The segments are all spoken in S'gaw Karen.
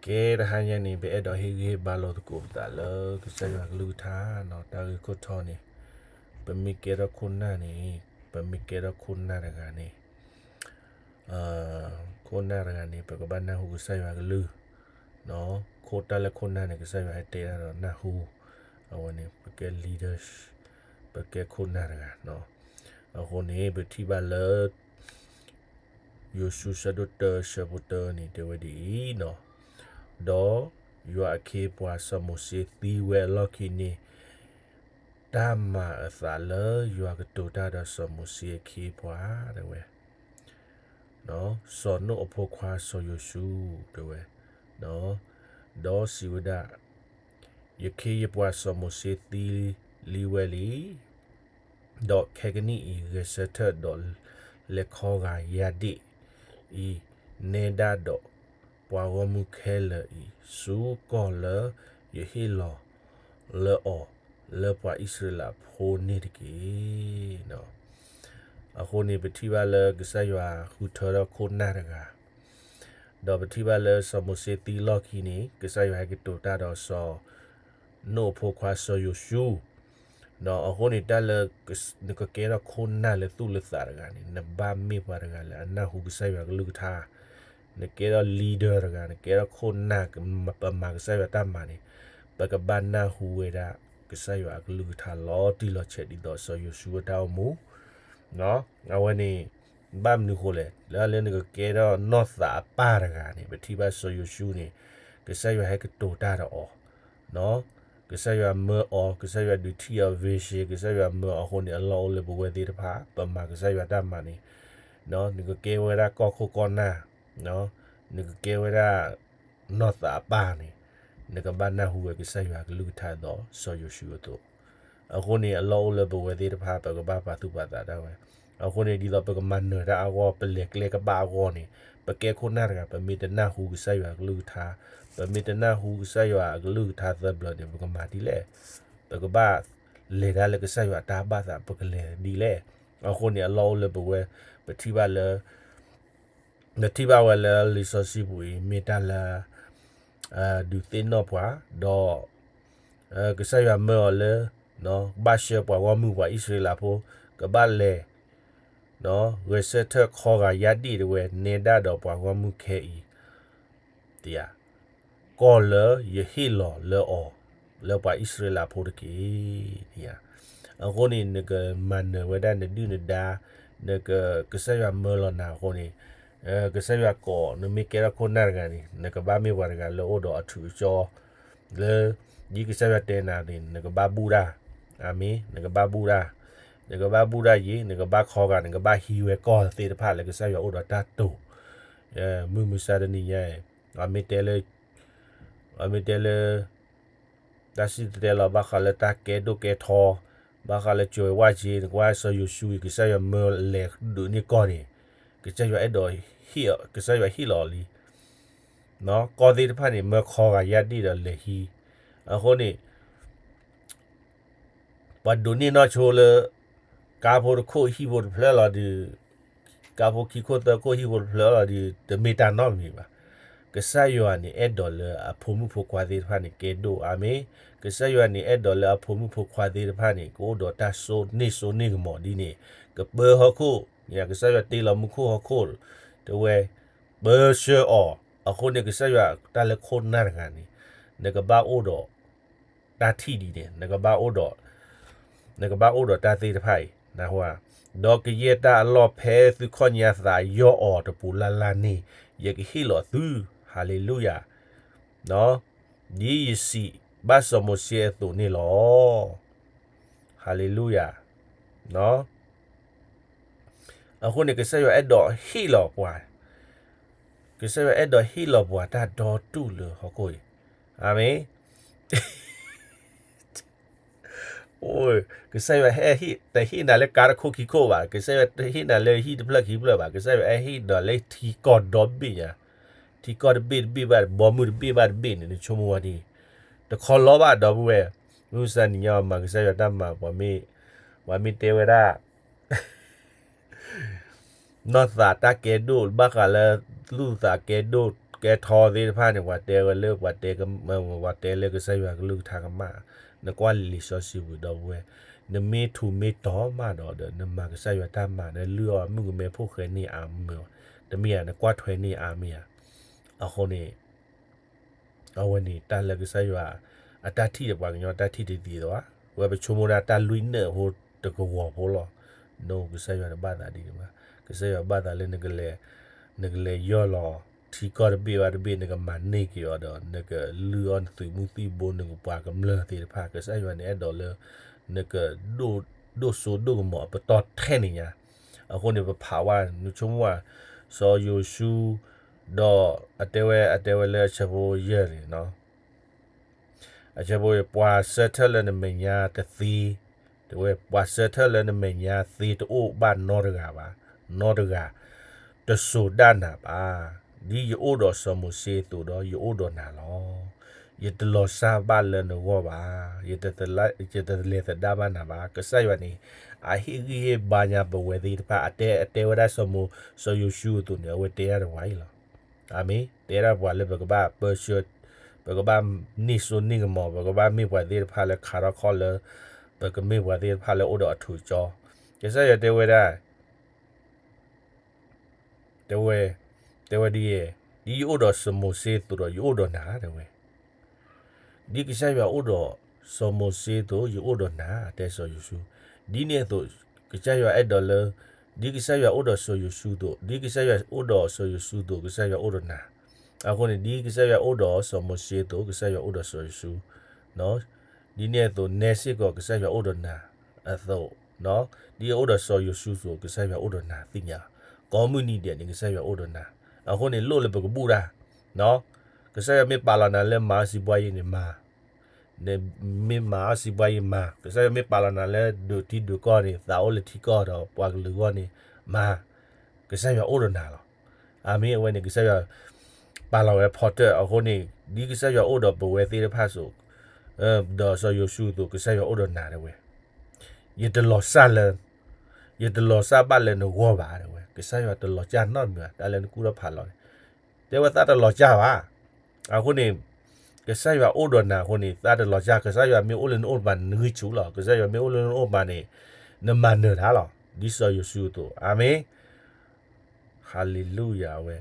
ကဲတဟါညါန့ၣ် ပအဲၣ်ဒိးဟ့ၣ်ဂံၢ်ဟ့ၣ်ဘါလိာ်သကိးပသးလၢကစၢ်ယွၤကလုၢ်ကထါနီၤ, တၢ်ဂ့ၢ်ခိၣ်ထီန့ၣ်, ပမ့ၢ်ကဲထီၣ်ခိၣ်နၢ်န့ၣ်, ပမ့ၢ်ကဲထီၣ်ခိၣ်နၢ်တဂၤန့ၣ်, ခိၣ်နၢ်တဂၤန့ၣ် ပကဘၣ်နၢ်ဟူကစၢ်ယွၤကလုၢ်, ခိၣ်တၢ်လၢခိၣ်နၢ်န့ၣ် ကစၢ်ယွၤဟဲတဲဒၣ်ဒီးနၢ်ဟူ, အဝဲန့ၣ် ပကဲ leaders, ပကဲခိၣ်နၢ်တဂၤနီၤ. အဃိန့ၣ် ပထံၣ်ဘၣ်လၢ ယိၤၡူ ဆၢဒိၣ်တၢ ဆၢဖိတၢန့ၣ် တဲဝဲဒ်အံၤနီၤ, ဒီးယွၤအခ့အပှၤစီၤမိၤၡ့သံဝဲအလီၢ်ခံန့ၣ်, တၢ်မၤအသးလၢယွၤကတိၤတၢ်ဒီးစီၤမိၤၡ့အခ့အပှၤ တဲဝဲ, စီၤနိၣ်အဖိခွါစီၤယိၤၡူ တဲဝဲ, ဒီးစံးဝဲဒၣ်, ယခ့ယပှၤစီၤမိၤၡ့သံလံဝဲလံ, ဒီးခဲကနံၣ်အံၤ ဂဲၤဆၢထၢၣ်ဒီးလဲၤခီဂာ်ယၢ်ဒ့ၣ်အံၤ, နဲဒၣ်ဒီးပှၤဂီၢ်မုၢ်ခဲလၢာ်အံၤ ဆူကီၢ်လၢယဟ့ၣ်လီၤလၢအီၤ လၢပှၤအံၣ်စရ့လးဖိန့ၣ်တက့ၢ်. အဃိန့ၣ် ပထံၣ်ဘၣ်လၢကစၢ်ယွၤဃုထၢထီၣ်ခိၣ်နၢ်တဂၤ, ဒီးပထံၣ်ဘၣ်လၢစီၤမိၤၡ့သံလီၢ်ခံန့ၣ် ကစၢ်ယွၤဟဲကတိၤတၢ်ဒီးစီၤနိၣ်အဖိခွါစီၤယိၤၡူ, ဒီးအဃိန့ၣ် တၢ်လၢနကကဲထီၣ်ခိၣ်နၢ်လၢသူၣ်လၢသးတဂၤန့ၣ် နဘၣ်မ့ၢ်ပှၤတဂၤလၢအနၢ်ဟူကစၢ်ယွၤကလုၢ်ကထါ, နကဲထီၣ် leader တဂၤ, နကဲထီၣ်ခိၣ်နၢ် ပမၤကစၢ်ယွၤတၢ်မၤန့ၣ်, ပကဘၣ်နၢ်ဟူဝဲဒၣ် ကစၢ်ယွၤအကလုၢ်ကထါလီၤတံၢ်လီၤဆဲးဒ်သိးစီၤယိၤၡူအတၢ်အိၣ်မူ, အဝဲန့ၣ် ဘၣ်မနုၤဃိလဲၣ်, လၢလၢနကကဲထီၣ်နီၢ်သးအပၢ်တဂၤန့ၣ် ပထံၣ်ဘၣ်စီၤယိၤၡူန့ၣ် ကစၢ်ယွၤဟဲကတိၤတၢ်ဒီးအီၤ, ကစၢ်ယွၤမၢအီၤ, ကစၢ်ယွၤဒုးထံၣ်အီၤ vision, ကစၢ်ယွၤမၢအီၤအဃိန့ၣ် အလီၢ်အိၣ်လၢပဝဲသ့ၣ်တဖၣ် ပမၤကစၢ်ယွၤတၢ်မၤန့ၣ်, နကကဲဝဲဒၣ်ကီၢ်ခိၣ်ကီၢ်နၢ်, နကကဲဝဲဒၣ် နီၢ်သးအပၢ်န့ၣ်, နကဘၣ်နၢ်ဟူဝဲကစၢ်ယွၤကလုၢ်ကထါဒီးစီၤယိၤၡူအသိး, အဃိန့ၣ် အလီၢ်အိၣ်လၢပဝဲသ့ၣ်တဖၣ် ပကဘၣ်ပာ်သူၣ်ပာ်သးဒၣ်ဝဲ, အဃိန့ၣ် ဒ်သိးပကမၤနၢၤတၢ်အဂီၢ် ပလဲၤကျဲကဘၣ်အဂီၢ်န့ၣ်, ပကဲခိၣ်နၢ်တဂၤ ပမ့ၢ်တနၢ်ဟူကစၢ်ယွၤကလုၢ်ကထါ, ပမ့ၢ်တနၢ်ဟူကစၢ်ယွၤအကလုၢ်ကထါသၢဘျီန့ၣ် ပကမၤဒ်လဲၣ်, ပကဘၣ်လဲၤတၢ်လၢကစၢ်ယွၤအတၢ်ဘၣ်သး ပကလဲၤဒ်လဲၣ်, အဃိန့ၣ် အလီၢ်အိၣ်လၢပဝဲ, ပထံၣ်ဘၣ်လၢ နထံၣ်ဘၣ်ဝဲလၢလံာ်စီဆှံပူၤအံၤ မ့ၢ်တၢ်လၢ ဒုးသ့ၣ်နီၣ်ပှၤ, ဒီး ကစၢ်ယွၤမၢအီၤလၢ ကဘၣ်ဆှၢပှၤဂီၢ်မုၢ်ပှၤအံၣ်စရ့လးဖိ ကဘၣ်လဲၤ ဂဲၤဆၢထၢၣ်ခီဂာ်ယၢ်ဒ့ၣ်တဝဲ နဲဒၣ်ဒီးပှၤဂီၢ်မုၢ်ခဲအံၤ တယၤ ကီၢ်လၢယဟ့ၣ်လီၤလၢအီၤ လၢပှၤအံၣ်စရ့လးဖိတက့ၢ်. အဃိန့ၣ် နကမၤနၢၤဝဲဒၣ်နဒုၣ်နဒါ, နက ကစၢ်ယွၤမၢလီၤနၤအဃိန့ၣ်, ကစၢ်ယွၤကိး နမ့ၢ်ကဲထီၣ်ခိၣ်နၢ်တဂၤန့ၣ် နကဘၣ်မ့ၢ်ပှၤတဂၤလၢအိၣ်ဒီးအထူးအကၠီ လၢ ဒ်ကစၢ်ယွၤတဲနၤန့ၣ် နကဘၣ်ဘူၣ်တၢ်, အၤမ့ၣ်, နကဘၣ်ဘူၣ်တၢ်, နကဘၣ်ဘူၣ်တၢ်ယံၤ, နကဘၣ်ခီဂာ်, နကဘၣ်ဟံးဝဲကီၢ်သ့ၣ်တဖၣ်လၢကစၢ်ယွၤအိၣ်ဒီးတၢ်တိာ်, မုၢ်မဆါတနံၤညါအံၤ, အမ့ၢ်တဲလၢ အမ့ၢ်တဲလၢ တၢ်စံၣ်တဲၤတဲလီၤ ဘၣ်ဃးလၢတၢ်ကဲဒိၣ်ကဲထီ, ဘၣ်ဃးလၢကၠီၤဝဲၢ်က့, နကွၢ်စီၤယိၤၡူအံၤ ကစၢ်ယွၤမၢလဲၤဒုးန့ၢ်ကီၢ်န့ၣ်, ကစၢ်ယွၤအဲၣ်ဒိး ကစၢ်ယွၤဟ့ၣ်လီၤလံ ကီၢ်သ့ၣ်တဖၣ်န့ၣ် မၢခီဂာ်ယၢ်ဒ့ၣ်ဒီးလဲၤဟံး, အဃိန့ၣ် ပှၤဒိးန့ၢ်နီၢ်ဆိလၢ ကါဖိတခိၣ်ဟံၣ်ဖိတဖျၢၣ်လီၤဒီး, ကါဖိခံခိၣ်သၢခိၣ်ဟံၣ်ဖိတဖျၢၣ်လီၤဒီး တမ့ၢ်တၢ်နီတမံၤဘၣ်. ကစၢ်ယွၤန့ၣ်အဲၣ်ဒိးလၢအဖိမုၣ်ဖိခွါသ့ၣ်တဖၣ်န့ၣ်ကဲဒိၣ်, အၤမ့ၣ်, ကစၢ်ယွၤန့ၣ်အဲၣ်ဒိးလၢအဖိမုၣ်ဖိခွါသ့ၣ်တဖၣ်န့ၣ် ကအိၣ်ဒီးတၢ်စိန့ၢ်စိန့ၢ်ကမီၤဒ်န့ၣ်, ကပၢဟီၣ်ခိၣ်, ကစၢ်ယွၤတ့လီၤမူခိၣ်ဟီၣ်ခိၣ်, တဝဲ ပၢဆှၢအီၤ, အဃိန့ၣ် ကစၢ်ယွၤတၢ်လၢခိၣ်နၢ်တဂၤန့ၣ် နကဘၣ်အိၣ်ဒီး တၢ်ထံၣ်ဒ်န့ၣ်, နကဘၣ်အိၣ်ဒီး, နကဘၣ်အိၣ်ဒီးတၢ်သ့ၣ်တဖၣ်အံၤ, ဒီးကယဲၢ်တၢ်အလီၢ်ဖဲသုခီၣ်ညါသးယီၢ်အီၤတပူၤလၢ်လၢ်န့ၣ် ယကဟ့ၣ်လီၤသု, ဟၤလ့လူယၤ, ဒ်ယစံးဘၣ်စီၤမိၤၡ့အသိးန့ၣ်လီၤ. ဟၤလ့လူယၤ. အဃိန့ၣ် ကစၢ်ယွၤအဲၣ်ဒိးဟ့ၣ်လီၤပှၤ, ကစၢ်ယွၤအဲၣ်ဒိးဟ့ၣ်လီၤပှၤတၢ်ဒီတူၢ်လၢဟီၣ်ခိၣ်အံၤ, အၤမ့ၣ်. ကစၢ်ယွၤဟ့ၣ်, တဟ့ၣ်နၤလၢကါတခိၣ်ခံခိၣ်ဘၣ်, ကစၢ်ယွၤတဟ့ၣ်နၤလၢဟံၣ်တဖျၢၣ်ခံဖျၢၣ်ဘၣ်, ကစၢ်ယွၤအဲၣ်ဟ့ၣ်နၤလၢထံကီၢ်ဒီဘ့ၣ်ညါ, ထံကီၢ်တဘ့ၣ်တဘ့ၣ်ဘၣ်, ဘီမုၢ်တဘ့ၣ်ဘၣ်တဘ့ၣ်န့ၣ် နဆိကမိၣ်ဝဲဒ်အံၤ, တခီလီၤဘၣ်ဒီပုၢ်ဝဲၢ်, မုၢ်မဆါတနံၤညါ ပမၤကစၢ်ယွၤတၢ်မၤ, ပှၤမ့ၢ်တဲဝဲဒၣ် နီၢ်သးတၢ်ကဲဒိၣ် ဘၣ်ဃးလၢ သူၣ်သးကဲဒိၣ် ကဲထီသ့ၣ်တဖၣ်န့ၣ် ပှၤတဲဝဲလၢ ပှၤတဲက ပှၤတဲလၢကစၢ်ယွၤကလုၢ်ကထါကမၣ်, နကွၢ်လံာ်စီဆှံပူၤဒီပုၢ်ဝဲၢ်, နမ့ၢ်ထူးမ့ၢ်တီၤမးဒီး ဒီးနမၤကစၢ်ယွၤတၢ်မၤ နလုၢ်အီၣ်မုၣ်ကမဲဖိၣ်ဃဲန့ၢ်အါမး, တမ့ၢ်ဧါ, နကွၢ်ထွဲန့ၢ်အါမးဧါ. အဃိန့ၣ် အဝဲန့ၣ် တၢ်လၢကစၢ်ယွၤ အတၢ်ထံၣ်ဒီးပှၤကညီတၢ်ထံၣ်တသ့သးဘၣ်. ဝဲပဆိကမိၣ်ဒၣ်တၢ်လွံၢ်နၢၣ်ဖိတကဝီၤဖိလီၤ. နကစၢ်ယွၤတဘၣ်သးဒ်န့ၣ်ဘၣ်. ကစၢ်ယွၤဘၣ်သးလၢနကလဲၤ, နကလဲၤယီၢ်လီၤ ထံကီၢ်တဘ့ၣ်ဘၣ်တဘ့ၣ် နကမၤန့ၢ်က့ၤအီၤဒီး နကလုၢ်အီၣ်နသုးမုၢ်သံၣ်ဘိ နကပှၤကမျၢၢ်သ့ၣ်တဖၣ် ကစၢ်ယွၤန့ၣ်အဲၣ်ဒိးလၢ နက ဒိၣ်စိဒိၣ်ကမီၤအပတီၢ်ထဲန့ၣ်ညါ. အဃိန့ၣ် ပဖးဝဲ နဆိကမိၣ်ဝဲ စီၤယိၤၡူ ဒီးအတဲဝဲ အတဲဝဲလၢအဆၢဖိယဲၢ်န့ၣ် အဆၢဖိ ပှၤဆၢထၢၣ်လၢနမဲာ်ညါတသ့, တဲဝဲ ပှၤဆၢထၢၣ်လၢနမဲာ်ညါသ့တအိၣ်ဘၣ်နီတဂၤဘၣ်, နီတဂၤ တစိာ်ဒၣ်နၤဘၣ်. ဒ်ယအိၣ်ဒီးစီၤမိၤၡ့အသိးဒီး ယအိၣ်ဒီးနၤလီၤ. ယတလီၤစၢ်ဘၣ်လၢနဂီၢ်ဘၣ်, ယတလဲၤသဒၣ်ဘၣ်နၤဘၣ်. ကစၢ်ယွၤန့ၣ် အဟ့ၣ်ဂံၢ်ဟ့ၣ်ဘါညါပဝဲသ့ၣ်တဖၣ် အတဲ အတဲဝဲဒၣ်စီၤမိၤ စီၤယိၤၡူအသိးန့ၣ် အဝဲတဲဒၣ်တဝၤအံၤလီၤ. အၤမ့ၣ်. တဲဒၣ်ပှၤလၢပကဘၣ်ပၢဆှၢ, ပကဘၣ်န့ၢ်စိန့ၢ်ကမီၤ, ပကဘၣ်မ့ၢ်ပှၤသ့ၣ်တဖၣ်လၢခးထီၣ်ခီၣ်လၢ ပကမ့ၢ်ပှၤသ့ၣ်တဖၣ်လၢအိၣ်ဒီးအထူးအကၠီ. ကစၢ်ယွၤတဲဝဲဒၣ် တဲဝဲ, တဲဝဲဒ်အံၤ, ဒ်ယအိၣ်ဒီးစီၤမိၤၡ့အသိးဒီး ယအိၣ်ဒီးနၤ တဲဝဲ. ဒ်ကစၢ်ယွၤအိၣ်ဒီးစီၤမိၤၡ့အသိး ယအိၣ်ဒီးနၤ တဲစီၤယိၤၡူ. ဒ်န့ၣ်အသိး ကစၢ်ယွၤအဲၣ်ဒိးလၢ ဒ်ကစၢ်ယွၤအိၣ်ဒီးစီၤယိၤၡူအသိး, ဒ်ကစၢ်ယွၤအိၣ်ဒီးစီၤယိၤၡူအသိး ကစၢ်ယွၤအိၣ်ဒီးနၤ. အဃိန့ၣ် ဒ်ကစၢ်ယွၤအိၣ်ဒီးစီၤမိၤၡ့အသိး ကစၢ်ယွၤအိၣ်ဒီးစီၤယိၤၡူ. ဒ်န့ၣ်အသိး နဲစ့ၢ်ကီးကစၢ်ယွၤအိၣ်ဒီးနၤအသိး, ဒ်အအိၣ်ဒီးစီၤယိၤၡူအသိး ကစၢ်ယွၤအိၣ်ဒီးနၤသ့ၣ်ညါ, ကိးမုၢ်နံၤဒဲးန့ၣ် ကစၢ်ယွၤအိၣ်ဒီးနၤ. အဃိန့ၣ် လိၣ်လၢပကဘူၣ်တၢ်, ကစၢ်ယွၤမ့ၢ်ပာ်လီၤနၤလၢမၤအီၣ်စံးဘှါယံၤန့ၣ်မၤ နမ့ၢ်မၤအီၣ်စံးဘှါယံၤမၤ, ကစၢ်ယွၤမ့ၢ်ပာ်လီၤနၤလၢဒိးထံဒိးကီၢ်န့ၣ် သးအိၣ်လၢထံကီၢ်ဒီးပှၤကလုာ်အဂီၢ်န့ၣ်မၤ, ကစၢ်ယွၤအိၣ်ဒီးနၤလီၤ. အၤမ့ၣ်. အဝဲန့ၣ် ကစၢ်ယွၤပာ်လီၤဝဲဖီတၢၣ်အဃိန့ၣ် ဒ်ကစၢ်ယွၤအိၣ်ဒီးပဝဲသ့ၣ်တဖၣ်အသိး ဒီးစီၤယိၤၡူအသိး ကစၢ်ယွၤအိၣ်ဒီးနၤတဲဝဲ, ယတလီၤစၢ်လၢ ယတလီၤစၢ်ဘၣ်လၢနဂီၢ်ဘၣ်တဲဝဲ, ကစၢ်ယွၤတလီၤစၢ်နီတမံၤဘၣ် တၢ်လၢနကူၣ်ထီၣ်ဖးလီၤန့ၣ်, တဲဝဲသးတလီၤစၢ်ဘၣ်. အဃိန့ၣ် ကစၢ်ယွၤအိၣ်ဒီးနၤအဃိန့ၣ် သးတလီၤစၢ်, ကစၢ်ယွၤမ့ၢ်အိၣ်လၢနအိၣ်တပၤ နဂံၢ်ဆူၣ်လီၤ, ကစၢ်ယွၤမ့ၢ်အိၣ်လၢနအိၣ်တပၤန့ၣ် နမၤနၢၤတၢ်လီၤ. ဒ်စီၤယိၤၡူအသိး, အၤမ့ၣ်. ဟၤလ့လူယၤဝဲ,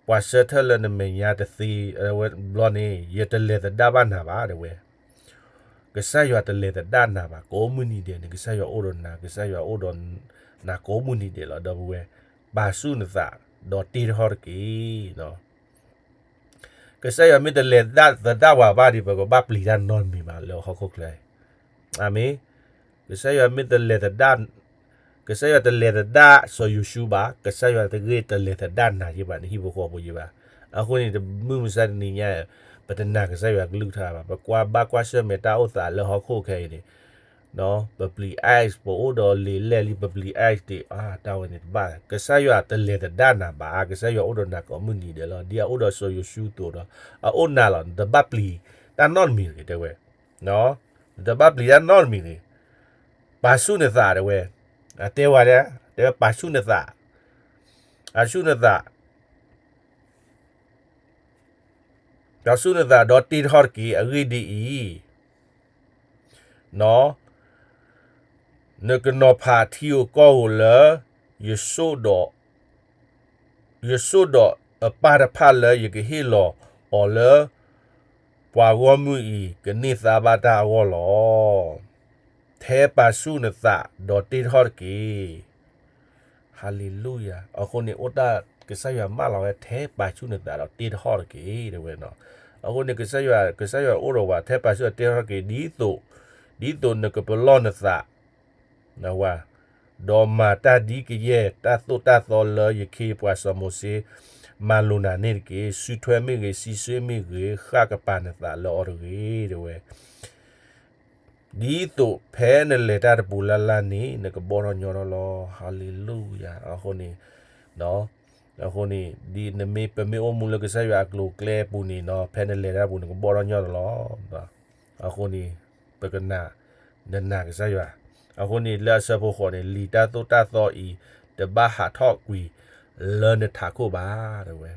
ပှၤဆၢထၢၣ်လၢနမဲာ်ညါတသ့ဝဲဘျီန့ၣ် ယတလဲၤသဒၣ်ဘၣ်နၤဘၣ်တဲဝဲ. ကစၢ်ယွၤတလဲၤသဒၣ်နၤဘၣ်, ကိးမုၢ်နံၤဒဲးန့ၣ် ကစၢ်ယွၤအိၣ်ဒီးနၤ, ကစၢ်ယွၤအိၣ်ဒီးနၤကိးမုၢ်နံၤဒဲးလီၤ ဒီပုၢ်ဝဲၢ်, ပာ်ဆူၣ်နသး ဒီးတ့ထီၣ်တက့ၢ်. ကစၢ်ယွၤမ့ၢ်တလဲၤသဒၣ်ပှၤဘၣ်ဒီး ပကဘၣ်ပျံၤတၢ်နီတမံၤဘၣ်လၢဟီၣ်ခိၣ်ချၢအံၤ, အၤမ့ၣ်. ကစၢ်ယွၤမ့ၢ်တလဲၤသဒၣ်, ကစၢ်ယွၤတလဲၤသဒၣ်စီၤယိၤၡူဘၣ်, ကစၢ်ယွၤတဂ့ၤတလဲၤသဒၣ်နၤယ့ၢ်ဘၣ် နဟံၣ်ဖိဃီဖိယ့ၢ်ဘၣ်. အဃိန့ၣ် တမုၢ်မဆါတနံၤညါ ပတနာ်ကစၢ်ယွၤကလုၢ်ကထါဘၣ်, ပကွၢ်ဘၣ်ကွၢ်ဆၢၣ်မဲာ်တၢ်အိၣ်သးလၢဟီၣ်ခိၣ်ခဲအံၤန့ၣ် ပပျံၤ ice ပအိၣ်ဒီးလံာ်လဲၢ်လံ ပပျံၤ ice ဒံး အါ တၢ်ဝဲန့ၣ်တဘၣ်, ကစၢ်ယွၤတလဲၤသဒၣ်နၤဘၣ်, ကစၢ်ယွၤအိၣ်ဒီးနၤကိးမုၢ်နံၤဒဲးလီၤ. ဒ်အအိၣ်ဒီးစီၤယိၤၡူအသိးဒီး အအိၣ်နၤလီၤ, နတဘၣ်ပျံၤတၢ်နီတမံၤတဂ့ၤတဲဝဲ, နတဘၣ်ပျံၤတၢ်နီတမံၤတဂ့ၤ, ပာ်ဆူၣ်နသးတဲဝဲ, အတဲဝဲဒၣ်, တဲဝဲပာ်ဆူၣ်နသး, ပာ်ဆူၣ်နသး ပာ်ဆူၣ်နသးဒီးတ့ထီၣ်တက့ၢ်. အဂ့ၢ်ဒ်အံၤ, နကနီၤဖးထံဧိၤကီၢ်ဧိၤလၢ ယဆိၣ်ဒီး, ယဆိၣ်ဒီးအပၢ်တဖၣ်လၢယကဟ့ၣ်လီၤအီၤလၢ ပှၤဂီၢ်မုၢ်အံၤ ကန့ၢ်သါဘၣ်တၢ်အဂီၢ်လီၤ. ထဲပာ်ဆူၣ်နသးဒီးတ့ထီၣ်တက့ၢ်. ဟၤလ့လူယၤ. အဃိန့ၣ် အိၣ်တၢ်ကစၢ်ယွၤမၢလီၤဝဲ ထဲပာ်ဆူၣ်နသးဒီးတ့ထီၣ်တက့ၢ် တဲဝဲနီၤ. အဃိန့ၣ် ကစၢ်ယွၤ, ကစၢ်ယွၤအိၣ်ဒီးပှၤ ထဲပာ်ဆူၣ်တ့ထီၣ်တက့ၢ် ဒ်သိး, ဒ်သိးနကပလီၢ်နသး ဒီးမၤတၢ်ဒ်ကယဲၢ်တၢ်သိၣ်တၢ်သီလၢယခ့ယပှၤစီၤမိၤၡ့ မၤလိာ်နၤန့ၣ်တက့ၢ်. စုထွဲမ့ၢ်ဂ့ၤ, စံးဆၢမ့ၢ်ဂ့ၤ, ဃၣ်ကပၤနသးလၢအီၤတဂ့ၤ တဲဝဲ. ဒ်သိးဖဲနလဲၤတၢ်တပူၤလၢ်လၢ်န့ၣ် နကဘီၣ်ထီၣ်ညီထီၣ်လီၤ. ဟၤလ့လူယၤ. အဃိန့ၣ်, အဃိန့ၣ် ဒ်နမ့ၢ်, ပမ့ၢ်အိၣ်မူလၢကစၢ်ယွၤအကျိၤအကျဲအပူၤန့ၣ်နီၤ ဖဲနလဲၤတၢ်တပူၤ နကဘီၣ်ထီၣ်ညီထီၣ်လီၤ. အဃိန့ၣ် ပကနာ်, နနာ်ကစၢ်ယွၤ. အဃိန့ၣ် လၢအဆၢဖိဃိးန့ၣ် လံာ်တၢ်သိၣ်တၢ်သီအံၤ တဘၣ်ဟးထီၣ်ကွံာ်လၢနထးခိၣ်ဘၣ် တဲဝဲ.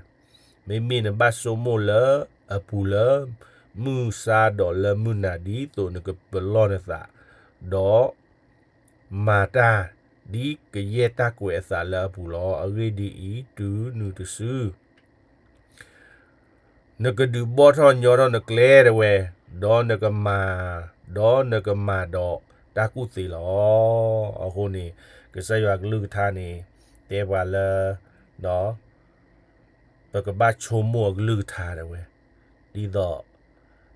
မ့မ့ၢ်နဘၣ်ဆိကမိၣ်လၢအပူၤလၢ မုၢ်ဆါဒီးလၢမုၢ်နၤဒ်သိးနကပလီၢ်နသး, ဒီးမၤတၢ်ဒ်ကယဲၢ်တၢ်ကွဲးအသးလၢအပူၤလီၤ. အဂ့ၢ်ဒ်အံၤ, တုၤနုၤတစု နကဒုးဘီၣ်ထီၣ်ညီထီၣ်နကျဲတဲဝဲ, ဒီးနကမၤ, ဒီးနကမၤဒီးတၢ်ကူၣ်သ့လီၤ. အဃိန့ၣ် ကစၢ်ယွၤကလုၢ်ကထါန့ၣ် တဲပှၤလၢ ပကဘၣ်ဆိကမိၣ်အကလုၢ်ကထါတဲဝဲ, ဒ်သိး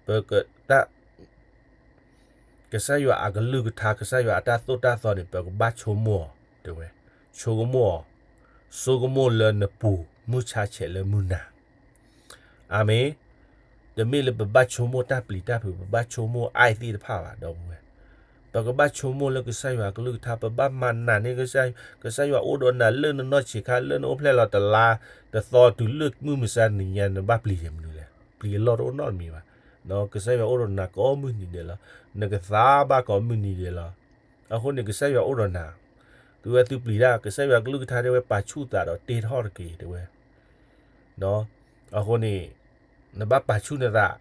ပကတၢ် ကစၢ်ယွၤအကလုၢ်ကထါ ကစၢ်ယွၤအတၢ်သိၣ်တၢ်သီန့ၣ် ပကဘၣ်ဆိကမိၣ်အီၤတဲဝဲ, ဆိကမိၣ်အီၤ, ဆိကမိၣ်လၢနပူၤ မုၢ်ဆါဆဲးလၢမုၢ်နၤ အၤမ့ၣ်, တမ့ၢ်လၢပဘၣ်ဆိကမိၣ်တၢ်ပျံၤတၢ်ဖုး ပဘၣ်ဆိကမိၣ်အါအံၤသ့ၣ်တဖၣ်ဘၣ် ဒီပုၢ်ဝဲၢ်, ပကဘၣ်ဆိကမိၣ်လၢကစၢ်ယွၤအကလုၢ်ကထါ ပဘၣ်မၤနၢၤန့ၢ် ကစၢ်ယွၤအိၣ်ဒီးနၤလၢနနီၢ်ဆံးခါ လၢနအိၣ်ဖျဲၣ်လီၤတလါ တသီတုၤလၢမုၢ်မဆါတနံၤညါ နဘၣ်ပျံၤယဲၢ်မနုၤလဲၣ်, ပျံၤအလီၢ်တအိၣ်နီတမံၤဘၣ်, ကစၢ်ယွၤအိၣ်ဒီးနၤကိးမုၢ်နံၤဒဲးလီၤ, နကသါဘၣ်ကိးမုၢ်နံၤဒဲးလီၤ, အဃိန့ၣ် ကစၢ်ယွၤအိၣ်ဒီးနၤ, သုဝဲသုပျံၤတၢ် ကစၢ်ယွၤကလုၢ်ကထါတဲဝဲ ပာ်ဆူၣ်သးဒီးတ့ထီၣ်တက့ၢ်တဲဝဲ, အဃိန့ၣ် နဘၣ်ပာ်ဆူၣ်နသး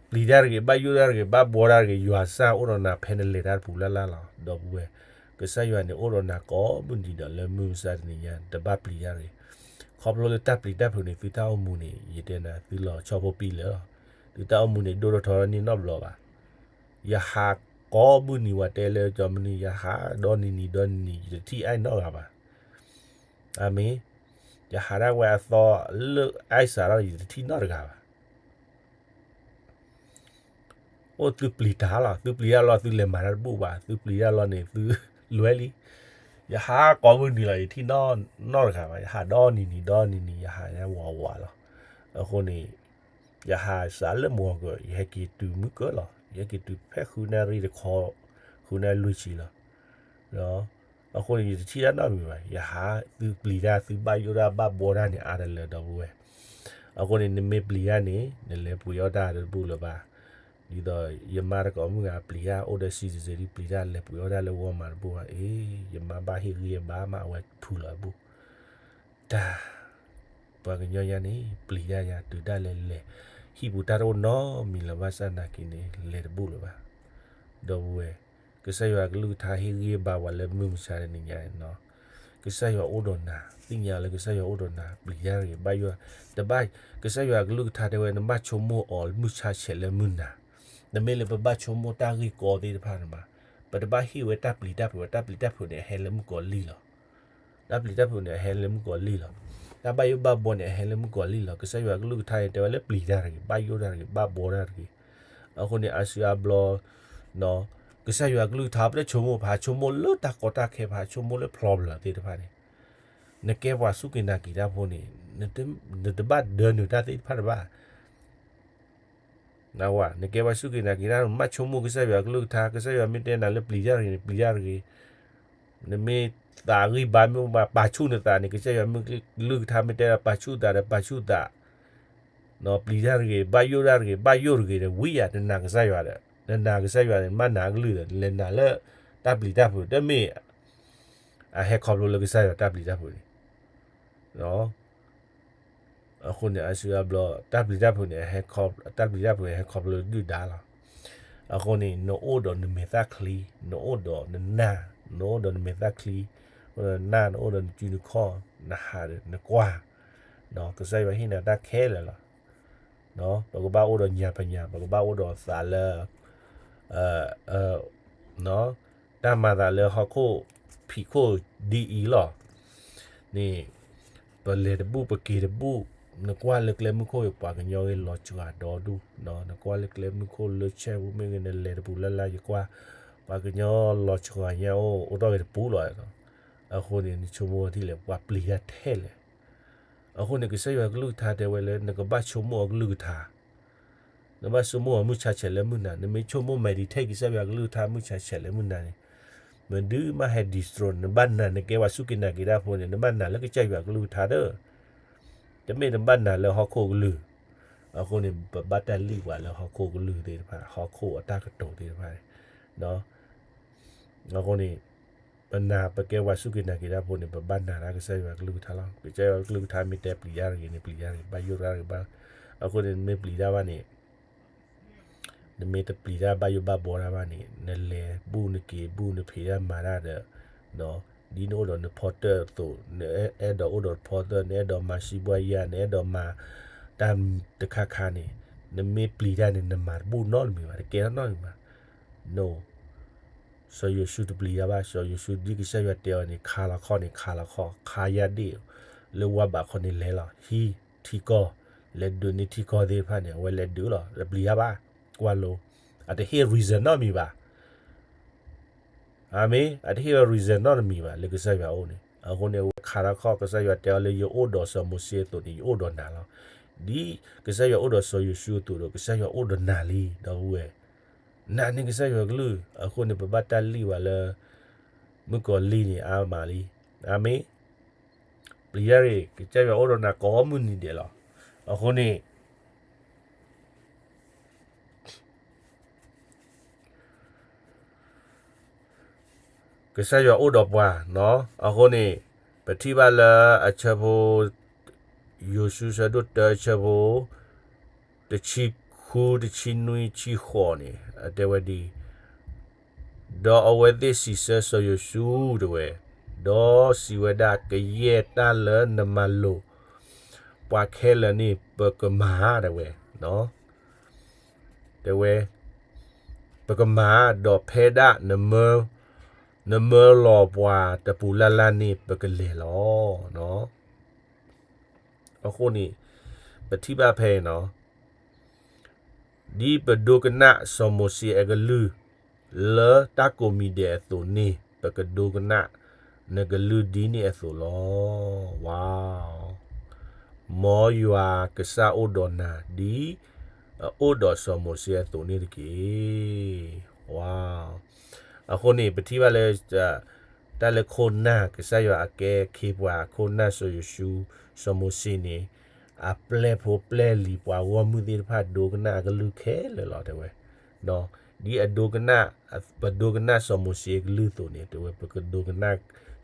ပျံၤတၢ်တဂ့ၤ ဘၣ်ယိၣ်တၢ်တဂ့ၤ ဘၣ်ဘှီတၢ်တဂ့ၤ ယွၤကစၢ်အိၣ်ဒီးနၤဖဲနလဲၤတၢ်တပူၤလၢ်လၢ်လီၤ ဒီပုၢ်ဝဲၢ်, ကစၢ်ယွၤန့ၣ်အိၣ်ဒီးနၤကိးမုၢ်နံၤဒီးလၢမုၢ်မဆါတနံၤညါ တဘၣ်ပျံၤတၢ်တဂ့ၤ, ခီဖျိလၢတၢ်ပျံၤတၢ်ဖုးန့ၣ် သုတၢ်အိၣ်မူန့ၣ် ယတဲနၤ သုလီၤဆီဖိပံလၢာ်လီၤ, သုတၢ်အိၣ်မူန့ၣ် ဒိၣ်ထီၣ်ထီထီၣ်န့ၢ်နီတဘျီဘၣ်, ယဟးကိးမုၢ်နံၤ ဝဲတဲလၢကၠီမနုၤ ယဟးဒီနံၤနံၤဒီနံၤနံၤ ယတထံၣ်အဲၣ်နီတဂၤဘၣ်, အၤမ့ၣ်, ယဟးဒၣ်ဝဲအသီလၢအဲၣ်စးထီၣ် ယတထံၣ်နီတဂၤဘၣ် အိၣ်သုပျံၤတၢ်လီၤ သုပျံၤတၢ်လီၤ သုလဲၤမၤတၢ်တဘူၣ်ဘၣ် သုပျံၤတၢ်လီၤန့ၣ် သုလွဲလံ, ယဟးကိးမုၢ်နံၤလီၤ ယထံၣ်နီတဂၤဘၣ် ယဟးဒီနံၤနံၤဒီနံၤနံၤ ယဟးဝးဝးလီၤ, အဃိန့ၣ် ယဟးစးလၢမုၢ်ဂီၤကၢၢ် ယဟဲက့ၤတုၤမုၢ်ကၢၢ်လီၤ ယဟဲက့ၤတုၤဖဲဃုနၣ်ရံၣ်တခီ ဃုနၣ်ရံၣ်လွံၢ်ဆံလီၤ, အဃိန့ၣ် ယတထံၣ်တၢ်နီတမံၤဘၣ် ယဟးသုပျံၤတၢ် သုဘၣ်ယိၣ်တၢ်ဘၣ်ဘှီတၢ်န့ၣ် အါတလၢဒီပုၢ်ဝဲၢ်, အဃိန့ၣ် နမ့ၢ်ပျံၤတၢ်န့ၣ် နလဲၤပှ့ၤအီၣ်တၢ်တဘူၣ်လၢၤဘၣ်, ဒ်သိးယမါတကိးမုၢ်ဂၤပျံၤတၢ် အိၣ်ဒီး citizen ဒ်ပျံၤတၢ် လဲၤပှ့ၤအီၣ်တၢ်လၢ Walmart တဘူၣ်ဘၣ် အ့ ယမါဘၣ်ဟ့ၣ်ဂံၢ်ဘါမး အဝဲဖုလီၤတဘူၣ်, တၢ် ပှၤကညီညါန့ၣ် ပျံၤတၢ်ယၤ တုၤဒၣ်လဲာ်လဲၤ ဟံၣ်ပူၤတၢ်တအိၣ်နီတမံၤလၢၤဘၣ်ဆၣ်သနာ်က့န့ၣ် လဲၤတဘူၣ်လၢၤဘၣ်, ဒီပုၢ်ဝဲၢ်, ကစၢ်ယွၤကလုၢ်ကထါဟ့ၣ်ဂံၢ်ဘါပှၤလၢမုၢ်မဆါတနံၤညါန့ၣ်, ကစၢ်ယွၤအိၣ်ဒီးနၤ သ့ၣ်ညါလၢကစၢ်ယွၤအိၣ်ဒီးနၤ ပျံၤတၢ်တဂ့ၤ ဘၣ်ယိၣ်, တဘၣ်, ကစၢ်ယွၤကလုၢ်ကထါတဲဝဲ နဘၣ်ဆိကမိၣ်အီၤမုၢ်ဆါဆဲးလၢမုၢ်နၤ, နမ့ၢ်လၢပဘၣ်ဆိကမိၣ်တၢ်ဂ့ၢ်ကီသ့ၣ်တဖၣ်န့ၣ်ဘၣ်, ပတဘၣ်ဟ့ၣ်ဝဲတၢ်ပျံၤတၢ်ဖုး တၢ်ပျံၤတၢ်ဖုးန့ၣ် အဟဲလၢမုၣ်ကီၤလံၢ်လီၤ တၢ်ပျံၤတၢ်ဖုးန့ၣ် အဟဲလၢမုၣ်ကီၤလံၢ်လီၤ. တၢ်ဘၣ်ယိၣ်ဘၣ်ဘှီန့ၣ် အဟဲလၢမုၣ်ကီၤလံၢ်လီၤ. ကစၢ်ယွၤကလုၢ်ကထါန့ၣ် တဲဝဲလၢပျံၤတၢ်တဂ့ၤ, ဘၣ်ယိၣ်တၢ်တဂ့ၤ, ဘၣ်ဘှီတၢ်တဂ့ၤ. အဃိန့ၣ် အါစုအါဘျီ ကစၢ်ယွၤကလုၢ်ကထါ ပတဆိကမိၣ် ပဟးဆိကမိၣ်လၢတၢ်ကီတၢ်ခဲ ပဟးဆိကမိၣ်လၢ problem သ့ၣ်တဖၣ်န့ၣ်, နကဲပှၤစူၢ်က့ၤနာ်က့ၤတၢ်ဖိန့ၣ် နတဘၣ်ဒၢနုာ်တၢ်သ့ၣ်တဖၣ်တဘၣ် နကဲပှၤစူၢ်က့ၤနာ်က့ၤတၢ် နဘၣ်ဆိကမိၣ်ကစၢ်ယွၤကလုၢ်ကထါ, ကစၢ်ယွၤမ့ၢ်တဲနၤလၢပျံၤတၢ်တဂ့ၤန့ၣ် ပျံၤတၢ်တဂ့ၤ. နမ့ၢ်သးဂံၢ်ဘါမ့ၢ်ဘၣ်ပာ်ဆူၣ်နသးန့ၣ် ကစၢ်ယွၤမ့ၢ်ကလုၢ်ကထါမ့ၢ်တဲဒၣ် ပာ်ဆူၣ်သးဒီး ပာ်ဆူၣ်သး, ပျံၤတၢ်တဂ့ၤ, ဘၣ်ယိၣ်တၢ်တဂ့ၤ, ဘၣ်ယိၣ်တဂ့ၤဒီး ဝံယၤ နနာ်ကစၢ်ယွၤဒီး နနာ်ကစၢ်ယွၤန့ၣ် နဘၣ်နာ်ကလုၢ်ဒီး နလဲၤနာ်လၢတၢ်ပျံၤတၢ်ဖုး တမ့ၢ် အဟဲခီဖျိလၢကစၢ်ယွၤတၢ်ပျံၤတၢ်ဖုးန့ၣ် အဃိန့ၣ် အါစုအါဘျီ တၢ်ပျံၤတၢ်ဖုးန့ၣ် တၢ်ပျံၤတၢ်ဖုးန့ၣ်ဟဲခီဖျိဒုၣ်ဒါလီၤ. အဃိန့ၣ် နအိၣ်ဒီးနမဲာ်သၣ်ချံ, နအိၣ်ဒီးနနၢ်, နအိၣ်ဒီးနမဲာ်သၣ်ချံ, နအိၣ်ဒီးနနၢ်, နအိၣ်ဒီးနစုနခီၣ်, နဟးဒီးနကွၢ်, ကစၢ်ယွၤဟ့ၣ်နၤတၢ်ခဲလၢာ်လီၤ. ပကဘၣ်အိၣ်ဒီးညါပညါ, ပကဘၣ်အိၣ်ဒီးသးလၢ တၢ်မၤသးလၢဟီၣ်ခိၣ်ဖံးခိၣ်ဒ်အံၤလီၤ. န့ၣ် ပလဲၤတဘူၣ် ပက့ၤတဘူၣ်, နကွၢ်လၢကျဲမုၢ်ခိၣ်အံၤ ပှၤကညီဂ့ၤလီၤစှၤဒီဒူၣ်, နကွၢ်လၢကျဲမုၢ်ခိၣ်လၢဆဲးပူၤမ့ၢ်ဂ့ၤ နလဲၤတပူၤလၢ်လၢ် ယကွၢ် ပှၤကညီလီၤစှၤညါအိၣ် အိၣ်ထီၣ်ဂ့ၤတပူၤလီၤ. အဃိန့ၣ် နဆိကမိၣ်ထံၣ်လဲၣ် ပှၤပျံၤတၢ်ထဲလဲၣ်. အဃိန့ၣ် ကစၢ်ယွၤကလုၢ်ကထါတဲဝဲလၢ နကဘၣ်ဆိကမိၣ်အကလုၢ်ကထါ နဘၣ်ဆိကမိၣ်အီၤမုၢ်ဆါဆဲးလၢမုၢ်နၤ, နမ့ၢ်ဆိကမိၣ် meditate ကစၢ်ယွၤကလုၢ်ကထါမုၢ်ဆါဆဲးလၢမုၢ်နၤန့ၣ်, မဒုးမးဟဲ destroy နဘၣ်နာ် နကဲပှၤစူၢ်က့ၤနာ်က့ၤတၢ်ဖိန့ၣ် နဘၣ်နာ်လၢကစၢ်ယွၤကလုၢ်ကထါဒီး, တမ့ၢ်နဘၣ်နာ်လၢဟီၣ်ခိၣ်ကလုၢ်. အဃိန့ၣ် ပဘၣ်တၢ်လံၣ်ပှၤလၢဟီၣ်ခိၣ်ကလုၢ်သ့ၣ်တဖၣ် ဟီၣ်ခိၣ်အတၢ်ကတိၤသ့ၣ်တဖၣ်န့ၣ်, အဃိန့ၣ် ပနာ်ပကဲပှၤစူၢ်က့ၤနာ်က့ၤတၢ်ဖိန့ၣ် ပဘၣ်နာ်တၢ်ကစၢ်ယွၤကလုၢ်ကထါလီၤ. ကစၢ်ယွၤကလုၢ်ကထါမ့ၢ်တဲပျံၤတၢ်တဂ့ၤန့ၣ် ပျံၤတၢ်တဂ့ၤ, ဘၣ်ယိၣ်တၢ်တဂ့ၤ, ဘၣ်, အဃိန့ၣ် နမ့ၢ်ပျံၤတၢ်ဘၣ်န့ၣ် နမ့ၢ်တပျံၤတၢ်ဘၣ်ယိၣ်ဘၣ်ဘှီတၢ်ဘၣ်န့ၣ် နလဲၤဘူၣ်နက့ၤဘူၣ်နဖံးတၢ်မၤတၢ်ဒီး ဒ်နအိၣ်ဒီးနဖီတၢၣ်အသိး နအဲၣ်ဒိးအိၣ်ဒီးနဖီတၢၣ် နအဲၣ်ဒိးမၤစံးဘှါယၤ နအဲၣ်ဒိးမၤတၢ်တခါခါန့ၣ် နမ့ၢ်ပျံၤတၢ်န့ၣ် နမၤတဘူၣ်နီတမံၤဘၣ် တကဲထီၣ်နီတမံၤဘၣ်. စီၤယိၤၡူတပျံၤတၢ်ဘၣ်, စီၤယိၤၡူဒ်ကစၢ်ယွၤတဲအီၤန့ၣ် ခးလီၤခီၣ်န့ၣ် ခးလီၤခီၣ်, ခးယၢ်ဒ့ၣ်လၢဝါဘးခီန့ၣ်လဲၤလီၤ, ဟံးထံကီၢ်, လဲၤဒုးန့ၢ်ထံကီၢ်သ့ၣ်တဖၣ်န့ၣ် အဝဲလဲၤဒုးလီၤ, တပျံၤတၢ်ဘၣ်, ကွၢ်လိ, အတဟ့ၣ် reason နီတမံၤဘၣ်. အၤမ့ၣ်, အတဟ့ၣ်ဝဲ reason နီတမံၤဘၣ် လၢကစၢ်ယွၤအအိၣ်န့ၣ်. အဃိန့ၣ် အဝဲခးထီၣ်ခီၣ် ကစၢ်ယွၤတဲအီၤလၢ ယအိၣ်ဒီးစီၤမိၤၡ့အသိးန့ၣ် ယအိၣ်ဒီးနၤလီၤ. ဒ်ကစၢ်ယွၤအိၣ်ဒီးစီၤယိၤၡူအသိးဒီး ကစၢ်ယွၤအိၣ်ဒီးနၤလံ ဒီပုၢ်ဝဲၢ်. နာ်န့ၢ်ကစၢ်ယွၤကလုၢ်, အဃိန့ၣ် ပဘၣ်တၢ်လံၣ်ဝဲလၢ မုၣ်ကီၤလံၢ်န့ၣ် အါမးလံ. အၤမ့ၣ်. ပျံၤတၢ်ရ့ၣ် ကစၢ်ယွၤအိၣ်ဒီးနၤကိးမုၢ်နံၤဒဲးလီၤ. အဃိန့ၣ် ကစၢ်ယွၤအိၣ်ဒီးပှၤနီၤ. အဃိန့ၣ် ပထံၣ်ဘၣ်လၢအဆၢဖိ ယိၤၡူဆၢဒိၣ်တၢ အဆၢဖိ တဆံဃု တဆံနွံ ဆံဃိးန့ၣ် အတဲဝဲဒ်အံၤ, ဒီးအဝဲသ့ၣ်စံးဆၢစီၤယိၤၡူတဲဝဲ, ဒီးစံးဝဲဒၣ်, ကယဲၢ်တၢ်လၢနမၤလိာ်ပှၤခဲလၢာ်န့ၣ် ပကမၤဧါတဲဝဲ, တဲဝဲ, ပကမၤ, ဒီးဖဲဒၣ်နမၢလီၤပှၤတပူၤလၢ်လၢ်န့ၣ် ပကလဲၤလီၤ. အဃိန့ၣ် ပထံၣ်ဘၣ်ဖဲအံၤနီၤ, ဒ်ပဒိကနၣ်စီၤမိၤၡ့အကလုၢ် လၢတၢ်ကိးမံၤဒဲးအသိးန့ၣ် ပကဒိကနၣ်နကလုၢ်ဒ်န့ၣ်အသိးလီၤ. ဝါ, မ်ယွၤကစၢ်အိၣ်ဒီးနၤ ဒ်အအိၣ်ဒီးစီၤမိၤၡ့အသိးန့ၣ်တက့ၢ်. ဝါ, အဃိန့ၣ် ပထံၣ်ဘၣ်လၢ တၢ်လၢခိၣ်နၢ် ကစၢ်ယွၤအကဲခ့ပှၤ ခိၣ်နၢ်စီၤယိၤၡူ စီၤမိၤၡ့န့ၣ် အပျဲၢ်ဖိပျဲၢ်လံၤပှၤဂီၢ်မုၢ်သ့ၣ်တဖၣ် ဒိကနၣ်အကလုၢ်ခဲလၢာ်လီၤတဲဝဲ. ဒ်အဒိကနၣ်, ပဒိကနၣ်စီၤမိၤၡ့အကလုၢ်အသိးန့ၣ် တဲဝဲ ပကဒိကနၣ်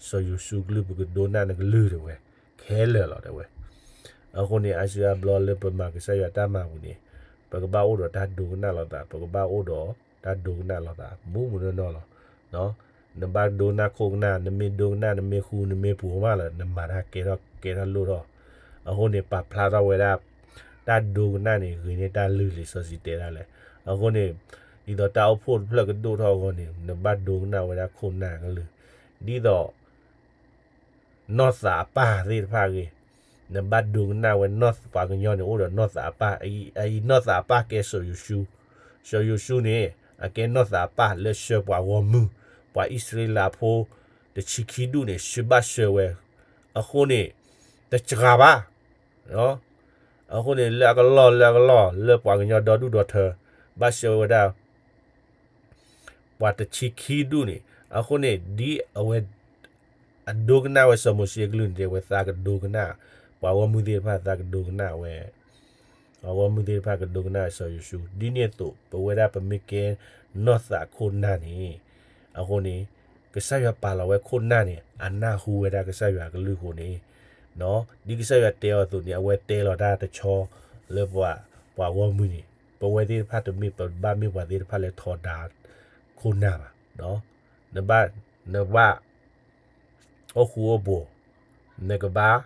စီၤယိၤၡူကလုၢ် ပကဒိကနၣ်နကလုၢ်တဲဝဲ, ခဲလၢာ်လီၤတဲဝဲ. အဃိန့ၣ် အါစုအါဘျီလၢပမၤကစၢ်ယွၤတၢ်မၤပူၤန့ၣ် ပကဘၣ်အိၣ်ဒီးတၢ်ဒိကနၣ်လိာ်သး, ပကဘၣ်အိၣ်ဒီးတၢ်ဒိကနၣ်လိာ်သး မူးမူးနီၢ်နီၢ်လီၤ. နဘၣ်ဒိကနၣ်ခိၣ်ကနၣ်, နမ့ၢ်ဒိကနၣ် နမ့ၢ်ဃူ နမ့ၢ်ပှိၤမးလၢ နမၤတၢ်ကဲထီၣ်ကဲထီၣ်လိၣ်ထီၣ်. အဃိန့ၣ် ပာ်ဖျါထီၣ်ဝဲဒၣ် တၢ်ဒိကနၣ်န့ၣ် ဂ့ၤန့ၢ်တၢ်လုၢ်လံာ်စီဆှံတဲဒၣ်လဲာ်. အဃိန့ၣ် ဒ်သိးတၢ်အိၣ်ဖှိၣ်တဖျၢၣ်ကဒိၣ်ထီၣ်အဂီၢ်န့ၣ် နဘၣ်ဒိကနၣ်ဝဲဒၣ်ခိၣ်နၢ်ကလုၢ်, ဒ်သိး နီၢ်သးအပၢ်သ့ၣ်တဖၣ်အဂ့ၢ်, နဘၣ်ဒိကနၣ်ဝဲနီၢ်ပှၤကညီန့ၣ် အိၣ်ဒီးနီၢ်သးအပၢ်, အအံၤနီၢ်သးအပၢ်ကဲစီၤယိၤၡူ, စီၤယိၤၡူန့ၣ် အကဲနီၢ်သးအပၢ်လၢဆှၢပှၤဂီၢ်မုၢ်, ပှၤအံၣ်စရ့လးဖိ တဆံခံဒူၣ်န့ၣ် ဆှၢဘၣ်ဆှၢဝဲ, အဃိန့ၣ် တစှၤဘၣ်, အဃိန့ၣ် လၢအကလီၢ်လၢအကလီၢ် လၢပှၤကညီဒီဒူၣ်ဒီထၢ ဘၣ်ဆှၢဝဲဒၣ် ပှၤတဆံခံဒူၣ်န့ၣ်, အဃိန့ၣ် ဒ်အဝဲ အဒိကနၣ်ဝဲစီၤမိၤၡ့အကလုၢ်န့ၣ် တဲဝဲသးကဒိကနၣ်, ပှၤဂီၢ်မုၢ်သ့ၣ်တဖၣ်သးကဒိကနၣ်ဝဲ, ပှၤဂီၢ်မုၢ်သ့ၣ်တဖၣ်ကဒိကနၣ်စီၤယိၤၡူ, ဒ်န့ၣ်အသိး ပဝဲဒၣ်ပမ့ၢ်ကဲနီၢ်သးခိၣ်နၢ်န့ၣ်, အဃိန့ၣ် ကစၢ်ယွၤပာ်လီၤဝဲခိၣ်နၢ်န့ၣ် အနၢ်ဟူဝဲဒၣ်ကစၢ်ယွၤအကလုၢ်အဃိန့ၣ်, ဒ်ကစၢ်ယွၤတဲအီၤအသိးန့ၣ် အဝဲတဲလီၤတၢ်တဆီလၢပှၤဂီၢ်မုၢ်န့ၣ်, ပဝဲသ့ၣ်တဖၣ်တမ့ၢ်ပဘၣ်မ့ၢ်ပှၤသ့ၣ်တဖၣ်လၢထီဒါခိၣ်နၢ်ဘၣ်. နဘၣ်, နဘၣ် အိၣ်ဃူအိၣ်ဖိး, နကဘၣ်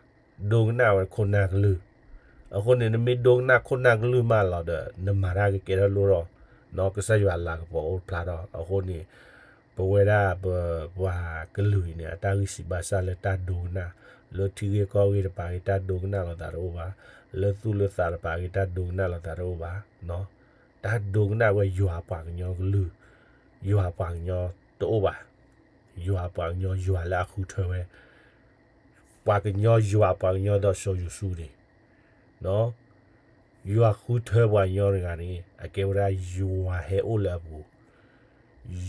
ဒိကနၣ်ဝဲခိၣ်နၢ်ကလုၢ်, အဃိန့ၣ် နမ့ၢ်ဒိကနၣ်ခိၣ်နၢ်ကလုၢ်မးလီၤဒီး နမၤတၢ်ကကဲထီၣ်လိၣ်ထီၣ်, ကစၢ်ယွၤအလၤကပီၤအိၣ်ဖျါထီၣ်, အဃိန့ၣ် ပဝဲဒၣ်ပပှၤကလုာ်အံၤန့ၣ် အတၢ်ဂံၢ်စၢ်ဘါစၢ်လၢတၢ်ဒိကနၣ်, လၢထံဂ့ၢ်ကီၢ်ဂ့ၢ်တပၤဂ့ၢ်တၢ်ဒိကနၣ်လိာ်သးတအိၣ်ဘၣ်, လၢသူၣ်လၢသးတပၤဂ့ၢ်တၢ်ဒိကနၣ်လိာ်သးတအိၣ်ဘၣ်, တၢ်ဒိကနၣ်ဝဲယွၤပှၤကညီကလုၢ်, ယွၤပှၤကညီတအိၣ်ဘၣ်, ယွၤပှၤကညီယွၤလၢအဃုထၢဝဲ ပှၤကညီယွၤပှၤကညီဒီးစီၤယိၤၡူန့ၣ်, ယွၤဃုထၢပှၤကညီတဂၤန့ၣ် အကဲဝဲဒၣ်ယွၤဟဲအိၣ်လၢအပူၤ,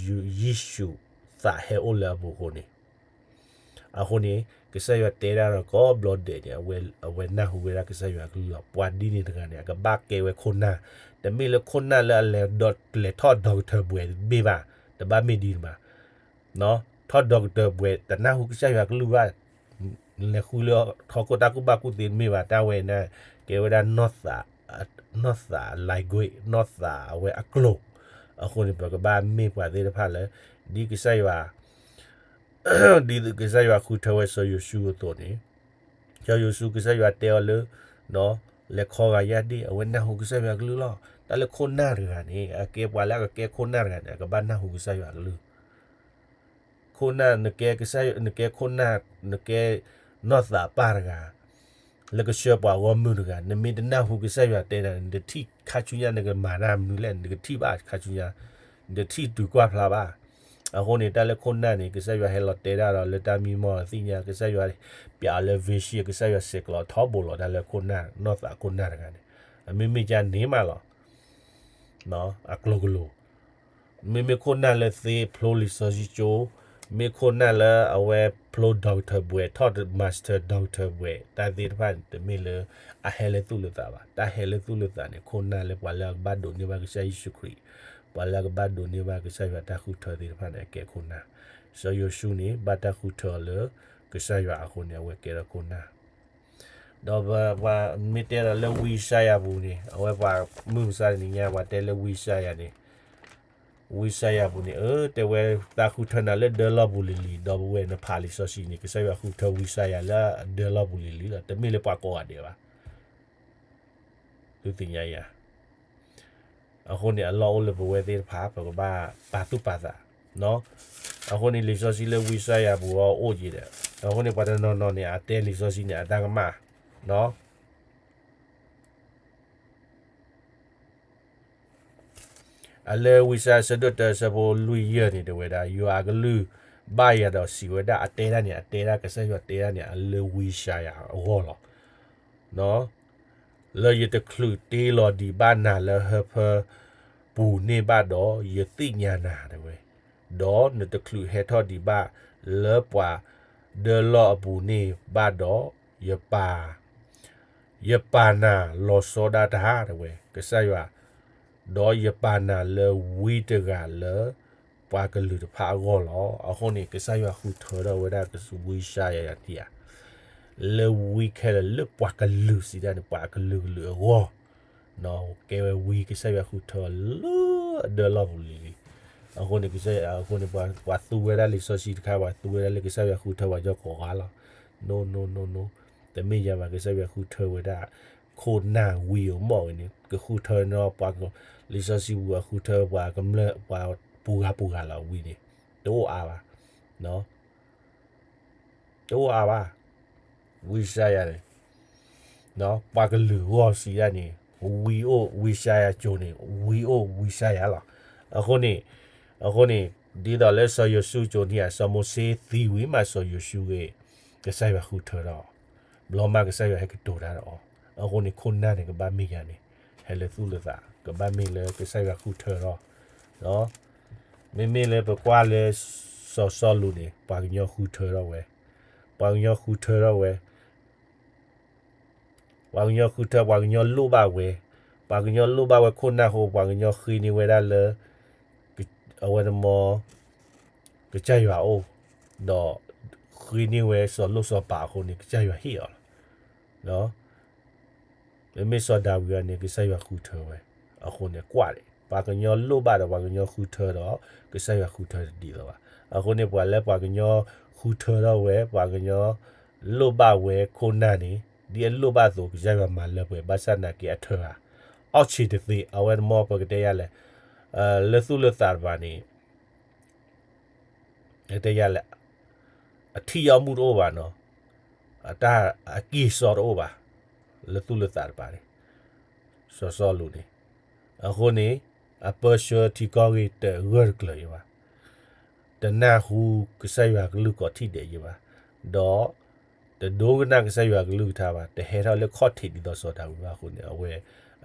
ယ့ၣ်ၡူးသးဟဲအိၣ်လၢအပူၤအဃိန့ၣ်, အဃိန့ၣ် ကစၢ်ယွၤတဲဒၣ်ဒီးကိးဘျီဒဲးန့ၣ် အဝဲနၢ်ဟူဝဲဒၣ်ကစၢ်ယွၤအကလုၢ်လီၤ. ပှၤဒ်န့ၣ်တဂၤန့ၣ် အကဘၣ်ကဲဝဲခိၣ်နၢ်, တမ့ၢ်လၢခိၣ်နၢ်လၢအလဲၤဒီးလဲၤထီၣ်ဒီကထၢဘှဲးတဘ့ၣ်ဘၣ်, တဘၣ်မ့ၢ်ဒ်န့ၣ်ဘၣ်. ထီၣ် doctor ဘှဲး တနၢ်ဟူကစၢ်ယွၤကလုၢ်ဘၣ်, လဲၤဃုလၢထီခိၣ်တၢ်ကူၣ်ဘၣ်ကူၣ်သ့တမ့ၢ်ဘၣ်, တၢ်ဝဲန့ၣ် ကဲဝဲဒၣ် နီၢ်သး language နီၢ်သးအဝဲအကျိာ်. အဃိန့ၣ် ပကဘၣ်မ့ၢ်ပှၤသ့ၣ်တဖၣ်လၢ ဒ်ကစၢ်ယွၤ ဒ်ကစၢ်ယွၤဃုထၢဝဲစီၤယိၤၡူအသိးန့ၣ်, စီၤယိၤၡူ ကစၢ်ယွၤတဲအီၤလၢ လဲၤခီဂာ်ယၢ်ဒ့ၣ်, အဝဲနၢ်ဟူကစၢ်ယွၤကလုၢ်လီၤ. တၢ်လၢခိၣ်နၢ်တဂၤန့ၣ် အကဲပှၤလၢအကကဲခိၣ်နၢ်တဂၤန့ၣ် အကဘၣ်နၢ်ဟူကစၢ်ယွၤကလုၢ်. ခိၣ်နၢ် နကဲကစၢ်ယွၤ နကဲခိၣ်နၢ် နကဲနီၢ်သးပၢ်တဂၤ လၢကဆှၢပှၤဂီၢ်မုၢ်တဂၤ, နမ့ၢ်တနၢ်ဟူကစၢ်ယွၤတဲနၤ နတထံၣ်ခါဆူညါ နကမၤတၢ်မနုၤလဲၣ်, နတထံၣ်ဘၣ်ခါဆူညါ, နတထံၣ်တုၤကွၢ်ဖျါဘၣ်. အဃိန့ၣ် တၢ်လၢခိၣ်နၢ်န့ၣ် ကစၢ်ယွၤဟဲလီၤတဲတၢ်ဒီးလၢတၢ်မံမီၢ်အသ့ၣ်ညါ, ကစၢ်ယွၤပျးအီၤလၢ vision, ကစၢ်ယွၤဆဲးကျိးထီဘိလီၤတၢ်လၢခိၣ်နၢ် နီၢ်သးခိၣ်နၢ်တဂၤန့ၣ်, အမ့မ့ၢ်ကန့ၣ်မးလီၤ. အကျိၤကလိၤ မ့မ့ၢ်ခိၣ်နၢ်လၢသ့ ဖျိလံာ်စီဆှံကၠိ, မ့ၢ်ခိၣ်နၢ်လၢအဝဲဖျိ doctor ဘှဲး ထီၣ် master doctor ဘှဲး တၢ်သ့ၣ်တဖၣ်န့ၣ် တမ့ၢ်လၢအဟဲလၢသူၣ်လၢသးဘၣ်. တၢ်ဟဲလၢသူၣ်လၢသးန့ၣ် ခိၣ်နၢ်လၢပှၤလၢအကဘၣ်ဒိးန့ၢ်ဘၣ်ကစၢ်ယ့ၣ်ၡူးခရံာ်, ပှၤလၢအကဘၣ်ဒိးန့ၢ်ဘၣ်ကစၢ်ယွၤတၢ်ဃုထၢသ့ၣ်တဖၣ်န့ၣ် အကဲခိၣ်နၢ်. စီၤယိၤၡူန့ၣ် ဘၣ်တၢ်ဃုထၢအီၤလၢကစၢ်ယွၤအဃိန့ၣ် အဝဲကဲထီၣ်ခိၣ်နၢ် ဒီးပှၤမ့ၢ်တဲဒီးလၢဝံယၡါယၤပူၤန့ၣ် အဝဲပှၤမုၢ်မဆါတနံၤညါ ပှၤတဲလၢဝံယၡါယၤန့ၣ်, ဝံယၡါယၤပူၤန့ၣ် အၢ တဲဝဲ သးဃုထၢနၤလၢဒၢလီၢ်ပူၤလံၤလံၤ, ဒီပုၢ်ဝဲၢ် နဖးလံာ်စီဆှံန့ၣ် ကစၢ်ယွၤဃုထၢဝံယၡါယၤလၢဒၢလီၢ်ပူၤလံၤလံၤလီၤ, တမ့ၢ်လၢပှၤကိးဂၤဒဲးဘၣ်. သုသ့ၣ်ညါယၤ အဃိန့ၣ် အလီၢ်အိၣ်လၢပဝဲသ့ၣ်တဖၣ် ပကဘၣ်ပာ်သူၣ်ပာ်သး, အဃိန့ၣ် လံာ်စီဆှံလၢဝံယၡါယၤပူၤအအိၣ်က့ၤဒီး, အဃိန့ၣ် ပှၤတနီၤနီၤန့ၣ် အတဲလံာ်စီဆှံန့ၣ် အတၢ်ကမၣ်, အလၢဝံယၡါယၤ အဆၢဒိၣ်တၢ အဆၢဖိလွံၢ်ယဲၢ်န့ၣ် တဲဝဲဒၣ် ယွၤအကလုၢ်ဘၣ်ယၤဒီးစံးဝဲဒၣ်, အတဲဒၣ်န့ၣ် အတဲဒၣ် ကစၢ်ယွၤတဲဒၣ်န့ၣ် အလၢဝံယၡါယၤအဂီၢ်လီၤ. လၢယတချုးတ့လီၤဒံးဘၣ်နၤလၢဟၢဖၢပူၤန့ၣ်ဘၣ်ဒီး ယသ့ၣ်ညါနၤ တဲဝဲ, ဒီးနတချုးဟဲထီၣ်ဒံးဘၣ်လၢပှၤဒၢလီၢ်အပူၤန့ၣ်ဘၣ်ဒီး ယပာ် ယပာ်နၤလီၤဆီဒၣ်တၢ် တဲဝဲ ကစၢ်ယွၤ, ဒီးယပာ်နၤလၢဝံတဂၤလၢပှၤကလုာ်တဖၣ်အဂီၢ်လီၤ. အဃိန့ၣ် ကစၢ်ယွၤဃုထၢထီၣ်ဝဲဒၣ်ဝံယၡါယၤယၤထံဧါ လၢဝံခဲလၢာ်လၢပှၤကလုာ်စံးဒၣ်န့ၣ် ပှၤကလုာ်ကလုာ်အဂီၢ်, ကဲဝဲဝံကစၢ်ယွၤဃုထၢလၢအဒၢလီၢ်ပူၤလံၤလံၤ, အဃိန့ၣ် ကစၢ်ယွၤ အဃိန့ၣ် ပှၤသူဝဲဒၣ်လံာ်စီဆှံတခါ ပှၤသူဝဲဒၣ်လၢကစၢ်ယွၤဃုထၢပှၤကညီကိးဂၤလီၤ, နိ နိ နိ နိ တမ့ၢ်ယၤဘၣ် ကစၢ်ယွၤဃုထၢဝဲဒၣ် ခိၣ်နၢ်ဝံအမိၢ်ဝဲန့ၣ် ကဃုထၢနီၤပှၤ လံာ်စီဆှံပူၤအဃုထၢပှၤကမျၢၢ်ပှၤပူၤဂၤပူၤဂၤလီၤဝံန့ၣ် တအိၣ်အါဘၣ် တအိၣ်အါဘၣ်, ဝံယၡါယၤန့ၣ် ပှၤကလုာ်ဂီၢ်စံးဒၣ်န့ၣ် ဝံအိၣ် ဝံယၡါယၤကၠိန့ၣ် ဝံအိၣ်ဝံယၡါယၤလီၤ. အဃိန့ၣ် အဃိန့ၣ် ဒ်သိးလၢစီၤယိၤၡူကၠိန့ၣ်ဧါ စီၤမိၤၡ့သံဝံၤမး စီၤယိၤၡူဂ့ၤ ကစၢ်ယွၤဃုထၢဒီး ဘျီမးကစၢ်ယွၤဟဲကတိၤတၢ်ဒီးအီၤ, အဃိန့ၣ် ခိၣ်နၢ်န့ၣ် ကဘၣ်မ့ၢ်ယၤန့ၣ် ဟဲလၢသူၣ်လၢသး ကဘၣ်မ့ၢ်လၢကစၢ်ယွၤဃုထၢဒီး မ့မ့ၢ်လၢပကွၢ်လၢ စီၤစီလူးန့ၣ် ပှၤကညီဃုထၢထီၣ်ဝဲ, ပှၤကညီဃုထၢထီၣ်ဝဲ, ပှၤကညီဃုထၢ ပှၤကညီလိၣ်ဘၣ်ဝဲ, ပှၤကညီလိၣ်ဘၣ်ဝဲခိၣ်နၢ်အဃိ ပှၤကညီဃ့န့ၢ်ဝဲဒၣ်လၢ အဝဲန့ၣ်မ့ၢ် ကစၢ်ယွၤအအိၣ်, ဒီးဃ့န့ၢ်ဝဲစီၤလိၣ်စီၤပၤအဃိန့ၣ် ကစၢ်ယွၤဟ့ၣ်အီၤလီၤ. မ့မ့ၢ်စီၤဒၤဝံးအံၤန့ၣ် ကစၢ်ယွၤဃုထၢဝဲ, အဃိန့ၣ်ကွၢ်န့ၣ် ပှၤကညီလိၣ်ဘၣ်ဒီးပှၤကညီဃုထၢဒီး ကစၢ်ယွၤဃုထၢတဒ်သိးဘၣ်. အဃိန့ၣ် ပှၤလၢပှၤကညီဃုထၢထီၣ်ဝဲ ပှၤကညီလိၣ်ဘၣ်ဝဲခိၣ်နၢ်န့ၣ် ဒ်အလိၣ်ဘၣ်အသိး ကစၢ်ယွၤမၤလၢပှဲၤ ဘၣ်ဆၣ်နာ်က့အထၢဂၤ အီၣ်ဆံးတသ့ အဝဲတမ့ၢ်ပကတဲယၤလဲၣ်, လၢသူၣ်လၢသးတပၤန့ၣ် တဲယၤလဲၣ်, အထံၣ်အီမူၢ်တအိၣ်ဘၣ်နီၤ, အတၢ်အကံၢ်အစီတအိၣ်ဘၣ်, လၢသူၣ်လၢသးတပၤန့ၣ်, စီၤစီလူးန့ၣ်, အဃိန့ၣ် အပၢဆှၢထံကီၢ်ဂ့ၢ်တဂၢၢ်တကျၢၤအံၤဘၣ်, တနၢ်ဟူကစၢ်ယွၤကလုၢ်ကိးထံၣ်ဒဲးအံၤဘၣ်, ဒီး တဒိကနၣ်ကစၢ်ယွၤကလုၢ်ကထါဘၣ်, တဟဲထီၣ်လၢခီၣ်ထံးဒ်သိးစီၤဒၤဝံးဘၣ်အဃိန့ၣ် အဝဲ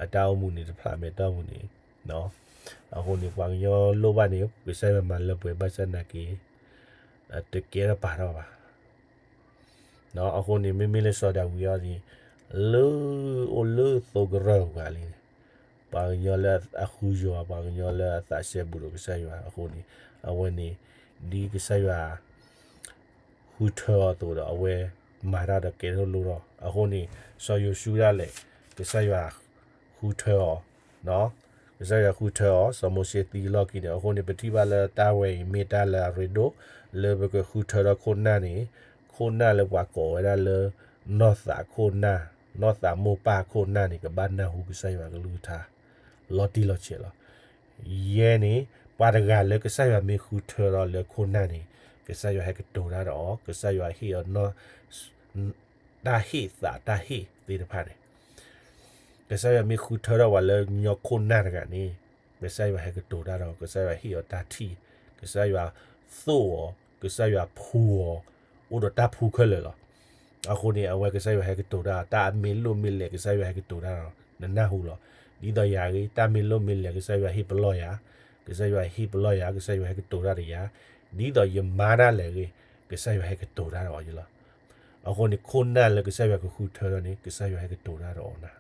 အတၢ်အိၣ်မူန့ၣ်တဖျးမဲာ်တီၢ်မူန့ၣ် အဃိန့ၣ် ပှၤကညီလိၣ်ဘၣ်န့ၣ် ကစၢ်ယွၤမၤလၢပှဲၤဘၣ်ဆၣ်နာ်က့ တကဲထီၣ်ပာ်ထီၣ်ဘၣ်. အဃိန့ၣ် မ့မ့ၢ်လၢစီၤဒၤဝံးအံၤန့ၣ် လၢအိၣ်လၢသိကရၢၢ်ဂၤလံန့ၣ်, ပှၤကညီလၢအဃုယွၤ ပှၤကညီလၢအသးစဲဘူးဒီးကစၢ်ယွၤအဃိန့ၣ် အဝဲန့ၣ် ဒ်ကစၢ်ယွၤ ဃုထၢအီၤအသိးဒီး အဝဲမၤတၢ်ဒီးကဲထီၣ်လိၣ်ထီၣ်. အဃိန့ၣ် စီၤယိၤၡူဒၣ်လဲာ် ကစၢ်ယွၤဃုထၢအီၤ, ကစၢ်ယွၤဃုထၢအီၤ, စီၤမိၤၡ့သံလီၢ်ခံန့ၣ်. အဃိန့ၣ် ပထံၣ်ဘၣ်လၢတၢ်ဝဲအံၤမ့ၢ်တၢ်လၢအရ့ဒိၣ် လၢပကဃုထၢဒီးခိၣ်နၢ်န့ၣ်, ခိၣ်နၢ်လၢပှၤကိးဝဲဒၣ်လၢ နီၢ်သးခိၣ်နၢ်, နီၢ်သးမိၢ်ပၢ်ခိၣ်နၢ်န့ၣ် ကဘၣ်နၢ်ဟူကစၢ်ယွၤကလုၢ်ကထါ လီၤတံၢ်လီၤဆဲးလီၤ. ယဲန့ၣ် ပှၤတဂၤလၢကစၢ်ယွၤမ့ၢ်ဃုထၢဒီးလၢခိၣ်နၢ်န့ၣ် ကစၢ်ယွၤဟဲကတိၤတၢ်ဒီးအီၤ, ကစၢ်ယွၤဟ့ၣ်အီၤ တၢ်ဟ့ၣ်သးတၢ်ဟ့ၣ်သ့ၣ်တဖၣ်န့ၣ်, ကစၢ်ယွၤမ့ၢ်ဃုထၢဒီးပှၤလၢညီခိၣ်နၢ်တဂၤန့ၣ်, ကစၢ်ယွၤဟဲကတိၤတၢ်ဒီး ကစၢ်ယွၤဟ့ၣ်အီၤတၢ်ထံၣ်, ကစၢ်ယွၤသိၣ်အီၤ, ကစၢ်ယွၤဖှူအီၤ, အိၣ်ဒီးတၢ်ဖှူခဲလၢာ်လီၤ. အဃိန့ၣ် အဝဲကစၢ်ယွၤဟဲကတိၤတၢ်, တၢ်အမ့ၢ်လိၣ်မ့ၢ်လဲၢ် ကစၢ်ယွၤဟဲကတိၤတၢ်ဒီး နနၢ်ဟူလီၤ. ဒ်သိးယၤဂ့ၤ, တၢ်မ့ၢ်လိၣ်မ့ၢ်လဲၢ် ကစၢ်ယွၤဟ့ၣ်ပလီၢ်ယၤ, ကစၢ်ယွၤဟ့ၣ်ပလီၢ်ယၤ, ကစၢ်ယွၤဟဲကတိၤတၢ်ဒီးယၤ, ဒ်သိးယမါဒၣ်လဲာ်ဂ့ၤ, ကစၢ်ယွၤဟဲကတိၤတၢ်ဒီးအီၤယလီၤ. အဃိန့ၣ် ခိၣ်နၢ်လၢကစၢ်ယွၤကဃုထၢဒီးန့ၣ် ကစၢ်ယွၤဟဲကတိၤတၢ်ဒီးအီၤနၤ,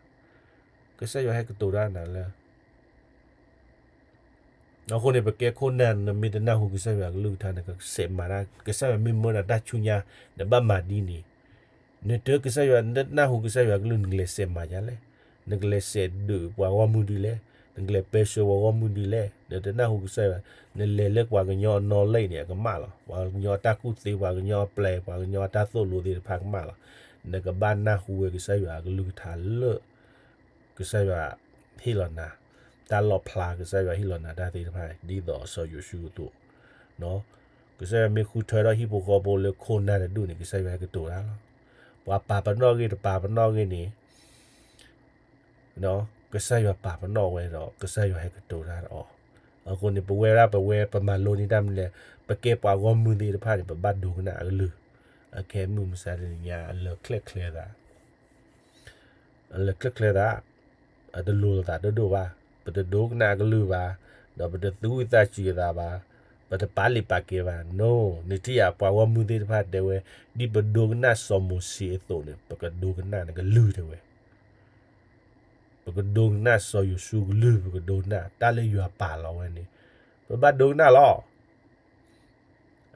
ကစၢ်ယွၤဟဲကတိၤတၢ်နၤလၢ အဃိန့ၣ် ပကဲခိၣ်နၢ် နမ့ၢ်တနၢ်ဟူကစၢ်ယွၤကလုၢ်ကထါ နကစဲးမၤတၢ်, ကစၢ်ယွၤမ့ၢ်မၢနၤတၢ်ဆူညါ နဘၣ်မၤဒ်န့ၣ်, နတကစၢ်ယွၤ နတနၢ်ဟူကစၢ်ယွၤကလုၢ် နကလဲၤစဲးမၤဒ်လဲၣ်, နကလဲၤစဲးဒုးပှၤဂီၢ်မုၢ်ဒ်လဲၣ်, နကလဲၤပၢဆှၢပှၤဂီၢ်မုၢ်ဒ်လဲၣ်, နတနၢ်ဟူကစၢ်ယွၤ, နလဲၤလၢပှၤကညီအနီၣ်လဲၣ်န့ၣ် အကမၣ်လီၤ. ပှၤကညီအတၢ်ကူၣ်သ့ ပှၤကညီအပျဲၢ် ပှၤကညီအတၢ်သိၣ်လိသ့ၣ်တဖၣ်ကမၣ်လီၤ. နကဘၣ်နၢ်ဟူဝဲကစၢ်ယွၤကလုၢ်ကထါလၢ ကစၢ်ယွၤဟ့ၣ်လီၤနၤ, တၢ်လီၣ်ဖျါ ကစၢ်ယွၤဟ့ၣ်လီၤနၤတၢ်သ့ၣ်တဖၣ် ဒ်သိးစီၤယိၤၡူအသိး, ကစၢ်ယွၤမ့ၢ်ဃုထၢထီၣ်ဟံၣ်ဖိဃီဖိလၢခိၣ်နၢ်တဒူၣ်န့ၣ် ကစၢ်ယွၤဟဲကတိၤတၢ်လီၤ. ပှၤပာ်ပနီၣ်ဂ့ၤတပာ်ပနီၣ်ဂ့ၤန့ၣ် ကစၢ်ယွၤပာ်ပနီၣ်ဝဲဒီး ကစၢ်ယွၤဟဲကတိၤတၢ်ဒီးအီၤ. အဃိန့ၣ် ပဝဲဒၣ်ပဝဲ ပမၤလိန့ၢ်တၢ်မနုၤလဲၣ်, ပကဲပှၤဂီၢ်မုၢ်သ့ၣ်တဖၣ်န့ၣ် ပဘၣ်ဒိကနၣ်အကလုၢ်, အခဲမုၢ်မဆါတနံၤညါ အလၢာ်ချၢၣ်ချဲသး အလၢာ်ချၢၣ်ချဲသး, အတလိၤလိာ်သးဒိၣ်ဒိၣ်ဘၣ်, ပတဒိကနၣ်အကလုၢ်ဘၣ်, ဒီးပတသူဝံသးစူၤအသးဘၣ်, ပတပာ်လုၢ်ပာ်ကဲဘၣ်, no, နထံၣ်ဧါ ပှၤဂီၢ်မုၢ်သ့ၣ်တဖၣ်တဲဝဲ, ဒ်ပဒိကနၣ်စီၤမိၤၡ့အသိးန့ၣ် ပကဒိကနၣ်နကလုၢ်တဲဝဲ, ပကဒိကနၣ်စီၤယိၤၡူကလုၢ် ပကဒိကနၣ်တၢ်လၢယွၤပာ်လီၤဝဲန့ၣ်, ပဘၣ်ဒိကနၣ်လီၤ.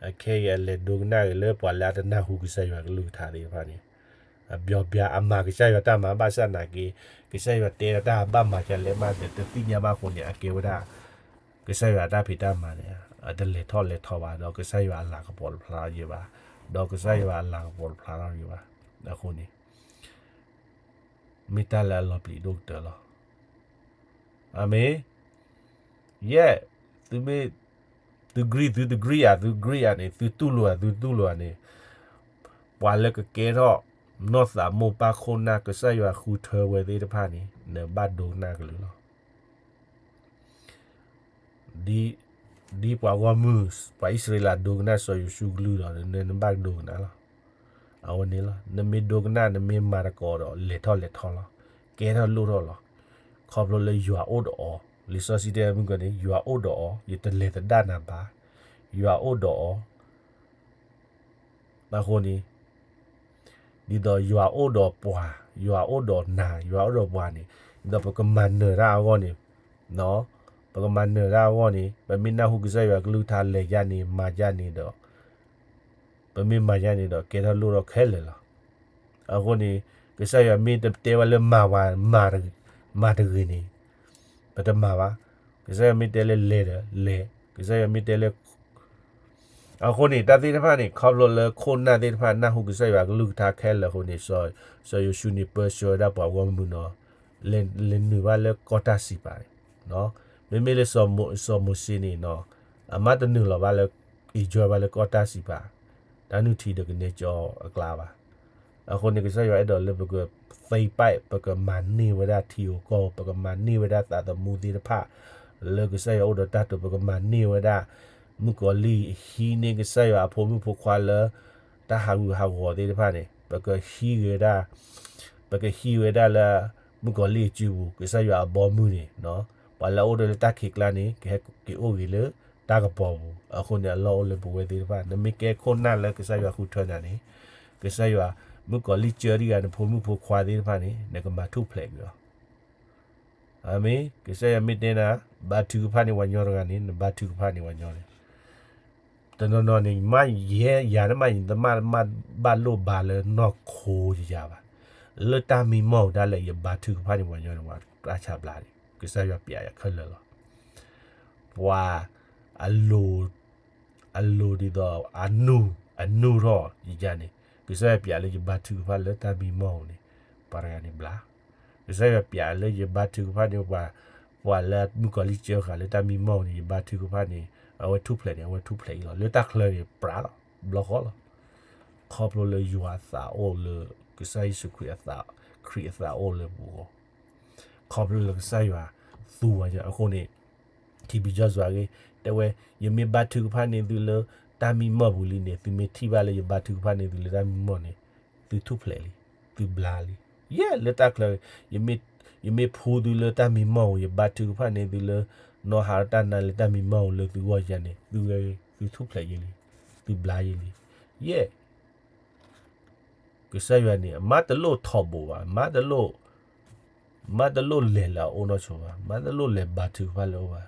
အခဲအံၤအလဲၤဒိကနၣ်ဂ့ၤလၢပှၤလၢအတနၢ်ဟူကစၢ်ယွၤကလုၢ်ကထါသ့ၣ်တဖၣ်န့ၣ်, အဘျီဘျီအမၤကစၢ်ယွၤတၢ်မၤဘၣ်ဆၣ်နာ်က့, ကစၢ်ယွၤတဲတၢ်ဘၣ်မၤဒ်လဲၣ်မးဒီး တသ့ၣ်ညါဘၣ်အဃိန့ၣ် အကဲဝဲဒၣ် ကစၢ်ယွၤအတၢ်ဖံးတၢ်မၤန့ၣ် အတလဲၤထီၣ်လဲၤထီဘၣ်, ဒီးကစၢ်ယွၤအလၤကပီၤတဖျါထီၣ်ယံၤဘၣ်, ဒီးကစၢ်ယွၤအလၤကပီၤတဖျါထီၣ်ယံၤဘၣ်. အဃိန့ၣ် မ့ၢ်တၢ်လၢအလီၤပျံၤဒိၣ်ကတၢၢ်လီၤ. အၤမ့ၣ်. ယဲၢ်, သုမ့ၢ်, သု agree သု agree ဧါ, သု agree ဧါန့ၣ်, သုတူၢ်လိာ်ဧါ, သုတူၢ်လိာ်ဧါန့ၣ်, ပှၤလၢကကဲထီၣ် နီၢ်သးမိၢ်ပၢ်ခိၣ်နၢ် ကစၢ်ယွၤဃုထၢဝဲသ့ၣ်တဖၣ်န့ၣ် နဘၣ်ဒိကနၣ်ကလုၢ်လီၤ. ဒ်ပှၤဂီၢ်မုၢ် ပှၤအံၣ်စရ့လးဒိကနၣ်စီၤယိၤၡူကလုၢ်ဒီး နဘၣ်ဒိကနၣ်လီၤ. အဝဲန့ၣ်လီၤ. နမ့ၢ်ဒိကနၣ် နမ့ၢ်မၤသကိးဒီး လဲၤထီၣ်လဲၤထီလီၤ. ကဲထီၣ်လိၣ်ထီၣ်လီၤ. ခီဖျိလၢယွၤအိၣ်ဒီးအီၤ, လံာ်စီဆှံတဲမုၢ်ကီၢ်န့ၣ် ယွၤအိၣ်ဒီးအီၤ, ယတလဲၤသဒၣ်နၤဘၣ်, ယွၤအိၣ်ဒီးအီၤ အဃိန့ၣ် ဒ်သိးယွၤအိၣ်ဒီးပှၤ, ယွၤအိၣ်ဒီးနၤ, ယွၤအိၣ်ဒီးပှၤန့ၣ်, ဒ်သိးပကမၤနၢၤတၢ်အဂီၢ်န့ၣ်, ပကမၤနၢၤတၢ်အဂီၢ်န့ၣ် ပမ့ၢ်နၢ်ဟူကစၢ်ယွၤကလုၢ်ကထါ လဲၤယါန့ၣ် မၤယါန့ၣ်ဒီး ပမ့ၢ်မၤယါန့ၣ်ဒီး ကဲထီၣ်လိၣ်ထီၣ်ခဲလၢာ်လီၤ. အဃိန့ၣ် ကစၢ်ယွၤမ့ၢ်တတဲဝဲလၢမၤဝဲ, မၤတဂ့ၤန့ၣ် ပတမၤဘၣ်. ကစၢ်ယွၤမ့ၢ်တဲလၢလဲၤဒီးလဲၤ, ကစၢ်ယွၤမ့ၢ်တဲလၢ အဃိန့ၣ် တၢ်သ့ၣ်တဖၣ်န့ၣ် ခီဖျိလၢခိၣ်နၢ်သ့ၣ်တဖၣ် နၢ်ဟူကစၢ်ယွၤကလုၢ်ကထါခဲလၢာ်အဃိန့ၣ် စီၤယိၤၡူန့ၣ် ပၢဆှၢဝဲဒၣ်ပှၤဂီၢ်မုၢ်နီၤ လဲၤနုာ်ဘၣ်လၢကီၢ်တၢ်စံးပာ်န့ၣ်, မ့မ့ၢ်လၢ စီၤမိၤၡ့န့ၣ်နီၤ အမ့ၢ်တနုာ်လီၤဘၣ်လၢ အံၣ်စရ့လးဘၣ်လၢကီၢ်တၢ်စံးပာ် တၢ်နုၢ်ထံဒီးကနဲကၠီအကျါဘၣ်. အဃိန့ၣ် ကစၢ်ယွၤအဲၣ်ဒိးလၢပက သ့ပာ် ပကမၤန့ၢ်ဝဲဒၣ်ထံဧိၤကီၢ်ဧိၤ ပကမၤန့ၢ်ဝဲဒၣ်သးသမူသ့ၣ်တဖၣ် လၢကစၢ်ယွၤအိၣ်ဒီးတၢ်တိာ် ပကမၤန့ၢ်ဝဲဒၣ် မုၣ်ကီၤလံၢ်ဟံးန့ၢ်ကစၢ်ယွၤအဖိမုၣ်ဖိခွါလၢ တၢ်ဟးဂူာ်ဟးဂီၤသ့ၣ်တဖၣ်န့ၣ် ပကဟံးဝဲဒၣ် ပကဟံးဝဲဒၣ်လၢ မုၣ်ကီၤလံၢ်အစုပူၤ ကစၢ်ယွၤအဘီအမုၢ်န့ၣ် ပှၤလၢအအိၣ်ဒီးလၢတၢ်ခံးကျါန့ၣ် ကဟဲက့ၤအိၣ်ဂ့ၤလၢတၢ်ကပီၤပူၤ. အဃိန့ၣ် အလီၢ်အိၣ်လၢပဝဲသ့ၣ်တဖၣ် နမ့ၢ်ကဲခိၣ်နၢ်လၢကစၢ်ယွၤဃုထၢနၤန့ၣ် ကစၢ်ယွၤ မုၣ်ကီၤလံၢ်စၢတံၢ်ဂၤ နဖိမုၣ်ဖိခွါသ့ၣ်တဖၣ်န့ၣ် နကမၤထူၣ်ဖျဲးကွံာ်အီၤ. အၤမ့ၣ်. ကစၢ်ယွၤမ့ၢ်တဲနၤ ဘါထုကဖၣ်န့ၢ်ပှၤညီတဂၤန့ၣ် နဘါထုကဖၣ်န့ၢ်ပှၤညီန့ၣ် တနီၤနီၤန့ၣ် မ့ၢ်ယဲယၤတမ့ၢ် ယတမ့ၢ်ဘၣ်လိၣ်ဘါလၢနီၢ်ခိယၤဘၣ်. လၢတၢ်မံမီၢ်ပူၤဒၣ်လဲာ် ယဘါထုကဖၣ်န့ၣ် ပှၤညီန့ၣ် ပှၤတၢ်ဆါဘျါန့ၣ် ကစၢ်ယွၤပျးယၤခဲလၢာ်လီၤ. ပှၤ အလိၤ အလိၤဒ်သိး အနူၢ် အနူၢ်ထီၣ်ယၤန့ၣ် ကစၢ်ယွၤပျးလၢယဘါထုကဖၣ်လၢတၢ်မံမီၢ်ပူၤန့ၣ် ပှၤတဂၤန့ၣ်ဘျါ. ကစၢ်ယွၤပျးလၢယဘါထုကဖၣ်န့ၣ် ပှၤ ပှၤလၢမုၣ်ကီၤလံၢ်စၢဃာ်လၢတၢ်မံမီၢ်ပူၤန့ၣ် ယဘါထုကဖၣ်န့ၣ် အဝဲထူၣ်ဖျဲးန့ၣ် အဝဲထူၣ်ဖျဲးအံၤလီၤ. လၢတၢ်ချၢန့ၣ် ပြးလီၤ ဘျီဃီလီၤ. ခီဖျိလၢယွၤအသးအိၣ်လၢ ကစၢ်ယ့ၣ်ၡူးခရံာ်အသး ခရံာ်အသးအိၣ်လၢပဂီၢ် ခီဖျိလၢကစၢ်ယွၤသူဝဲအဃိန့ၣ် ထံဘံကီၢ်စွၤဂ့ၤ တဲဝဲ ယမ့ၢ်ဘါထုကဖၣ်န့ၢ်သုလၢတၢ်မံမီၢ်ပူၤလံန့ၣ် သုမ့ၢ်ထံၣ်ဘၣ်လၢယဘါထုကဖၣ်န့ၢ်သုလၢတၢ်မံမီၢ်န့ၣ် သုထူၣ်ဖျဲးလံ သုဘျါလံ. ယဲ လၢတၢ်ချၢ ယမ့ၢ်ဖှူသုလၢတၢ်မံမီၢ်ပူၤ ယဘါထုကဖၣ်န့ၢ်သုလၢ နီၢ်ဟးတၢ်နါလၢတၢ်မံမီၢ်ပူၤလၢသုဂီၢ်ယၤန့ၣ် သုဝဲ သုထူၣ်ဖျဲးယဲလံ သုဘျါယဲလံ. ယဲ ကစၢ်ယွၤန့ၣ် အမါတလိၣ်ထီဘိဘၣ်, မါတလိၣ်, မါတလိၣ်လဲၤလၢအအိၣ်နီၢ်ဆိဘၣ်, မါတလိၣ်လဲၤဘါထုကဖၣ်လၢအအိၣ်ဘၣ်.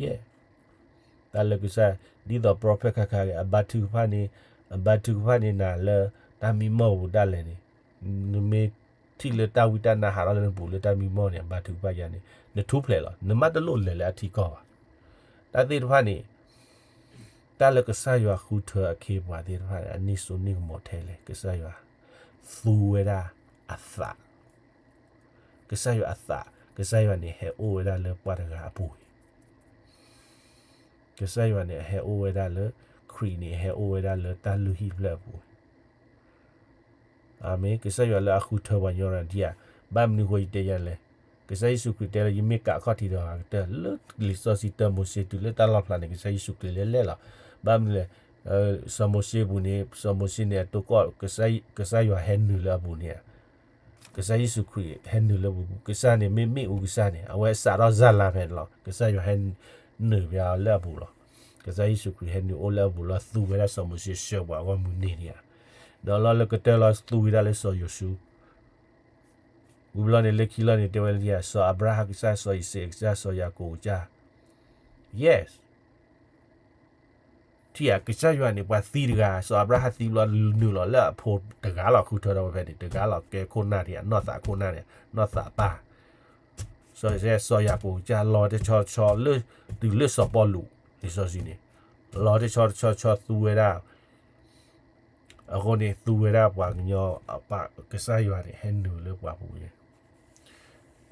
ယဲၢ်, တၢ်လၢကစၢ်, ဒ်သိး prophet ခါခါဂ့ၤ အဘါထုကဖၣ်န့ၣ်, အဘါထုကဖၣ်န့ၢ်နၤလၢ တၢ်မံမီၢ်ပူၤဒၣ်လဲာ်န့ၣ်, နမ့ၢ်ထံၣ်လၢတၢ်ဝံတၢ်နါဟးထီၣ်လၢနပူၤလၢတၢ်မံမီၢ်န့ၣ် အဘါထုကဖၣ်ယၤန့ၣ် နထူၣ်ဖျဲးလီၤ. နမါတလိၣ်လဲၤလၢအထံကီၢ်ဘၣ်. တၢ်သ့ၣ်တဖၣ်န့ၣ် တၢ်လၢကစၢ်ယွၤဃုထၢအခ့အပှၤသ့ၣ်တဖၣ်န့ၣ် အန့ၣ်စိန့ၢ်ကမီၤထဲလဲၣ်, ကစၢ်ယွၤသူဝဲဒၣ်အသး, ကစၢ်ယွၤအသး, ကစၢ်ယွၤန့ၣ်ဟဲအိၣ်ဝဲဒၣ်လၢပှၤတဂၤအပူၤအံၤ, ကစၢ်ယွၤန့ၣ်အဟဲအိၣ်ဝဲဒၣ်လၢ ခရံာ်န့ၣ် အဟဲအိၣ်ဝဲဒၣ်လၢတၢ်လုၢ်ဟံၣ်ဖျၢၣ်အပူၤအံၤ အၤမ့ၣ်. ကစၢ်ယွၤလၢအဃုထၢပှၤကညီဒံးဧါ. ဘၣ်မနုၤအဃိယတဲယၤလဲၣ်. ကစၢ်ယ့ၣ်ၡူးခရံာ်တဲလၢ ယမ့ၢ်ကးအခီၣ်ထံးဒီးဂၤကတၢၢ်, လၢလံာ်စီဆှံတၢမိၤၡ့တုၤလၢတၢ်လီၣ်ဖျါန့ၣ် ကစၢ်ယ့ၣ်ၡူးခရံာ်လဲၤလဲၣ်လီၤ. ဘၣ်မနုၤလဲၣ်, စီၤမိၤၡ့ပူၤန့ၣ် စီၤမိၤၡ့န့ၣ်အတိကီၢ် ကစၢ်ယွၤဟဲနုာ်လၢအပူၤန့ၣ်ဧါ. ကစၢ်ယ့ၣ်ၡူးခရံာ်ဟဲနုာ်လၢပူၤ, ကစၢ်န့ၣ်မ့ၢ်မ့ၣ်အူကစၢ်န့ၣ် အဝဲစးထီၣ်စၢ်လါဖဲန့ၣ်လီၤ. ကစၢ်ယွၤဟဲနုာ်ဘၣ်လၢအပူၤလီၤ. ကစၢ်ယ့ၣ်ၡူးခရံာ်ဟဲနုာ်အိၣ်လၢအပူၤလီၤ, သူဝဲဒၣ်စီၤမိၤၡ့ဆှၢပှၤဂီၢ်မုၢ်န့ၢ်န့ၣ်ဧါ. ဒီးလီၤလၢကတၢၢ်လီၤသူဝဲဒၣ်လၢစီၤယိၤၡူ ဝံၤဘျီန့ၣ် လၢခံလီၤန့ၣ် တဲဝဲလၢ စီၤအၤဘြၤဟၣ်ကစၢ်, စီၤအံၤစဲးကစၢ်, စီၤယၤကိာ်ကစၢ်. Yes. ထံၣ်ဧါ, ကစၢ်ယွၤန့ၣ် ပှၤသံတဂၤ, စီၤအၤဘြၤဟၣ်သံဘျီနုာ်လီၤလၢအဖိတဂၤလီၤ, ဃုထၢထီၣ်ဝဲဖဲန့ၣ် တဂၤလီၤ, ကဲခိၣ်နၢ်တဂၤ, နီၢ်သးခိၣ်နၢ်တဂၤ, နီၢ်သးပၢ်. စီၤအံၤစဲး, စီၤယၤကိာ်ကစၢ်, လီၤတဆီတဆီလၢ တုၤလၢစီၤပီလူး, လံာ်စီဆှံန့ၣ် လီၤတဆီတဆီဆီသူဝဲဒၣ် အဃိန့ၣ် သူဝဲဒၣ်ပှၤကညီ, ကစၢ်ယွၤန့ၣ် ဟဲနုာ်လၢပှၤပူၤန့ၣ်,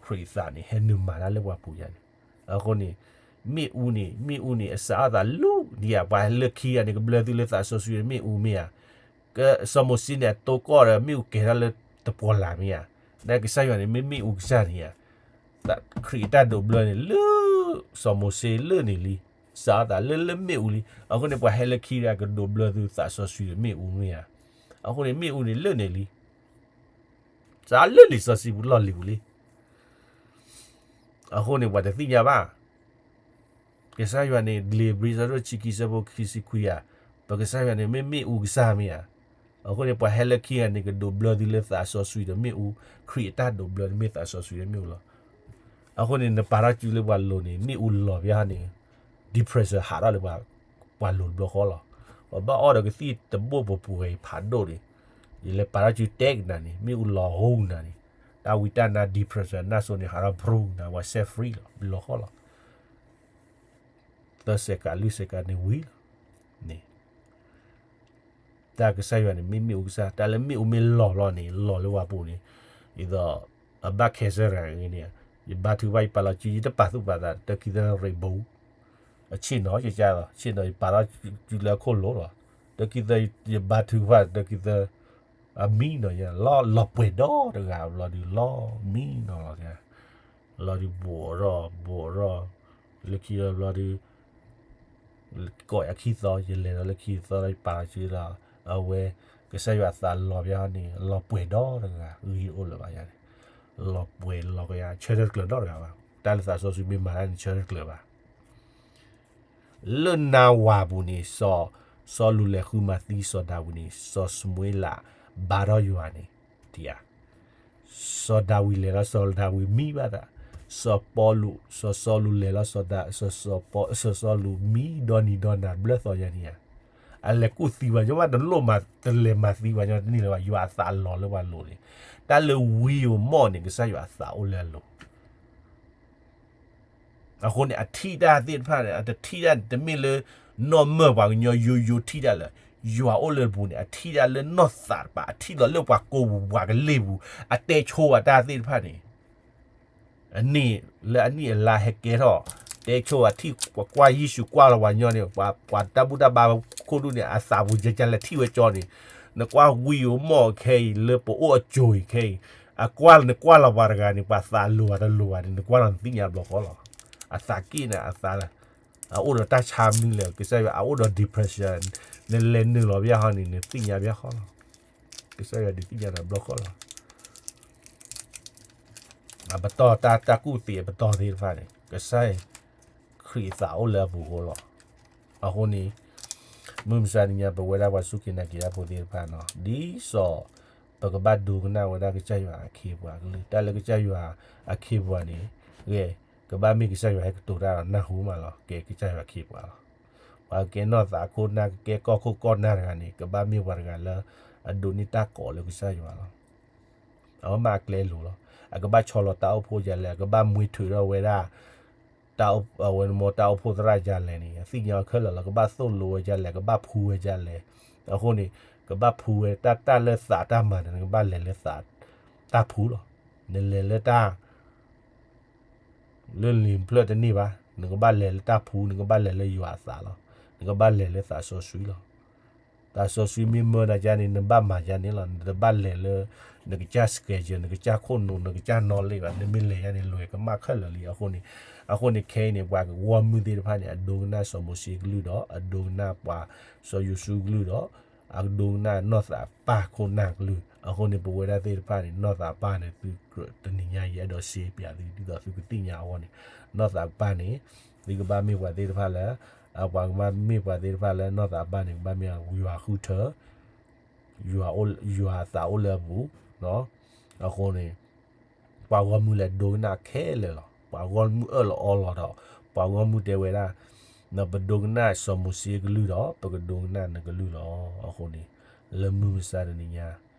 ခရံာ်သးန့ၣ် ဟဲနုာ်မၤတၢ်လၢပှၤပူၤယၤန့ၣ်. အဃိန့ၣ် မ့ၣ်အူန့ၣ်, မ့ၣ်အူန့ၣ် အစးထီၣ်သးလၢဒ်ဧါ, ပှၤလၢခံဂၤန့ၣ် ကဘျၢသုလၢသးစီဆှံဒီးမ့ၣ်အူမ့ၢ်ဧါ. စီၤမိၤၡ့န့ၣ် အတိကီၢ်ဒီးမ့ၣ်အူကဲၤထီၣ်လၢတပီၤလၢ်မ့ၢ်ဧါ. နာ်ကစၢ်ယွၤန့ၣ် မ့ၢ်မ့ၣ်အူကစၢ်န့ၣ်ဧါ. ခရံာ်အတၢ်ဒိးဘျၢန့ၣ် လၢစီၤမိၤၡ့လၢာ်န့ၣ်လံ. စးထီၣ်သးလၢလၢမ့ၣ်အူလံ. အဃိန့ၣ် ပှၤဟဲလၢခံဂၤကဒိးဘျၢသုသးစီဆှံဒီးမ့ၣ်အူမ့ၢ်ဧါ. အဃိန့ၣ် မ့ၣ်အူန့ၣ်လၢာ်န့ၣ်လံ. စးလၢလံာ်စီဆှံပူၤလီၢ်လံၤပူၤလံ. အဃိန့ၣ် ပှၤတသ့ၣ်ညါဘၣ်. ကစၢ်ယွၤန့ၣ် လံာ်ဧ့ၤဘြံၤ အဆၢဒိၣ်ခံဆံခံ အဆၢဖိခံဆံခွံဧါ. ပကစၢ်ယွၤန့ၣ် မ့ၢ်မ့ၣ်အူကစၢ်မ့ၢ်ဧါ. အဃိန့ၣ် ပှၤဟဲလၢခံဂၤန့ၣ် ကဒိးဘျၢသုလၢသးစီဆှံဒီးမ့ၣ်အူ, ခရံာ်အတၢ်ဒိးဘျၢန့ၣ်မ့ၢ်သးစီဆှံဒီးမ့ၣ်အူလီၤ. အဃိန့ၣ် နပာ်ထီၣ်စုလၢပှၤလိၤန့ၣ် မ့ၣ်အူလီၤဘၣ်န့ၣ် depression ဟးထီၣ်လၢပှၤလိၤတဘျီဃီလီၤ. ပဘၣ်အီၣ်ဒီးကသံၣ်တဘိၣ်ပပူၤဂဲၤဖးဒိၣ်န့ၣ်, ယလဲၤပာ်ထီၣ်စုတဲကနၤန့ၣ် မ့ၣ်အူလီၤဟိနၤန့ၣ်, တၢ်ဝံတၢ်နါ depression နၢ်စိၤန့ၣ် ဟးထီၣ်ပြူနၤ ပှၤ set free လီၤ ဘျီဃီလီၤ. သၢစဲးကးလွံၢ်စဲးကးန့ၣ်ဝံၤလီၤ. န့ၣ် တၢ်ကစၢ်ယွၤန့ၣ် မ့ၢ်မ့ၣ်အူကစၢ်, တၢ်လၢမ့ၣ်အူမ့ၢ်လီၤဘျီန့ၣ် လီၤလၢပှၤပူၤန့ၣ်, ဒ်သိး အဘၣ်ခဲစၢၣ်တဂၤန့ၣ်, ယဘါထုကဖၣ် ယပာ်လီၤစု ယတပာ်သူၣ်ပာ်သး တၢ်ခံသၢရ့ဘိ, အဆ့ၣ်နီၤကကၢ်လီၤ, ဆ့ၣ်နီၤယပာ်လီၤစုလၢအခိၣ်လိၤလီၤ, တၢ်ခံသၢ ယဘါထုကဖၣ် တၢ်ခံသၢ အမံနီၤယၤ လီၤ လီၤပှဲၤဒီတဂၤဘျီဒုး လီၤမံနီၤလီၤ, လီၤဒုး ဘိးထီၣ် ဘိးထီၣ်, လၢခံဘျီဒုး ကိးယၤခံသီ ယလဲၤဒီးလၢခံသီ ယပာ်လီၤစုဒီး အဝဲ ကစၢ်ယွၤအသးလီၤဘၣ်န့ၣ် လီၤပှဲၤဒီတဂၤ ဂ့ၤအိၣ်လၢၤဘၣ်ယၤန့ၣ်, လီၤပှဲၤလီၤကယၤ ဆၢထၢၣ်တကျၢၤနီတဂၤဘၣ်, တၢ်လၢသးစီဆှံမ့ၢ်မၤတၢ်န့ၣ် ဆၢထၢၣ်တကျၢၤဘၣ်. လၢနါဝၤပူၤန့ၣ် စီၤ စီၤလူးလဲၤဃုမၤသံစီၤဒၤဝံးန့ၣ် စီၤၡမူၤအ့လး ဘါထီၣ်ယွၤန့ၣ်, ဒ်ဧါ, စီၤဒၤဝံးလဲၤဒီး စီၤဒၤဝံးမံဘၣ်သး, စီၤပီလူး, စီၤစီလူးလဲၤလီၤ, စီၤစီလူးမံဒီနံၤဒီနၤဘျၢသီညါန့ၣ်ဧါ, အလဲၤကူၣ်သံပှၤညီဘၣ်, တလိၣ်မၤတလဲၤမၤသံပှၤညီတန့ၢ်လၢၤဘၣ်, ယွၤအသးလီၤလၢပှၤလိၤန့ၣ်, တၢ်လၢဝံဧိၤမီၣ်န့ၣ် ကစၢ်ယွၤအသးအိၣ်လၢအလိၤ အဃိန့ၣ် အထံၣ်တၢ်သ့ၣ်တဖၣ်န့ၣ် အတထံၣ်တၢ်န့ၣ် တမ့ၢ်လၢ နီၢ်မၢၢ်ပှၤကညီယိယိထံၣ်တၢ်လၢ ယွၤအိၣ်လၢပူၤန့ၣ် အထံၣ်တၢ်လၢနီၢ်သးတပၤ အထံၣ်လီၤလၢပှၤကိာ်ပူၤပှၤကလ့ၢ်ပူၤ အတဲဆိပှၤတၢ်သ့ၣ်တဖၣ်န့ၣ် အန့ၣ်လၢအနံၣ်အလါဟဲကဲထီၣ် တဲဆိပှၤထံၣ်ပှၤကွၢ်ယ့ၣ်ၡူးကွၢ်လီၤပှၤညီန့ၣ် ပှၤတၢ်ဘူၣ်တၢ်ဘါခိၣ်ဒူၣ်န့ၣ် အသးပူၤယကလဲၤထံၣ်ဝဲကၠီန့ၣ် နကွၢ်ဝံဧိၤမီၣ်ခဲအံၤ လၢပအိၣ်အစိၤအံၤခဲအံၤ အကွၢ်နကွၢ်လီၤပှၤတဂၤန့ၣ် ပှၤသးလိၤဘၣ်တလိၤဘၣ်န့ၣ် နကွၢ်လီၤနသ့ၣ်ညါဘျီဃီလီၤ. အသးက့ၣ်န့ၣ် အသး အအိၣ်ဒီးတၢ်ဆါမနုၤလဲၣ် ကစၢ်ယွၤအအိၣ်ဒီး depression နလဲၤနုာ်လီၤဘၣ်ဟီန့ၣ် နသ့ၣ်ညါဘၣ်ဃီလီၤ. ကစၢ်ယွၤဒုးသ့ၣ်ညါဒီးဘျီဃီလီၤ. အပတီၢ်တၢ်ကူၣ်သ့အပတီၢ်သ့ၣ်တဖၣ်န့ၣ် ကစၢ်ခရံာ်အသးအိၣ်လၢအပူၤဃီလီၤ. အဃိန့ၣ် မုၢ်မဆါတနံၤညါ ပဝဲဒၣ်ပှၤစူၢ်က့ၤနာ်က့ၤတၢ်ဖိသ့ၣ်တဖၣ်နီၤ ဒ်သိး ပကဘၣ်ဒိကနၣ်ဝဲဒၣ်ကစၢ်ယွၤအခ့အပှၤကလုၢ် တၢ်လၢကစၢ်ယွၤအခ့အပှၤန့ၣ် ဂ့ၤ ကဘၣ်မ့ၢ်ကစၢ်ယွၤဟဲကတိၤတၢ်ဒီးနၢ်ဟူမးလီၤ ကဲကစၢ်ယွၤအခ့အပှၤလီၤ. ပှၤကကဲနီၢ်သးခိၣ်နၢ် ကကဲကီၢ်ခိၣ်ကီၢ်နၢ်တဂၤန့ၣ် ကဘၣ်မ့ၢ်ပှၤတဂၤလၢ အဒိးန့ၢ်တၢ်ကိးလၢကစၢ်ယွၤလီၤ. အဝဲမ့ၢ်အကျဲလိၤလီၤ. အကဘၣ်ဆီလီၤတၢ်အိၣ်ဖှိၣ်ဒ်လဲၣ် အကဘၣ်မှံထုးထီၣ်ဝဲဒၣ် တၢ်အိၣ် အဝဲန့ၣ်မ့ၢ်တၢ်အိၣ်ဖှိၣ်သရၣ်ဒ်လဲၣ်န့ၣ် အသ့ၣ်ညါအီၤခဲလၢာ်လီၤ. ကဘၣ်သိၣ်လိဝဲဒ်လဲၣ် ကဘၣ်ဖှူဝဲဒ်လဲၣ်. အဃိန့ၣ် ကဘၣ်ဖှူဝဲတၢ်တၢ်လၢသးတၢ်မၤန့ၣ် နကဘၣ်လဲၤလၢသး တၢ်ဖှူလီၤ. နလဲၤလၢတၢ် လၢလံာ်ဖျၢၣ်တန့ၢ်ဘၣ်. နကဘၣ်လဲၤလၢတၢ်ဖှူ နကဘၣ်လဲၤလၢယွၤအသးလီၤ. နကဘၣ်လဲၤလၢသးစီဆှံလီၤ. သးစီဆှံမ့ၢ်မၢနၤဒ်န့ၣ် နဘၣ်မၤဒ်န့ၣ်လီၤ. နတဘၣ်လဲၤလၢ နကစၢ် schedule နကစၢ်ခိၣ်နူာ် နကစၢ် knowledge ဘၣ်. နမ့ၢ်လဲၤဒ်န့ၣ် လွဲၢ်ကမၣ်ခဲလၢာ်လံ. အဃိန့ၣ် အဃိန့ၣ်ခဲအံၤန့ၣ် ပှၤကဂီၢ်မုၢ်သ့ၣ်တဖၣ်န့ၣ် အဒိကနၣ်စီၤမိၤၡ့ကလုၢ်ဒီး အဒိကနၣ်ပှၤစီၤယိၤၡူကလုၢ်ဒီး အဒိကနၣ်နီၢ်သးပၢ်ခိၣ်နၢ်ကလုၢ်. အဃိန့ၣ် ပဝဲဒၣ်သ့ၣ်တဖၣ်န့ၣ် နီၢ်သးပၢ်န့ၣ် သုကြၢးတနံၤညါ ယအဲၣ်ဒိးရှဲပၠးသု ဒ်သိးသုကသ့ၣ်ညါအဂီၢ်န့ၣ် နီၢ်သးပၢ်န့ၣ် သုကဘၣ်မ့ၢ်ပှၤသ့ၣ်တဖၣ်လၢ ပှၤကဘၣ်မ့ၢ်ပှၤသ့ၣ်တဖၣ်လၢ နီၢ်သးပၢ်န့ၣ် ကဘၣ်မ့ၢ်ယွၤဃုထၢ ယွၤအသးအိၣ်လၢအပူၤ အဃိန့ၣ် ပှၤဂီၢ်မုၢ်လဲၤဒိကနၣ်ခဲလၢာ်လီၤ. ပှၤဂီၢ်မုၢ်အၢၣ်လီၤအီလီၤဒီး ပှၤဂီၢ်မုၢ်တဲဝဲဒၣ် ပဒိကနၣ်စီၤမိၤၡ့ကလုၢ်ဒီး ပကဒိကနၣ်နကလုၢ်လီၤ. အဃိန့ၣ် လၢမုၢ်မဆါတနံၤညါ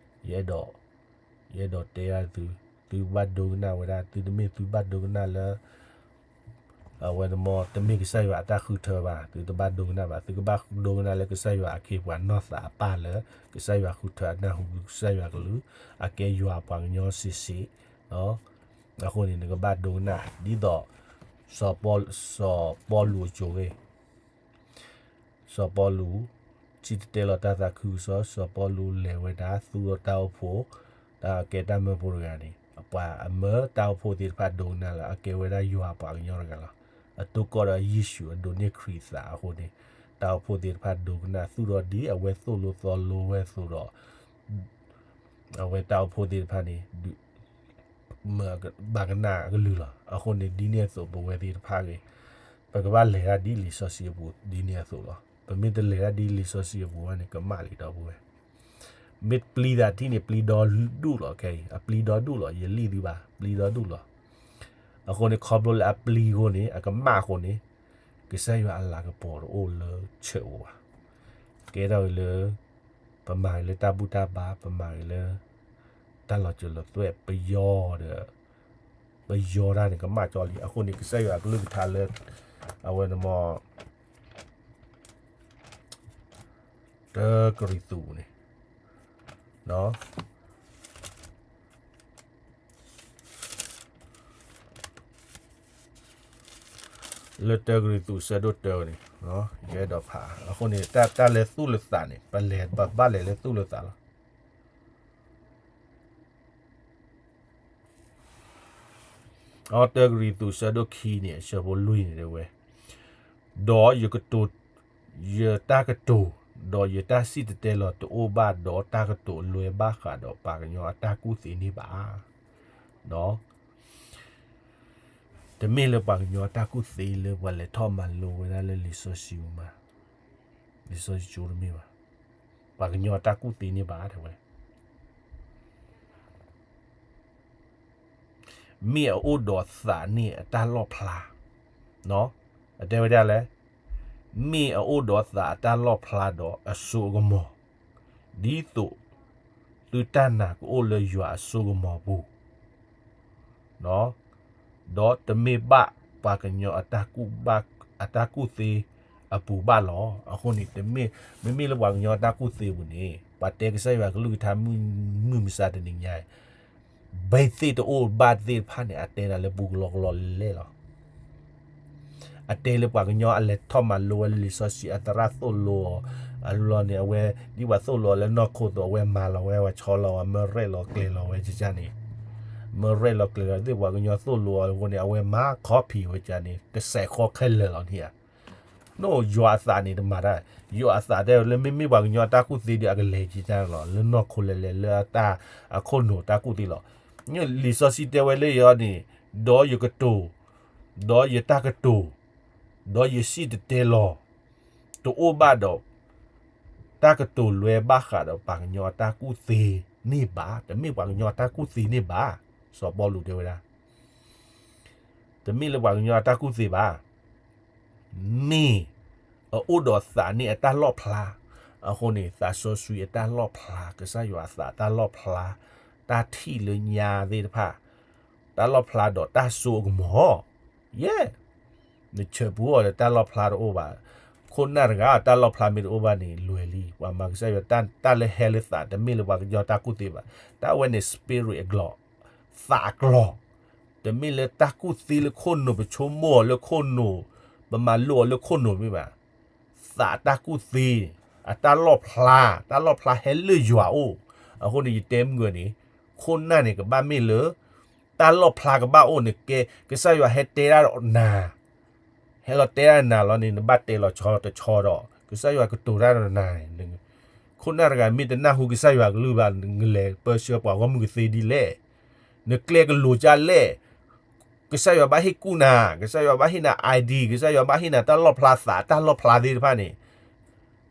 ယအဲၣ်ဒိး ယအဲၣ်ဒိးတဲဒၣ်သု, သုဘၣ်ဒိကနၣ်ဝဲဒၣ် သုတမ့ၢ်သုဘၣ်ဒိကနၣ်လၢ အဝဲန့ၣ်မ့ၢ် တမ့ၢ်ကစၢ်ယွၤအတၢ်ဃုထၢဘၣ်, သုတဘၣ်ဒိကနၣ်ဘၣ်, သုကဘၣ်ဒိကနၣ်လၢကစၢ်ယွၤအခ့အပှၤနီၢ်သးအပၢ်လၢ ကစၢ်ယွၤဃုထၢအနၢ်ဟူကစၢ်ယွၤကလုၢ်, အကဲယွၤအပှၤကညီစ့စ့, အဃိန့ၣ် နကဘၣ်ဒိကနၣ် ဒ်သိး စီၤပီလူးအစိၤဂ့ၤ စီၤပီလူး စံၣ်တဲၤတဲလီၤတၢ်သးခုကစီၣ်, စီၤပီလူးလဲၤဝဲဒၣ် သူၣ်ထီၣ်တၢ်အိၣ်ဖှိၣ်, တၢ်ကဲတၢ်မၢဖိတဂၤန့ၣ် အပှၤအမၢတၢ်အိၣ်ဖှိၣ်သ့ၣ်တဖၣ်ဒိကနၣ်လၢအကဲဝဲဒၣ်ယွၤအပှၤကညီတဂၤလီၤ. အတိၢ်ကီၢ်ဒီးယ့ၣ်ၡူးအဒိးန့ၢ်ခရံာ်အသးအဃိန့ၣ် တၢ်အိၣ်ဖှိၣ်သ့ၣ်တဖၣ်ဒိကနၣ်သူၣ်ထီၣ်ဒ်အဝဲသိၣ်လိသီလိဝဲအသိးဒီး အဝဲတၢ်အိၣ်ဖှိၣ်သ့ၣ်တဖၣ်န့ၣ် မ့ၢ်ဘၣ်ကနၣ်ကလုၢ်လီၤ. အဃိန့ၣ် ဒ်န့ၣ်အသိးပဝဲသ့ၣ်တဖၣ်ဂ့ၤ ပကဘၣ်လဲၤတၢ်ဒ်လံာ်စီဆှံအပူၤဒ်န့ၣ်အသိးလီၤ. ပမ့ၢ်တလဲၤတၢ်ဒ်လံာ်စီဆှံအပူၤဘၣ်န့ၣ် ကမၣ်လံဒီပုၢ်ဝဲၢ်, မ့ၢ်ပျံၤသးထံၣ်န့ၣ် ပျံၤဒီဒူၣ်လီၤ. ခဲအံၤ အပျံၤဒီဒူၣ်လီၤ. ယလံၣ်သုဘၣ် ပျံၤဒီဒူၣ်လီၤ. အဃိန့ၣ် ခီဖျိလၢအပျံၤအဃိန့ၣ် အကမၣ်အဃိန့ၣ် ကစၢ်ယွၤအလၤကပီၤတအိၣ်လၢဆၢးအိၣ်ဘၣ်. ကဲထီၣ်က့ၤလၢ ပမၤက့ၤလၢတၢ်ဘူၣ်တၢ်ဘါ, ပမၤက့ၤလၢ တၢ်လီၤစၢၤလီၤသွဲၣ်, ပယီၤဒီး ပယီၤတၢ်န့ၣ် ကမၣ်ကၠီလံ. အဃိန့ၣ် ကစၢ်ယွၤအကလုၢ်ကထါလၢ အဝဲန့ၣ်မ့ၢ် တၢကရံၣ်သူးန့ၣ် လၢတၢကရံၣ်သူး ဆၢဒိၣ်တၢန့ၣ် ယအဲၣ်ဒိးဖး. အဃိန့ၣ် တၢ် တၢ်လၢသူၣ်လၢသးန့ၣ် ပလဲၤ ပဘၣ်လဲၤလၢသူၣ်လၢသးလီၤ. အတၢကရံၣ်သူး ဆၢဒိၣ်ခံန့ၣ် အဆၢဖိလွံၢ်န့ၣ်တဲဝဲ, ဒီးယကတိၤ ယတၢ်ကတိၤ, ဒီးယတၢ်စံၣ်တဲၤတဲလီၤတအိၣ်ဘၣ်ဒီးတၢ်ကတိၤအလွဲဘၣ်ဃးဒီးပှၤကညီအတၢ်ကူၣ်သ့န့ၣ်ဘၣ်. တမ့ၢ်လၢပှၤကညီအတၢ်ကူၣ်သ့လၢပှၤလဲၤထီၣ်မၤလိဝဲဒၣ်လၢလံာ်စီဆှံပူၤမး, လံာ်စီဆှံကၠိတမ့ၢ်ဘၣ်. ပှၤကညီအတၢ်ကူၣ်သ့န့ၣ်ဘၣ်တဲဝဲ. မ့ၢ်အအိၣ်ဒီးသးန့ၣ်အတၢ်လီၣ်ဖျါ, အတဲဝဲဒၣ်လဲၣ်, မ့ၢ်အအိၣ်ဒီးသးအတၢ်လီၣ်ဖျါဒီးအစိအကမီၤ, ဒ်သိးသုတၢ်နာ်ကအိၣ်လၢယွၤအစိကမီၤပူၤ ဒီးတမ့ၢ်ဘၣ်ပှၤကညီအတၢ်ကူၣ်ဘၣ်အတၢ်ကူၣ်သ့အပူၤဘၣ်လီၤ. အဃိန့ၣ် တမ့ၢ်, မ့မ့ၢ်လၢပှၤကညီအတၢ်ကူၣ်သ့အပူၤန့ၣ် ပှၤတဲကစၢ်ယွၤကလုၢ်ကထါမုၢ်မဆါတနံၤညါအံၤ, ဘ့ၣ်သ့ၣ်တအိၣ်ဘၣ်သ့ၣ်တဖၣ်န့ၣ် အတဲနၤလၢပူၤကလီကလီလဲၣ်လီၤ. အတဲလၢပှၤကညီအလဲၤထီၣ်မၤလိဝဲလံာ်စီဆှံအသရၣ်သိၣ်လိအီၤ, အလီၢ်န့ၣ် အဝဲဒ်ပှၤသိၣ်လိအီၤလၢနီၢ်ခိသိး အဝဲမၤလီၤဝဲ အဝဲဆီလီၤဝဲ မၢရဲၣ်လီၤကျဲၤလီၤဝဲကန့ၣ်, မၢရဲၣ်လီၤကျဲၤလီၤသ့ၣ် ပှၤကညီသိၣ်လိအီၤအဃိန့ၣ် အဝဲမၤ copy ဝဲကန့ၣ် ကစဲးဃီခဲလၢာ်လီၤန့ၣ်ဧါ. နီၢ်ယွၤအသးန့ၣ်တမၤတၢ်, ယွၤအသးတဲလၢမ့မ့ၢ်ပှၤကညီအတၢ်ကူၣ်သ့ဒီး အကလဲၤကန့ၣ်လီၤ လၢနီၢ်ခိလဲၤလဲၤလၢအတၢ်အခိၣ်နူာ်တၢ်ကူၣ်သ့လီၤ. လံာ်စီဆှံတဲဝဲလၢယၤန့ၣ်, ဒီးယကတိၤ, ဒီးယတၢ်ကတိၤ, ဒီးယစံၣ်တဲၤတဲလီၤ, တအိၣ်ဘၣ်ဒီး တၢ်ကတိၤလွဲဘၣ်ဃးဒီးပှၤကညီအတၢ်ကူၣ်သ့န့ၣ်ဘၣ်, တမ့ၢ်ပှၤကညီအတၢ်ကူၣ်သ့န့ၣ်ဘၣ်. စီၤပီလူးတဲဝဲဒၣ် တမ့ၢ်လၢပှၤကညီအတၢ်ကူၣ်သ့ဘၣ်, မ့ၢ်အအိၣ်ဒီးသးန့ၣ်အတၢ်လီၣ်ဖျါ. အဃိန့ၣ် သးစီဆှံအတၢ်လီၣ်ဖျါ, ကစၢ်ယွၤအသးတၢ်လီၣ်ဖျါ, တၢ်ထံၣ်လၢညါသ့ၣ်တဖၣ်, တၢ်လီၣ်ဖျါဒီးတၢ်စိအကမီၤ, ယဲၢ် နဆၢပူၤအီၤဒီးတၢ်လီၣ်ဖျါတအိၣ်ဘၣ်. ခိၣ်နၢ်တဂၤ တၢ်လီၣ်ဖျါမ့ၢ်တအိၣ်ဘၣ်န့ၣ် လွဲၤလံ. ပှၤမၤကစၢ်ယွၤ တၢ်လၢဟဲလၢသး တမ့ၢ်လၢပှၤကညီတၢ်ကူၣ်သ့ဘၣ်. တၢ်ဝဲန့ၣ် spirit အကျိာ်, သးအကျိာ်, တမ့ၢ်လၢတၢ်ကူၣ်သ့လၢခိၣ်နူာ် ပဆိကမိၣ်အီၤလၢခိၣ်နူာ်, ပမၤလိအီၤလၢခိၣ်နူာ်မ့ၢ်ဘၣ်. သးတၢ်ကူၣ်သ့, အတၢ်လီၣ်ဖျါ, တၢ်လီၣ်ဖျါဟဲလၢယွၤအိၣ်. အဃိန့ၣ် ယတဲမုၢ်ဂၢၢ်န့ၣ်, ခိၣ်နၢ်န့ၣ် ကဘၣ်မ့ၢ်လၢ တၢ်လီၣ်ဖျါကဘၣ်အိၣ်န့ၣ်ကဲ, ကစၢ်ယွၤဟဲတဲဒၣ်ဒီးနၤ, ဟဲလီၤတဲဒၣ်နၤလီၤန့ၣ် နဘၣ်တဲလီၤဆီတဆီဒီး ကစၢ်ယွၤကတိၤတၢ်ဒီးနၤန့ၣ်, ခိၣ်နၢ်တဂၤမ့ၢ်တနၢ်ဟူကစၢ်ယွၤကလုၢ်ဘၣ် နလဲၤပၢဆှၢပှၤဂီၢ်မုၢ်ကသ့ဒ်လဲၣ်, နကျဲကလိၤကၢ်လဲၣ်. ကစၢ်ယွၤဘၣ်ဟ့ၣ်ကူၣ်နၤ, ကစၢ်ယွၤဘၣ်ဟ့ၣ်နၤ ID, ကစၢ်ယွၤဘၣ်ဟ့ၣ်နၤတၢ်လီၣ်ဖျါသး တၢ်လီၣ်ဖျါသ့ၣ်တဖၣ်န့ၣ်,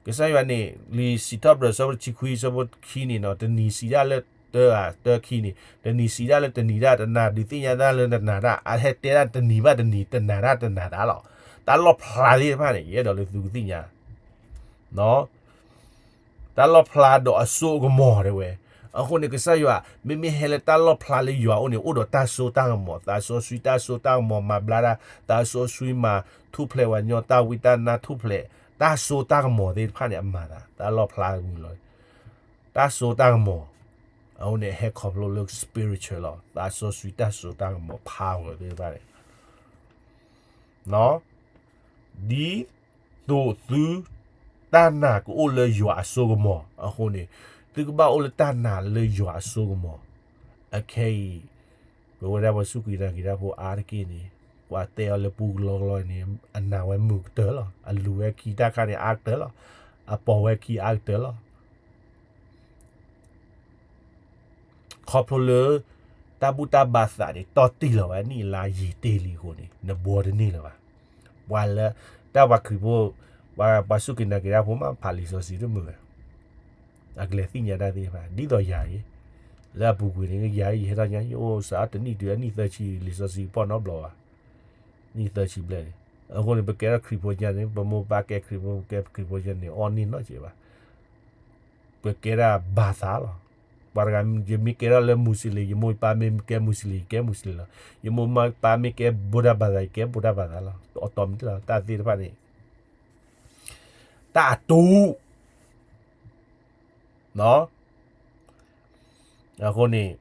ကစၢ်ယွၤန့ၣ် လံာ်စံးထီၣ်ပတြၢၤ ဆၢဖိတဆံခွံ ဆၢဖိခံန့ၣ်နီၤ, တနံၤစံးဒၣ်လၢတၢ, တၢခံန့ၣ်, တနံၤစံးဒၣ်လၢတနံၤဒၣ်, တနၤဒုးသ့ၣ်ညါဒၣ်လၢတနၤဒၣ်, အဟဲတဲဒၣ်တနံၤဘၣ်တနံၤ, တနၤဒၣ်တနၤဒၣ်လီၤ. တၢ်လီၣ်ဖျါသ့ၣ်တဖၣ်န့ၣ် ယအဲၣ်ဒိးလၢသုကသ့ၣ်ညါ တၢ်လီၣ်ဖျါဒီးအစိအကမီၤတဲဝဲ. အဃိန့ၣ် ကစၢ်ယွၤ မ့မ့ၢ်ဟဲလၢတၢ်လီၣ်ဖျါလၢယွၤအိၣ်န့ၣ် အိၣ်ဒီးတၢ်စိတၢ်ကမီၤ, သးစီဆှံတၢ်စိတၢ်ကမီၤမၤဘျါတၢ်, သးစီဆှံမၤထူၣ်ဖျဲးပှၤကညီတၢ်ဝံတၢ်နါထူၣ်ဖျဲး, တၢ်စိတၢ်ကမီၤသ့ၣ်တဖၣ်န့ၣ် အမၤသး, တၢ်လီၣ်ဖျါဝံၤလီၤ. တၢ်စိတၢ်ကမီၤ, အဃိန့ၣ် ဟဲခီဖျိလၢ spiritual လီၤ, သးစီဆှံတၢ်စိတၢ်ကမီၤ power သ့ၣ်တဖၣ်န့ၣ် ဒ်သိးသုတၢ်နာ်ကအိၣ်လၢယွၤအစိကမီၤအဃိန့ၣ်, သုကဘၣ်အိၣ်လၢတၢ်နာ်လၢယွၤအစိကမီၤ. အခဲအံၤ ပဝဲဒၣ်ပှၤစူၢ်က့ၤနာ်က့ၤတၢ်ဖိအါတက့ၢ်န့ၣ်, ပှၤတဲအီၤလၢပူကလီကလီန့ၣ်, အနာ်ဝဲမုာ်ကတၢၢ်လီၤ, အလူၤဝဲခံတၢ်ခါန့ၣ်အါကတၢၢ်လီၤ, အပိာ်ဝဲခံအါကတၢၢ်လီၤ. ခီဖျိလၢ တၢ်ဘူၣ်တၢ်ဘါသးန့ၣ် တီၢ်တံၢ်လီၤဝဲ နံၣ်အလါယံာ်တ့ၢ်လံအဃိန့ၣ် နဘှီတန့ၢ်လၢၤဘၣ်. ပှၤလၢ တၢ်ပှၤခရံာ်ဖိ, ပှၤ, ပှၤစူၢ်က့ၤနာ်က့ၤတၢ်ဖိမး ဖးလံာ်စီဆှံတမုာ်ဘၣ်. အကလဲၤသ့ၣ်ညါတၢ်သ့ၣ်တဖၣ် ဒ်သိးယၤအံၤ, လၢအပူၤကွံာ်န့ၣ် ယၤအံၤ ယဟဲထီၣ်ညါ ယအိၣ်စးတနံၣ်တုၤအနံၣ်သၢဆံ လံာ်စီဆှံဖီၣ်နီတဘျီဘၣ်. နံၣ်သၢဆံဘျဲၣ်န့ၣ်, အဃိန့ၣ် ပကဲထီၣ်ခရံာ်ဖိညါန့ၣ် ပမိၢ်ပပၢ်ကဲခရံာ်ဖိ ပကဲခရံာ်ဖိညါန့ၣ် အီၣ်န့ၢ်နီတစဲးဘၣ်. ပကဲဒၣ်ဘၣ်သးလီၤ. ပှၤတဂၤ ယမ့ၢ်ကဲထီၣ်လၢမူစလ့ၣ်, ယမိၢ်ယပၢ်မ့ၢ်ကဲမူစလ့ၣ် ယကဲမူစလ့ၣ်လီၤ. ယမိၢ်ယပၢ်မ့ၢ်ကဲဗုဒ္ဓဘာသာ ယကဲဗုဒ္ဓဘာသာလီၤ. အတီမ့ၢ်တလီၤ တၢ်သ့ၣ်တဖၣ်န့ၣ် တၢ်အတူၢ် အဃိန့ၣ်,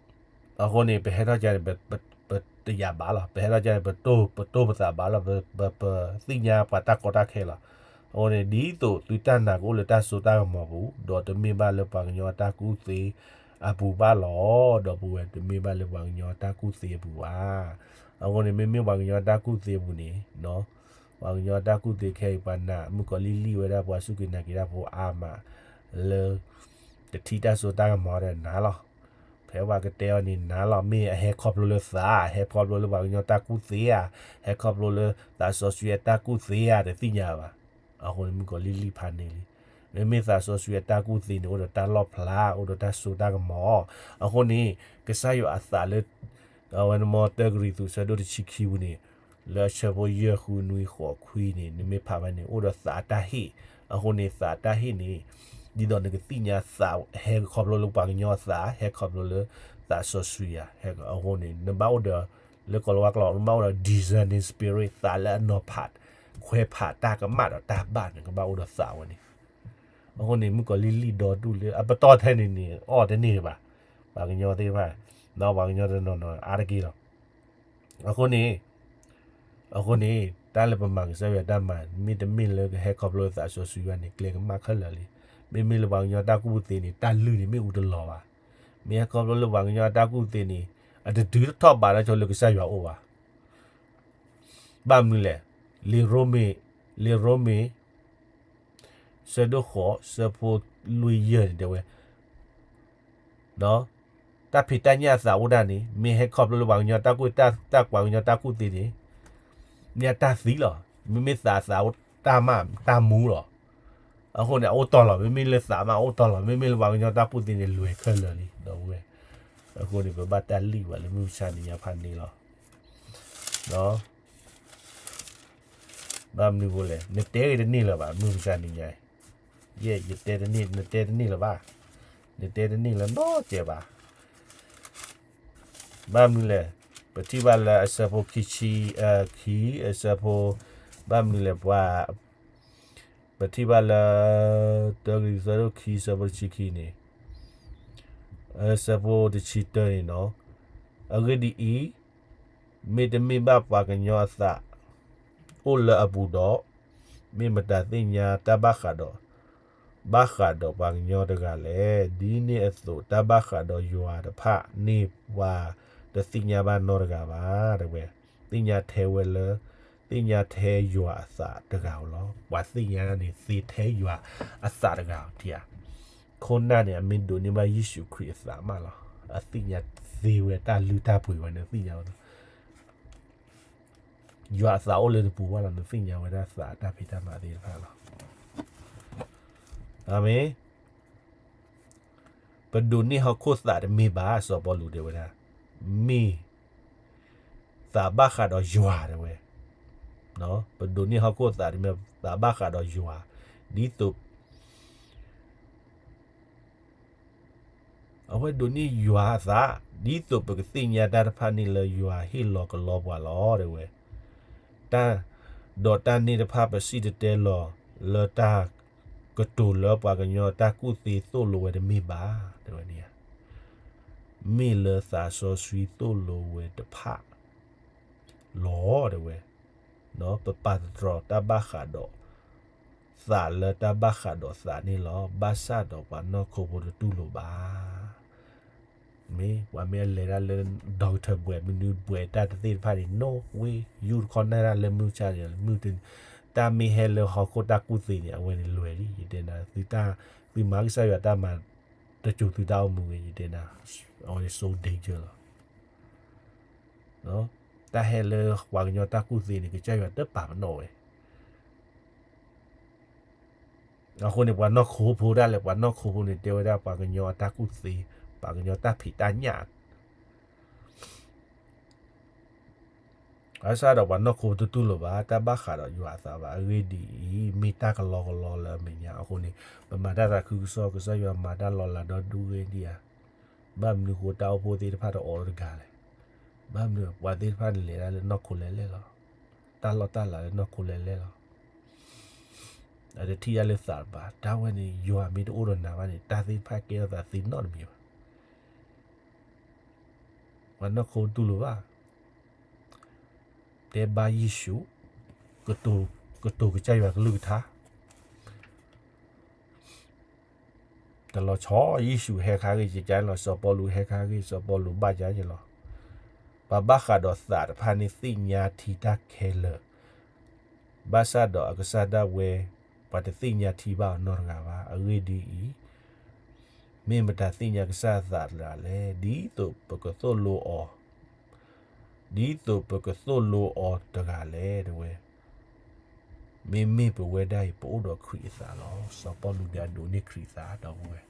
အဃိန့ၣ် ပဟဲထီၣ်ကန့ၣ် ပ, ပ, ပတယာ်ဘၣ်လီၤ. ပဟဲထီၣ်ကန့ၣ် ပတိၢ်, ပတိၢ်ပသးဘၣ်လီၤ. ပ, ပ, ပသ့ၣ်ညါပှၤတၢ်ကီတၢ်ခဲလီၤ. အဃိန့ၣ် ဒ်သိးသုတၢ်နာ်ကအိၣ်လၢတၢ်စိတၢ်ကမီၤပူၤ, ဒီးတမ့ၢ်ဘၣ်လၢပှၤကညီအတၢ်ကူၣ်သ့အပူၤဘၣ်လီၤ. ဒီပုၢ်ဝဲၢ်တမ့ၢ်ဘၣ်လၢပှၤကညီအတၢ်ကူၣ်သ့အပူၤဘၣ်. အဃိန့ၣ် မ့မ့ၢ်ပှၤကညီအတၢ်ကူၣ်သ့အပူၤန့ၣ် ပှၤကညီအတၢ်ကူၣ်သ့ခဲအံၤ ပှၤနာ်မုၣ်ကီၤလံၢ်လံၢ်ဝဲဒၣ် ပှၤစူၢ်က့ၤနာ်က့ၤတၢ်ဖိအါမး လၢ တထံၣ်တၢ်စိတၢ်ကမီၤဒီးနၤလီၤ. ဖဲပှၤကတဲအီၤန့ၣ်နၤလီၤ. မ့ၢ်အဟဲခီဖျိလၢသး, ဟဲခီဖျိလၢပှၤကညီတၢ်ကူၣ်သ့ဧါ, ဟဲခီဖျိလၢသးစီဆှံအတၢ်ကူၣ်သ့ဧါ တသ့ၣ်ညါဘၣ်. အဃိန့ၣ် မုၣ်ကီၤလံၢ်လံၢ်ဖးန့ၢ်လံ. မ့မ့ၢ်သးစီဆှံအတၢ်ကူၣ်သ့န့ၣ် အိၣ်ဒီးတၢ်လီၣ်ဖျါ, အိၣ်ဒီးတၢ်စိတၢ်ကမီၤ. အဃိန့ၣ် ကစၢ်ယွၤအသးလၢ အဝဲန့ၣ်မ်တၢကရံၣ်သူး ဆၢဒိၣ်တဆံခံပူၤန့ၣ်, လၢအဆၢဖိယဲၢ် ဃု နွံ ဃိး ခွံန့ၣ် နမ့ၢ်ဖးဝဲန့ၣ် အိၣ်ဒီးသးအတၢ်ဟ့ၣ်. အဃိန့ၣ် သးအတၢ်ဟ့ၣ်န့ၣ် ဒ်သိးနကသ့ၣ်ညါသး ဟဲခီဖျိလၢပှၤကညီအသး, ဟဲခီဖျိလၢသးစီဆှံယၤ. အဃိန့ၣ် နဘၣ်အိၣ်ဒီး လၢကီၤလၤဝါကျိာ် နဘၣ်အိၣ်ဒီး discerning spirit, သးလၢအနီၤဖး, ခွဲးဖးတၢ်ကမၣ်ဒီးတၢ်ဘၣ်န့ၣ် ကဘၣ်အိၣ်ဒီးသးဝဲန့ၣ်. အဃိန့ၣ် မုၣ်ကီၤလံၢ်လံၢ်ဒီဒူၣ်လၢအပတီၢ်ထဲန့ၣ်န့ၣ် အီၣ်တန့ၢ်ဘၣ်. ပှၤကညီသ့ၣ်တဖၣ်, ဒီးပှၤကညီတနီၤနီၤအါတက့ၢ်လီၤ. အဃိန့ၣ်, အဃိန့ၣ် တၢ်လၢပမၤကစၢ်ယွၤတၢ်မၤ မ့တမ့ၢ်လၢကဟဲခီဖျိသးစီဆှံဘၣ်န့ၣ် ကျဲကမၣ်ခဲလၢာ်လံ. မ့မ့ၢ်လၢပှၤကညီတၢ်ကူၣ်သ့န့ၣ် တၢ်လုၢ်န့ၣ်မ့ၢ်အူတလီၤဘၣ်. မ့ၢ်ဟဲခီဖျိလၢပှၤကညီတၢ်ကူၣ်သ့န့ၣ် အတတုၤထီၣ်ဘးလၢဆိလၢကစၢ်ယွၤအိၣ်ဘၣ်. ဘၣ်မနုၤလဲၣ်, လံာ်ရိမ့ၤ, လံာ်ရိမ့ၤ ဆၢဒိၣ်ဃိး ဆၢဖိလွံၢ်ယဲၢ်န့ၣ်တဲဝဲ, တၢ်ဖံးတၢ်ညၣ်အသးအိၣ်ဒၣ်န့ၣ် မ့ၢ်ဟဲခီဖျိလၢပှၤကညီတၢ်ကူၣ်, တၢ်ပှၤကညီတၢ်ကူၣ်သ့န့ၣ် မ့ၢ်အတၢ်သံလီၤ. မ့မ့ၢ်သးအသးအိၣ်တၢ်မးတၢ်မူလီၤ. အဃိန့ၣ် အအိၣ်တီလီၤ. မ့မ့ၢ်လၢသးမးအိၣ်တီလီၤ. မ့မ့ၢ်လၢပှၤကညီတၢ်ကူၣ်သ့န့ၣ် လွဲခဲလၢာ်လံ ဒီပုၢ်ဝဲၢ်. အဃိန့ၣ် ပဘၣ်တၢ်လံၣ်ဘၣ်လၢမုၢ်မဆါနံၤညါဖးန့ၣ်လီၤ. ဘၣ်မနုၤအဃိလဲၣ်, နတဲဂ့ၤတန့ၢ်လၢၤဘၣ် မုၢ်မဆါနံၤညါအံၤ. ယဲ ယတဲတန့ၢ်, နတဲတန့ၢ်လၢၤဘၣ်. နတဲတန့ၢ်လၢၤနီတစဲးဘၣ်. ဘၣ်မနုၤလဲၣ်, ပထံၣ်ဘၣ်လၢအဆၢဖိခံဆံ, အခံ, အဆၢဖိ, ဘၣ်မနုၤလဲၣ် ပှၤ, ပထံၣ်ဘၣ်လၢ တၢကရံၣ်သူး ဆၢဒိၣ်ခံ ဆၢဖိတဆံခံန့ၣ်, အဆၢဖိတဆံတၢန့ၣ်နီၤ, အဂ့ၢ်ဒ်အံၤ, မ့တမ့ၢ်ဘၣ်ပှၤကညီအသး အိၣ်လၢအပူၤဒီး, မ့ၢ်မတၤသ့ၣ်ညါတၢ်ဘၣ်ဃးဒီး, ဘၣ်ဃးဒီးပှၤကညီတဂၤလဲၣ်. ဒ်န့ၣ်အသိး တၢ်ဘၣ်ဃးဒီးယွၤတဖၣ်န့ၣ် ပှၤတသ့ၣ်ညါဘၣ်နီတဂၤဘၣ် တဲဝဲ. သ့ၣ်ညါထဲဝဲလၢ, သ့ၣ်ညါထဲယွၤအသးတဂၤဧိၤလီၤ. ပှၤသ့ၣ်ညါန့ၣ် သ့ထဲယွၤအသးတဂၤဧိၤ ထံဧါ. ခိၣ်နၢ်န့ၣ် အမ့ၢ်ဒိးန့ၢ်ဘၣ်ယ့ၣ်ၡူးခရံာ်အသးမးလီၤ. အသ့ၣ်ညါသ့ဝဲတၢ်လုၢ်တၢ်ပှ့ၤဝဲန့ၣ် သ့ၣ်ညါဝဲလီၤ. ယွၤအသးအိၣ်လၢနပူၤဘၣ်လီၤ, နသ့ၣ်ညါဝဲဒၣ်သးတၢ်ဖံးတၢ်မၤသ့ၣ်တဖၣ်လီၤ. အၤမ့ၣ်. ပဒိးန့ၢ်ဟီၣ်ခိၣ်သးတမ့ၢ်ဘၣ်, စီၤပီလူးတဲဝဲဒၣ်, မ့ၢ်သးဘၣ်ဃးဒီးယွၤတဲဝဲ. ပဒိးန့ၢ်ဟီၣ်ခိၣ်သးတမ့ၢ်, သးဘၣ်ဃးဒီးယွၤ, ဒ်သိး အဝဲဒိးန့ၢ်ယွၤအသး, ဒ်သိးပကသ့ၣ်ညါတၢ်တဖၣ်န့ၣ်လၢယွၤဟ့ၣ်လီၤကလီပှၤလီၤ တဲဝဲ. တၢ်, ဒီးတၢ်န့ၣ်တဖၣ်ပစံၣ်တဲၤတဲလီၤလၢတၢ်ကတိၤလၢပှၤကညီတၢ်ကူၣ်သ့သိၣ်လိဝဲတမ့ၢ်ဘၣ်, တဲဝဲန့ၣ်ဧါ. မ့ၢ်လၢသးစီဆှံသိၣ်လိဝဲတဖၣ်လီၤ တဲဝဲ. ပပာ်သတြီၤတၢ်ဘၣ်ဃးဒီးသးလၢတၢ်ဘၣ်ဃးဒီးသးန့ၣ်လီၤ. ဘၣ်ဆၣ်ဒီးပှၤနီၢ်ခိဖိတတူၢ်လိာ်ဘၣ်. မ့ၢ်ပှၤမ့ၢ်အလဲၤဒၣ်လၢ doctor ဘှဲးမနုၤဘှဲးတၢ်တသ့ၣ်တဖၣ်န့ၣ် no way, ယူၢ်တခီနၢ်ဒၣ်လၢမုၢ်ဆါန့ၣ် မုၢ်တ, တၢ်မ့ၢ်ဟဲလၢဟီၣ်ခိၣ်တၢ်ကူၣ်သ့န့ၣ် အဝဲန့ၣ်လွဲၢ်လံ ယတဲနၤ, သုမၤကစၢ်ယွၤတၢ်မၤ တစိၤသုတၢ်အိၣ်မူဂ့ၤ ယတဲနၤ, အဝဲန့ၣ် so danger လီၤ. တၢ်ဟဲလၢပှၤကညီတၢ်ကူၣ်သ့န့ၣ် ကစၢ်ယွၤတပာ်ပနီၣ်ဝဲ. အဃိန့ၣ် ပှၤနီၢ်ခိဖိဒၣ်လဲာ် ပှၤနီၢ်ခိဖိန့ၣ် တဲဝဲဒၣ်ပှၤကညီအတၢ်ကူၣ်သ့, ပှၤကညီတၢ်ဖံးတၢ်ညၣ် ဘၣ်ဆၣ်ဒီးပှၤနီၢ်ခိတတူၢ်လိာ်ဘၣ် တၢ်ဘၣ်ဃးဒီးယွၤအသးဘၣ်. အဂ့ၢ်ဒ်အံၤ, မ့ၢ်တၢ်ကလီကလီလၢအမဲာ်ညါအဃိန့ၣ်, ပမၤတၢ်သးခုကစီၣ် ကစၢ်ယွၤမၤတၢ်လီၤလးဒီဒူၣ်ဂ့ၤဒံးဧါ. ဘၣ်မနုၤဃိတၢ်အိၣ်ဖှိၣ်သ့ၣ်တဖၣ်တအိးတဂၤလဲၣ်. ဘၣ်မနုၤပှၤသ့ၣ်တဖၣ်န့ၣ်လဲၤဒၣ်လၢနီၢ်ခိလဲၤလဲၣ်လီၤ. တၢ်လီၢ်တၢ်လၤလၢနီၢ်ခိလဲၤလဲၣ်လီၤ. အတထံၣ်ဒၣ်လၢသးတပၤ, တၢ်ဝဲန့ၣ် ယွၤမ့ၢ်တအိၣ်ဒီးနၤဘၣ်န့ၣ် တၢ်သ့ၣ်တဖၣ်ကဲထီၣ်သးသ့နီတမံၤဘၣ်. ပှၤနီၢ်ခိတူၢ်လိာ်ဘၣ်, တဲဘါယ့ၣ်ၡူး, ကတိၤကစၢ်ယွၤကလုၢ်ကထါ တလီၤဆီ, ယ့ၣ်ၡူးဟဲခါဂ့ၤ ယကန့ၣ်လီၤ, စီၤပီလူးဟဲခါဂ့ၤ စီၤပီလူးဘၣ်ယၤန့ၣ်လီၤ. ပှၤဘၣ်ဃးဒီးသးတဖၣ်န့ၣ်သ့ၣ်ညါထံတၢ်ခဲလၢာ်, ဘၣ်ဆၣ်ဒီးအကစၢ်ဒၣ်ဝဲ ပှၤတသ့ၣ်ညါထံဘၣ်အီၤနီတဂၤဘၣ်. အဂ့ၢ်ဒ်အံၤ, မ့ၢ်မတၤသ့ၣ်ညါကစၢ်အသးတဂၤလဲၣ်, ဒ်သိးပကသိၣ်လိအီၤ ဒ်သိးပကသိၣ်လိအီၤတဂၤလဲၣ် တဲဝဲ. မ့မ့ၢ်ပဝဲဒၣ်အံၤ ပအိၣ်ဒီးခရံာ်အသးလီၤ. စီၤပီလူးဒုးဒိးန့ၢ်ခရံာ်အသး ဒီပုၢ်ဝဲၢ်.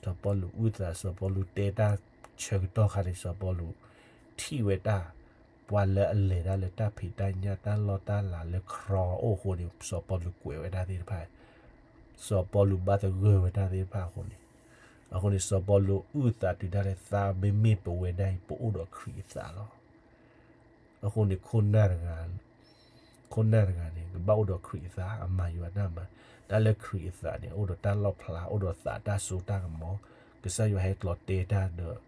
စီၤပီလူးအုၣ်သး, စီၤပီလူးတဲတၢ် ဆၢကတီၢ်ခါန့ၣ် စီၤပီလူးထံၣ်ဝဲတၢ် ပှၤလၢအလဲၤတၢ်လၢတၢ်ဖံးတၢ်ညၣ်တၢ်လီၢ်တၢ်လၤလၢ ခရီး အိၣ်အဃိန့ၣ် စီၤပီလူးကွဲးဝဲဒၣ်သ့ၣ်တဖၣ်, စီၤပီလူးဘၣ်သဂၢၢ်ဝဲဒၣ်သ့ၣ်တဖၣ်အဃိန့ၣ်, အဃိန့ၣ် စီၤပီလူးအုၣ်သးတုၤဒၣ်လဲာ် သးမ့မ့ၢ်ပဝဲဒၣ်အံၤ ပအိၣ်ဒီးခရံာ်အသးလီၤ. အဃိန့ၣ် ခိၣ်နၢ်တဂၤ, ခိၣ်နၢ်တဂၤန့ၣ် ကဘၣ်အိၣ်ဒီးခရံာ်အသး အမၤယွၤတၢ်မၤ, တၢ်လၢခရံာ်အသးန့ၣ် အိၣ်ဒီးတၢ်လီၣ်ဖျါ အိၣ်ဒီးသးတၢ်စိတၢ်ကမီၤ, ကစၢ်ယွၤဟဲကျီတဲတၢ်ဒီး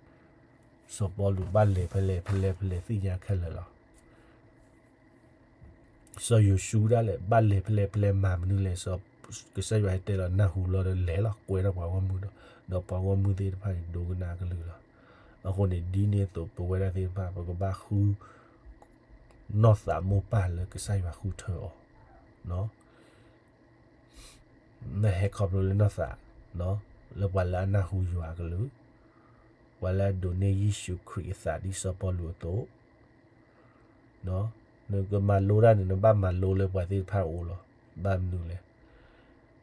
စီၤပီလူးဘၣ်လဲၤဖဲလဲၣ်ဖဲလဲၣ်ဖဲလဲၣ်သ့ၣ်ညါခဲလၢာ်လီၤ. စီၤယိၤၡူဒၣ်လဲာ် ဘၣ်လဲၤဖဲလဲၣ်ဖဲလဲၣ်မၤမနုၤလဲၣ်, ကစၢ်ယွၤဟဲတဲလီၤနၢ်ဟူလီၤဒီးလဲၤလီၤ ကွဲထီၣ်ပှၤဂီၢ်မုၢ်ဒီး, ဒီးပှၤဂီၢ်မုၢ်သ့ၣ်တဖၣ်န့ၣ် ဒိကနၣ်အကလုၢ်လီၤ. အဃိန့ၣ် ဒ်န့ၣ်အသိးပဝဲဒၣ်သ့ၣ်တဖၣ် ပကဘၣ်ဃု နီၢ်သးမိၢ်ပၢ်လၢကစၢ်ယွၤဃုထၢအီၤ, နဟဲခီဖျိလၢနီၢ်သး, လၢပှၤလၢအနၢ်ဟူယွၤအကလုၢ်, ပှၤလၢအဒိးန့ၢ်ယ့ၣ်ၡူးခရံာ်အသးဒ်စီၤပီလူးအသိး, နကမၤလိတၢ်န့ၣ် နဘၣ်မၤလိလၢပှၤသ့ၣ်တဖၣ်အအိၣ်လီၤ. ဘၣ်မနုၤလဲၣ်,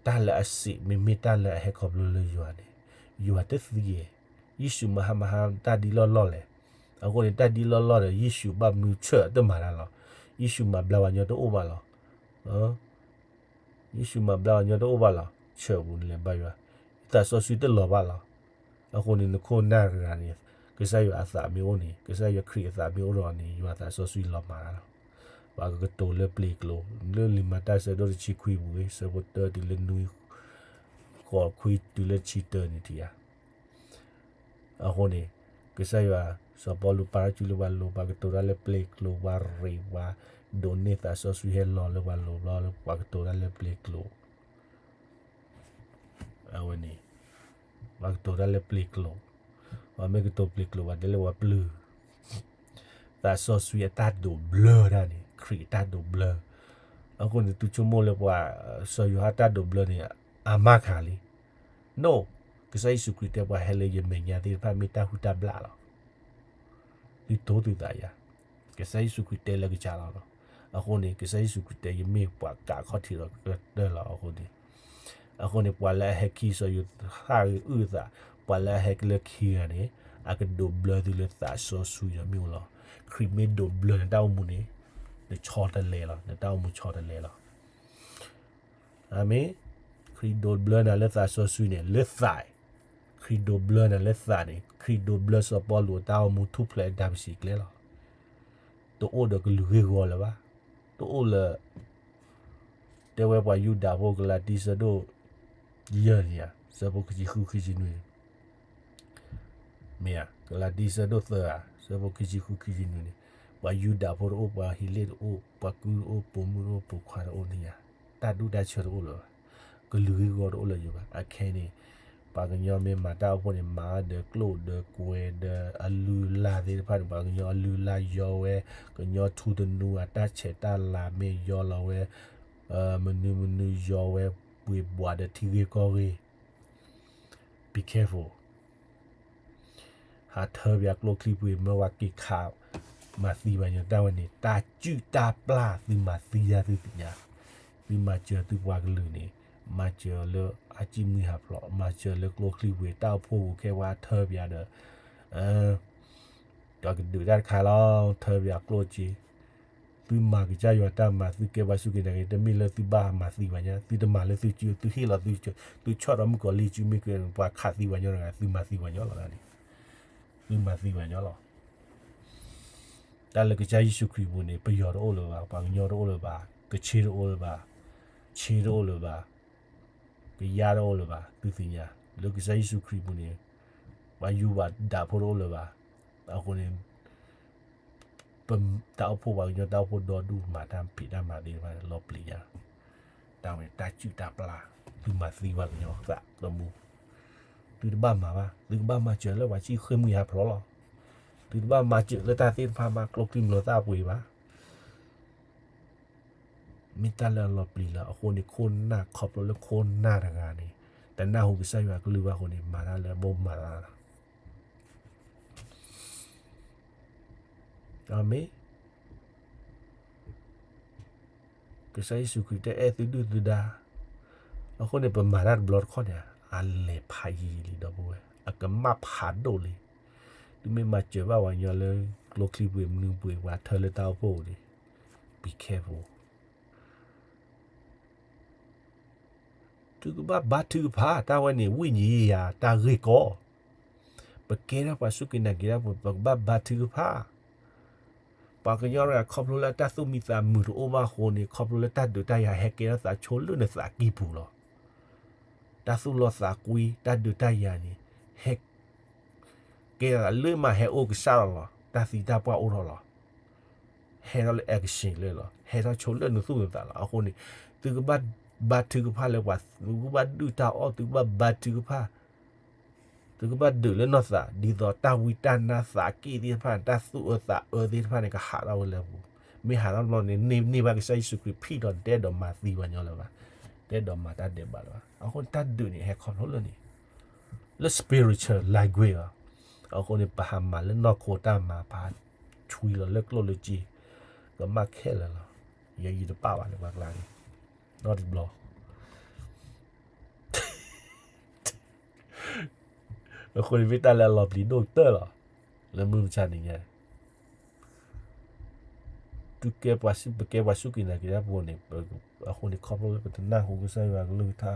တၢ်လၢအစံး မ့မ့ၢ်တၢ်လၢအဟဲခီဖျိလၢယွၤန့ၣ်, ယွၤတသံဧါ, ယ့ၣ်ၡူးမၤဟါမၤဟါတၢ်ဒ်လီၢ်လီၢ်လဲၣ်. အဃိန့ၣ် တၢ်ဒ်လီၢ်လီၢ်ဒီး ယ့ၣ်ၡူးဘၣ်မနုၤဆၢၣ်တမၤတၢ်လီၤ. ယ့ၣ်ၡူးမၤဘျါပှၤညီတအိၣ်ဘၣ်လီၤ. ယ့ၣ်ၡူးမၤဘျါပှၤညီတအိၣ်ဘၣ်လီၤ. ဆၢၣ်ပူၤန့ၣ်လဲၤဘါယွၤ, သးစီဆှံတလီၤဘၣ်လီၤ. အဃိန့ၣ် နခိၣ်နၢ်တဂၤန့ၣ် ကစၢ်ယွၤအသးမ့ၢ်အိၣ်န့ၣ်, ကစၢ်ယွၤခရံာ်အသးမ့ၢ်အိၣ်ဒီးန့ၣ် ယွၤသးစီဆှံလီၤမၤတၢ်လီၤ. ပှၤကကတိၤလၢပျ့ၤကျိၤ, လၢလံာ်မၤတၢ်ဆၢဒိၣ်တဆံခွံပူၤဝံၤ ဆၢဖိတၢတုၤလၢနွံ, ဃိးခွံတုၤလၢတဆံတၢန့ၣ်ထံၣ်ဧါ. အဃိန့ၣ် ကစၢ်ယွၤ စီၤပီလူးပာ်ထီၣ်စုလၢပှၤလိၤ, ပှၤကတိၤတၢ်လၢပျ့ၤကျိၤ, ပှၤရ့, ပှၤဒိးန့ၢ်သးစီဆှံဟဲလီၤလၢပှၤလိၤဘျီလၢပှၤကတိၤတၢ်လၢပျ့ၤကျိၤ, အဝဲန့ၣ် ပှၤကတိၤတၢ်လၢပျ့ၤကျိၤ, ပှၤမ့ၢ်ကတိၤပျ့ၤကျိၤ ပှၤတဲလၢပှၤပျုၢ် သးစီဆှံအတၢ်ဒိးဘျၢတၢ်န့ၣ် ခရံာ်အတၢ်ဒိးဘျၢ. အဃိန့ၣ် သုဆိကမိၣ်လၢပှၤ စီၤယိၤဟၣ်တၢ်ဒိးဘျၢန့ၣ် အမၤခးလံ. နိၣ်, ကစၢ်ယ့ၣ်ၡူးခရံာ်တဲပှၤဟဲလၢယမဲာ်ညါသ့ၣ်တဖၣ်မ့ၢ်တၢ်ဟုၣ်တၢ်ဘျၣ်လီၤ. သုတိၢ်သုသးယၤ, ကစၢ်ယ့ၣ်ၡူးခရံာ်တဲလၢကစၢ်လီၤလီၤ. အဃိန့ၣ် ကစၢ်ယ့ၣ်ၡူးခရံာ်တဲ ယမ့ၢ်ပှၤကးခီၣ်ထံးဒီးကတၢၢ်လီၤ. အဃိန့ၣ် အဃိန့ၣ် ပှၤလၢအဟဲခံစီၤယိၤဟၣ်ဂ့ၤအုၣ်အသး, ပှၤလၢအဟဲလၢခံဂၤန့ၣ် အကဒိးဘျၢသုလၢသးစီဆှံဒီးမ့ၣ်အူလီၤ. ခရံာ်မ့ၢ်ဒိးဘျၢနတၢ်အိၣ်မူန့ၣ် နဆီတလဲလီၤ, နတၢ်အိၣ်မူဆီတလဲလီၤ. အၤမ့ၣ်. ခရံာ်ဒိးဘျၢနၤလၢသးစီဆှံန့ၣ် လၢသး, ခရံာ်ဒိးဘျၢနၤလၢသးန့ၣ် ခရံာ်ဒိးဘျၢစီၤပီလူးအတၢ်အိၣ်မူထူၣ်ဖျဲးတၢ်ပစံးကျဲလီၤ. တအိၣ်ဒီးကလုာ်ဂ့ၢ်ဝီလၢၤဘၣ်. တအိၣ်လၢ တဲဝဲပှၤယူဒၤဖိ ကလၤတံ ဆၢဒိၣ်ယဲၢ်န့ၣ်ဧါ, ဆၢဖိခံဆံဃု ခံဆံနွံ မ့ၢ်ဧါ, ကလၤတံ ဆၢဒိၣ်သၢဧါ, ဆၢဖိခံဆံဃု ခံဆံနွံန့ၣ်, ပှၤယူဒၤဖိတအိၣ်, ပှၤဟ့းလ့ၣ်တအိၣ်, ပှၤကုတအိၣ်, ပိာ်မုၣ်တအိၣ်, ပိာ်ခွါတအိၣ်န့ၣ်ဧါ, တၢ်ဒူၣ်တၢ်ဆၢတအိၣ်လၢၤဘၣ်, ကလုာ်ဂ့ၢ်ဝီတအိၣ်လၢၤဘၣ်. အခဲအံၤန့ၣ် ပှၤကညီမ့ၢ်မၤတၢ်အိၣ်ဖှိၣ်န့ၣ် မၤဒီးကျိၣ်ဒီးကွဲဒီးအလုၢ်အလၢ်သ့ၣ်တဖၣ်န့ၣ် ပှၤကညီအလုၢ်အလၢ်ယီဝဲ, ကညီထူသနူအတၢ်ဆဲးတၢ်လၤမ့ၢ်ယီလီၤဝဲ, မနုၤမနုၤယီဝဲ, ပှ့ၤဘှးဒီးထံဂ့ၢ်ကီၢ်ဂ့ၢ် Be careful. ဟးထၢပှၤကျိချံပှ့ၤ မၢဝဲက့ၤခး မၤသံပှၤကညီတၢ်ဝဲန့ၣ် တၢ်စုၣ်တၢ်ပျၢ် သုမၤသံယၤသုသ့ၣ်ညါ, သုမၤစၢၤသုပှၤကလုာ်န့ၣ် မၤစၢၤလၢအစံၣ်မှံဟးဖျိး, မၤစၢၤလၢကျိချံပှ့ၤ တၢ်အိၣ်ဖှိၣ်ပူၤခဲဝဲထၢပှၤဒီး ဒီးကဒုးတၢ်တခါလီၤ, ထၢပှၤကျိၣ်စ့, သုမၤကစၢ်ယွၤတၢ်မၤ သုကဲပှၤစူၢ်က့ၤနာ်က့ၤ တမ့ၢ်လၢသုဘၣ်မၤသံပှၤကညီ, သုတမၤလၢသုစု, သုဟ့ၣ်လီၤသု, သုဆီၣ်ဒီးမုၣ်ကီၤလံၢ်စုမ့ၢ်ကဲ ပှၤခးသံပှၤကညီတဂၤ သုမၤသံပှၤကညီလီၤန့ၣ်, သုမၤသံပှၤကညီလီၤ. တၢ်လၢကစၢ်ယ့ၣ်ၡူးခရံာ်ပူၤန့ၣ် ပယီၤတအိၣ်လၢၤဘၣ်, ပှၤကညီတအိၣ်လၢၤဘၣ်, ကခ့တအိၣ်လၢၤဘၣ်, ခ့တအိၣ်လၢၤဘၣ်, ကယါတအိၣ်လၢၤဘၣ်, သုသ့ၣ်ညါ, လၢကစၢ်ယ့ၣ်ၡူးခရံာ်ပူၤန့ၣ် ပှၤယူဘၣ်ဒၣ်ဖိတအိၣ်လၢၤဘၣ်. အဃိန့ၣ် ပတၢ်အိၣ်ဖှိၣ် ပှၤကညီတၢ်အိၣ်ဖှိၣ်ဒီဒူၣ် မၤတၢ်ဖံးတၢ်မၤသ့ၣ်တဖၣ်န့ၣ် လီၤပျံၤညါ, တၢ်ဝဲတၢ်စုၣ်တၢ်ပျၢ်, သုမၤသံပှၤကညီသးသမူ, သုတဘၣ်မၤဘၣ်, သုကဘၣ်မၤစၢၤလၢပှၤစံၣ်ဃ့ၢ်မှံဟးဖျိးလီၤ. သုတဘၣ်မၤစၢၤလၢတၢ်သ့ၣ်တဖၣ်မၤကျိချံမျိာ်သၣ်ပှ့ၤဘၣ်. မ့ၢ်တၢ်လၢအလီၤပျံၤလီၤ. အဃိန့ၣ် ခိၣ်နၢ်ခီဖျိလၢခိၣ်နၢ်တဂၤန့ၣ် တနၢ်ဟူကစၢ်ယွၤကလုၢ်ဘၣ်အဃိန့ၣ် မၤတၢ်လၢအဘိးမၤလီၤ. အၤမ့ၣ်. ကစၢ်ယ့ၣ်ၡူးခရံာ်တအဲၣ်သုဒုၣ်သုဒါ, အဃိန့ၣ် ပမၤတၢ်တဘျီတခီၣ်န့ၣ် အလဲၤဖးယံာ်လံ ဒီပုၢ်ဝဲၢ်, အကမၣ်ဖးဒိၣ်လံ. သုမ့ၢ်မၤစၢၤဘၣ်ပှၤကညီလၢ ကျိချံပှ့ၤမနုၤပှ့ၤ ပှၤထၢလၢတၢ်အိၣ်ဖှိၣ်ပူၤန့ၣ် be careful. သုကဘၣ်ဘါထုကဖၣ် တၢ်ဝဲန့ၣ် ဝိညာဉ်ရေးရာ တၢ်ဂ့ၢ်ကီ, ပကဲထီၣ်ပှၤစူၢ်က့ၤနာ်က့ၤတၢ်ဖိ ပကဘၣ်ဘါထုကဖၣ်. ပှၤကညီတဂၤခီဖျိလၢတၢ်သူၣ်မံသးမုာ်တအိၣ်ဘၣ်အဃိန့ၣ် ခီဖျိလၢတၢ်ဒုးတၢ်ယၤဟဲကဲထီၣ်သးဆိလၢနသးကံၢ်ပူၤလီၤ. တၢ်သူၣ်လီသးကွံ တၢ်ဒုးတၢ်ယၤန့ၣ် ဟဲ ကဲထီၣ်သးလၢမးဟဲအိၣ်ကစၢ်လီၤလီၤ. တၢ်သံတၢ်ပှၢ်အိၣ်ထီၣ်လီၤ. ဟဲထီၣ်လၢ action လၢလီၤ. ဟဲထီၣ်ဆိလၢနသူၣ်နသးလီၤ. အဃိန့ၣ် သုကဘၣ်ဘါထုကဖၣ်လၢပှၤ သုကဘၣ်ဒုၣ်တၢ်အီၣ် သုကဘၣ်ဘါထုကဖၣ် သုကဘၣ်ဒုးလၢနီၢ်သး ဒ်သိးတၢ်ဝံတၢ်နါသးက့ၣ်သ့ၣ်တဖၣ်န့ၣ် တၢ်သူၣ်အၢသးအၢသ့ၣ်တဖၣ်န့ၣ် ကဟးထီၣ်ဝဲလၢပူၤ. မ့ၢ်ဟးထီၣ်တဘျီန့ၣ် န့ၢ်ဘၣ်ကစၢ်ယ့ၣ်ၡူးခရံာ်ဖံးဒီး တအဲၣ်ဒိးမၤသံပှၤကညီလၢၤဘၣ်, တအဲၣ်ဒိးမၤတၢ်ဒဲးဘးလၢၤဘၣ်. အဃိန့ၣ် တၢ်ဒုးန့ၣ် ဟဲခီဖျိလၢန့ၣ် လၢ spiritual language လီၤ. အဃိန့ၣ် ပဟးမၤလၢနီၢ်ခိတၢ်မၤ ပဟးဆွံလီၤလၢကျိၣ်လၢစ့ ကမၣ်ခဲလၢာ်လီၤ. ယဲယတပာ်ဘၣ်လၢပှၤကျါန့ၣ် နီတဘျီ အဃိန့ၣ်မ့ၢ်တၢ်လၢအလီၤပျံၤဒိၣ်ကတၢၢ်လီၤ. လၢမုၢ်မဆါနံၤညါ သုကဲပှၤစူၢ် ပကဲပှၤစူၢ်က့ၤနာ်က့ၤတၢ်ဖိန့ၣ် အဃိန့ၣ် ခီဖျိလၢပတနၢ်ဟူကစၢ်ယွၤကလုၢ်ကထါ,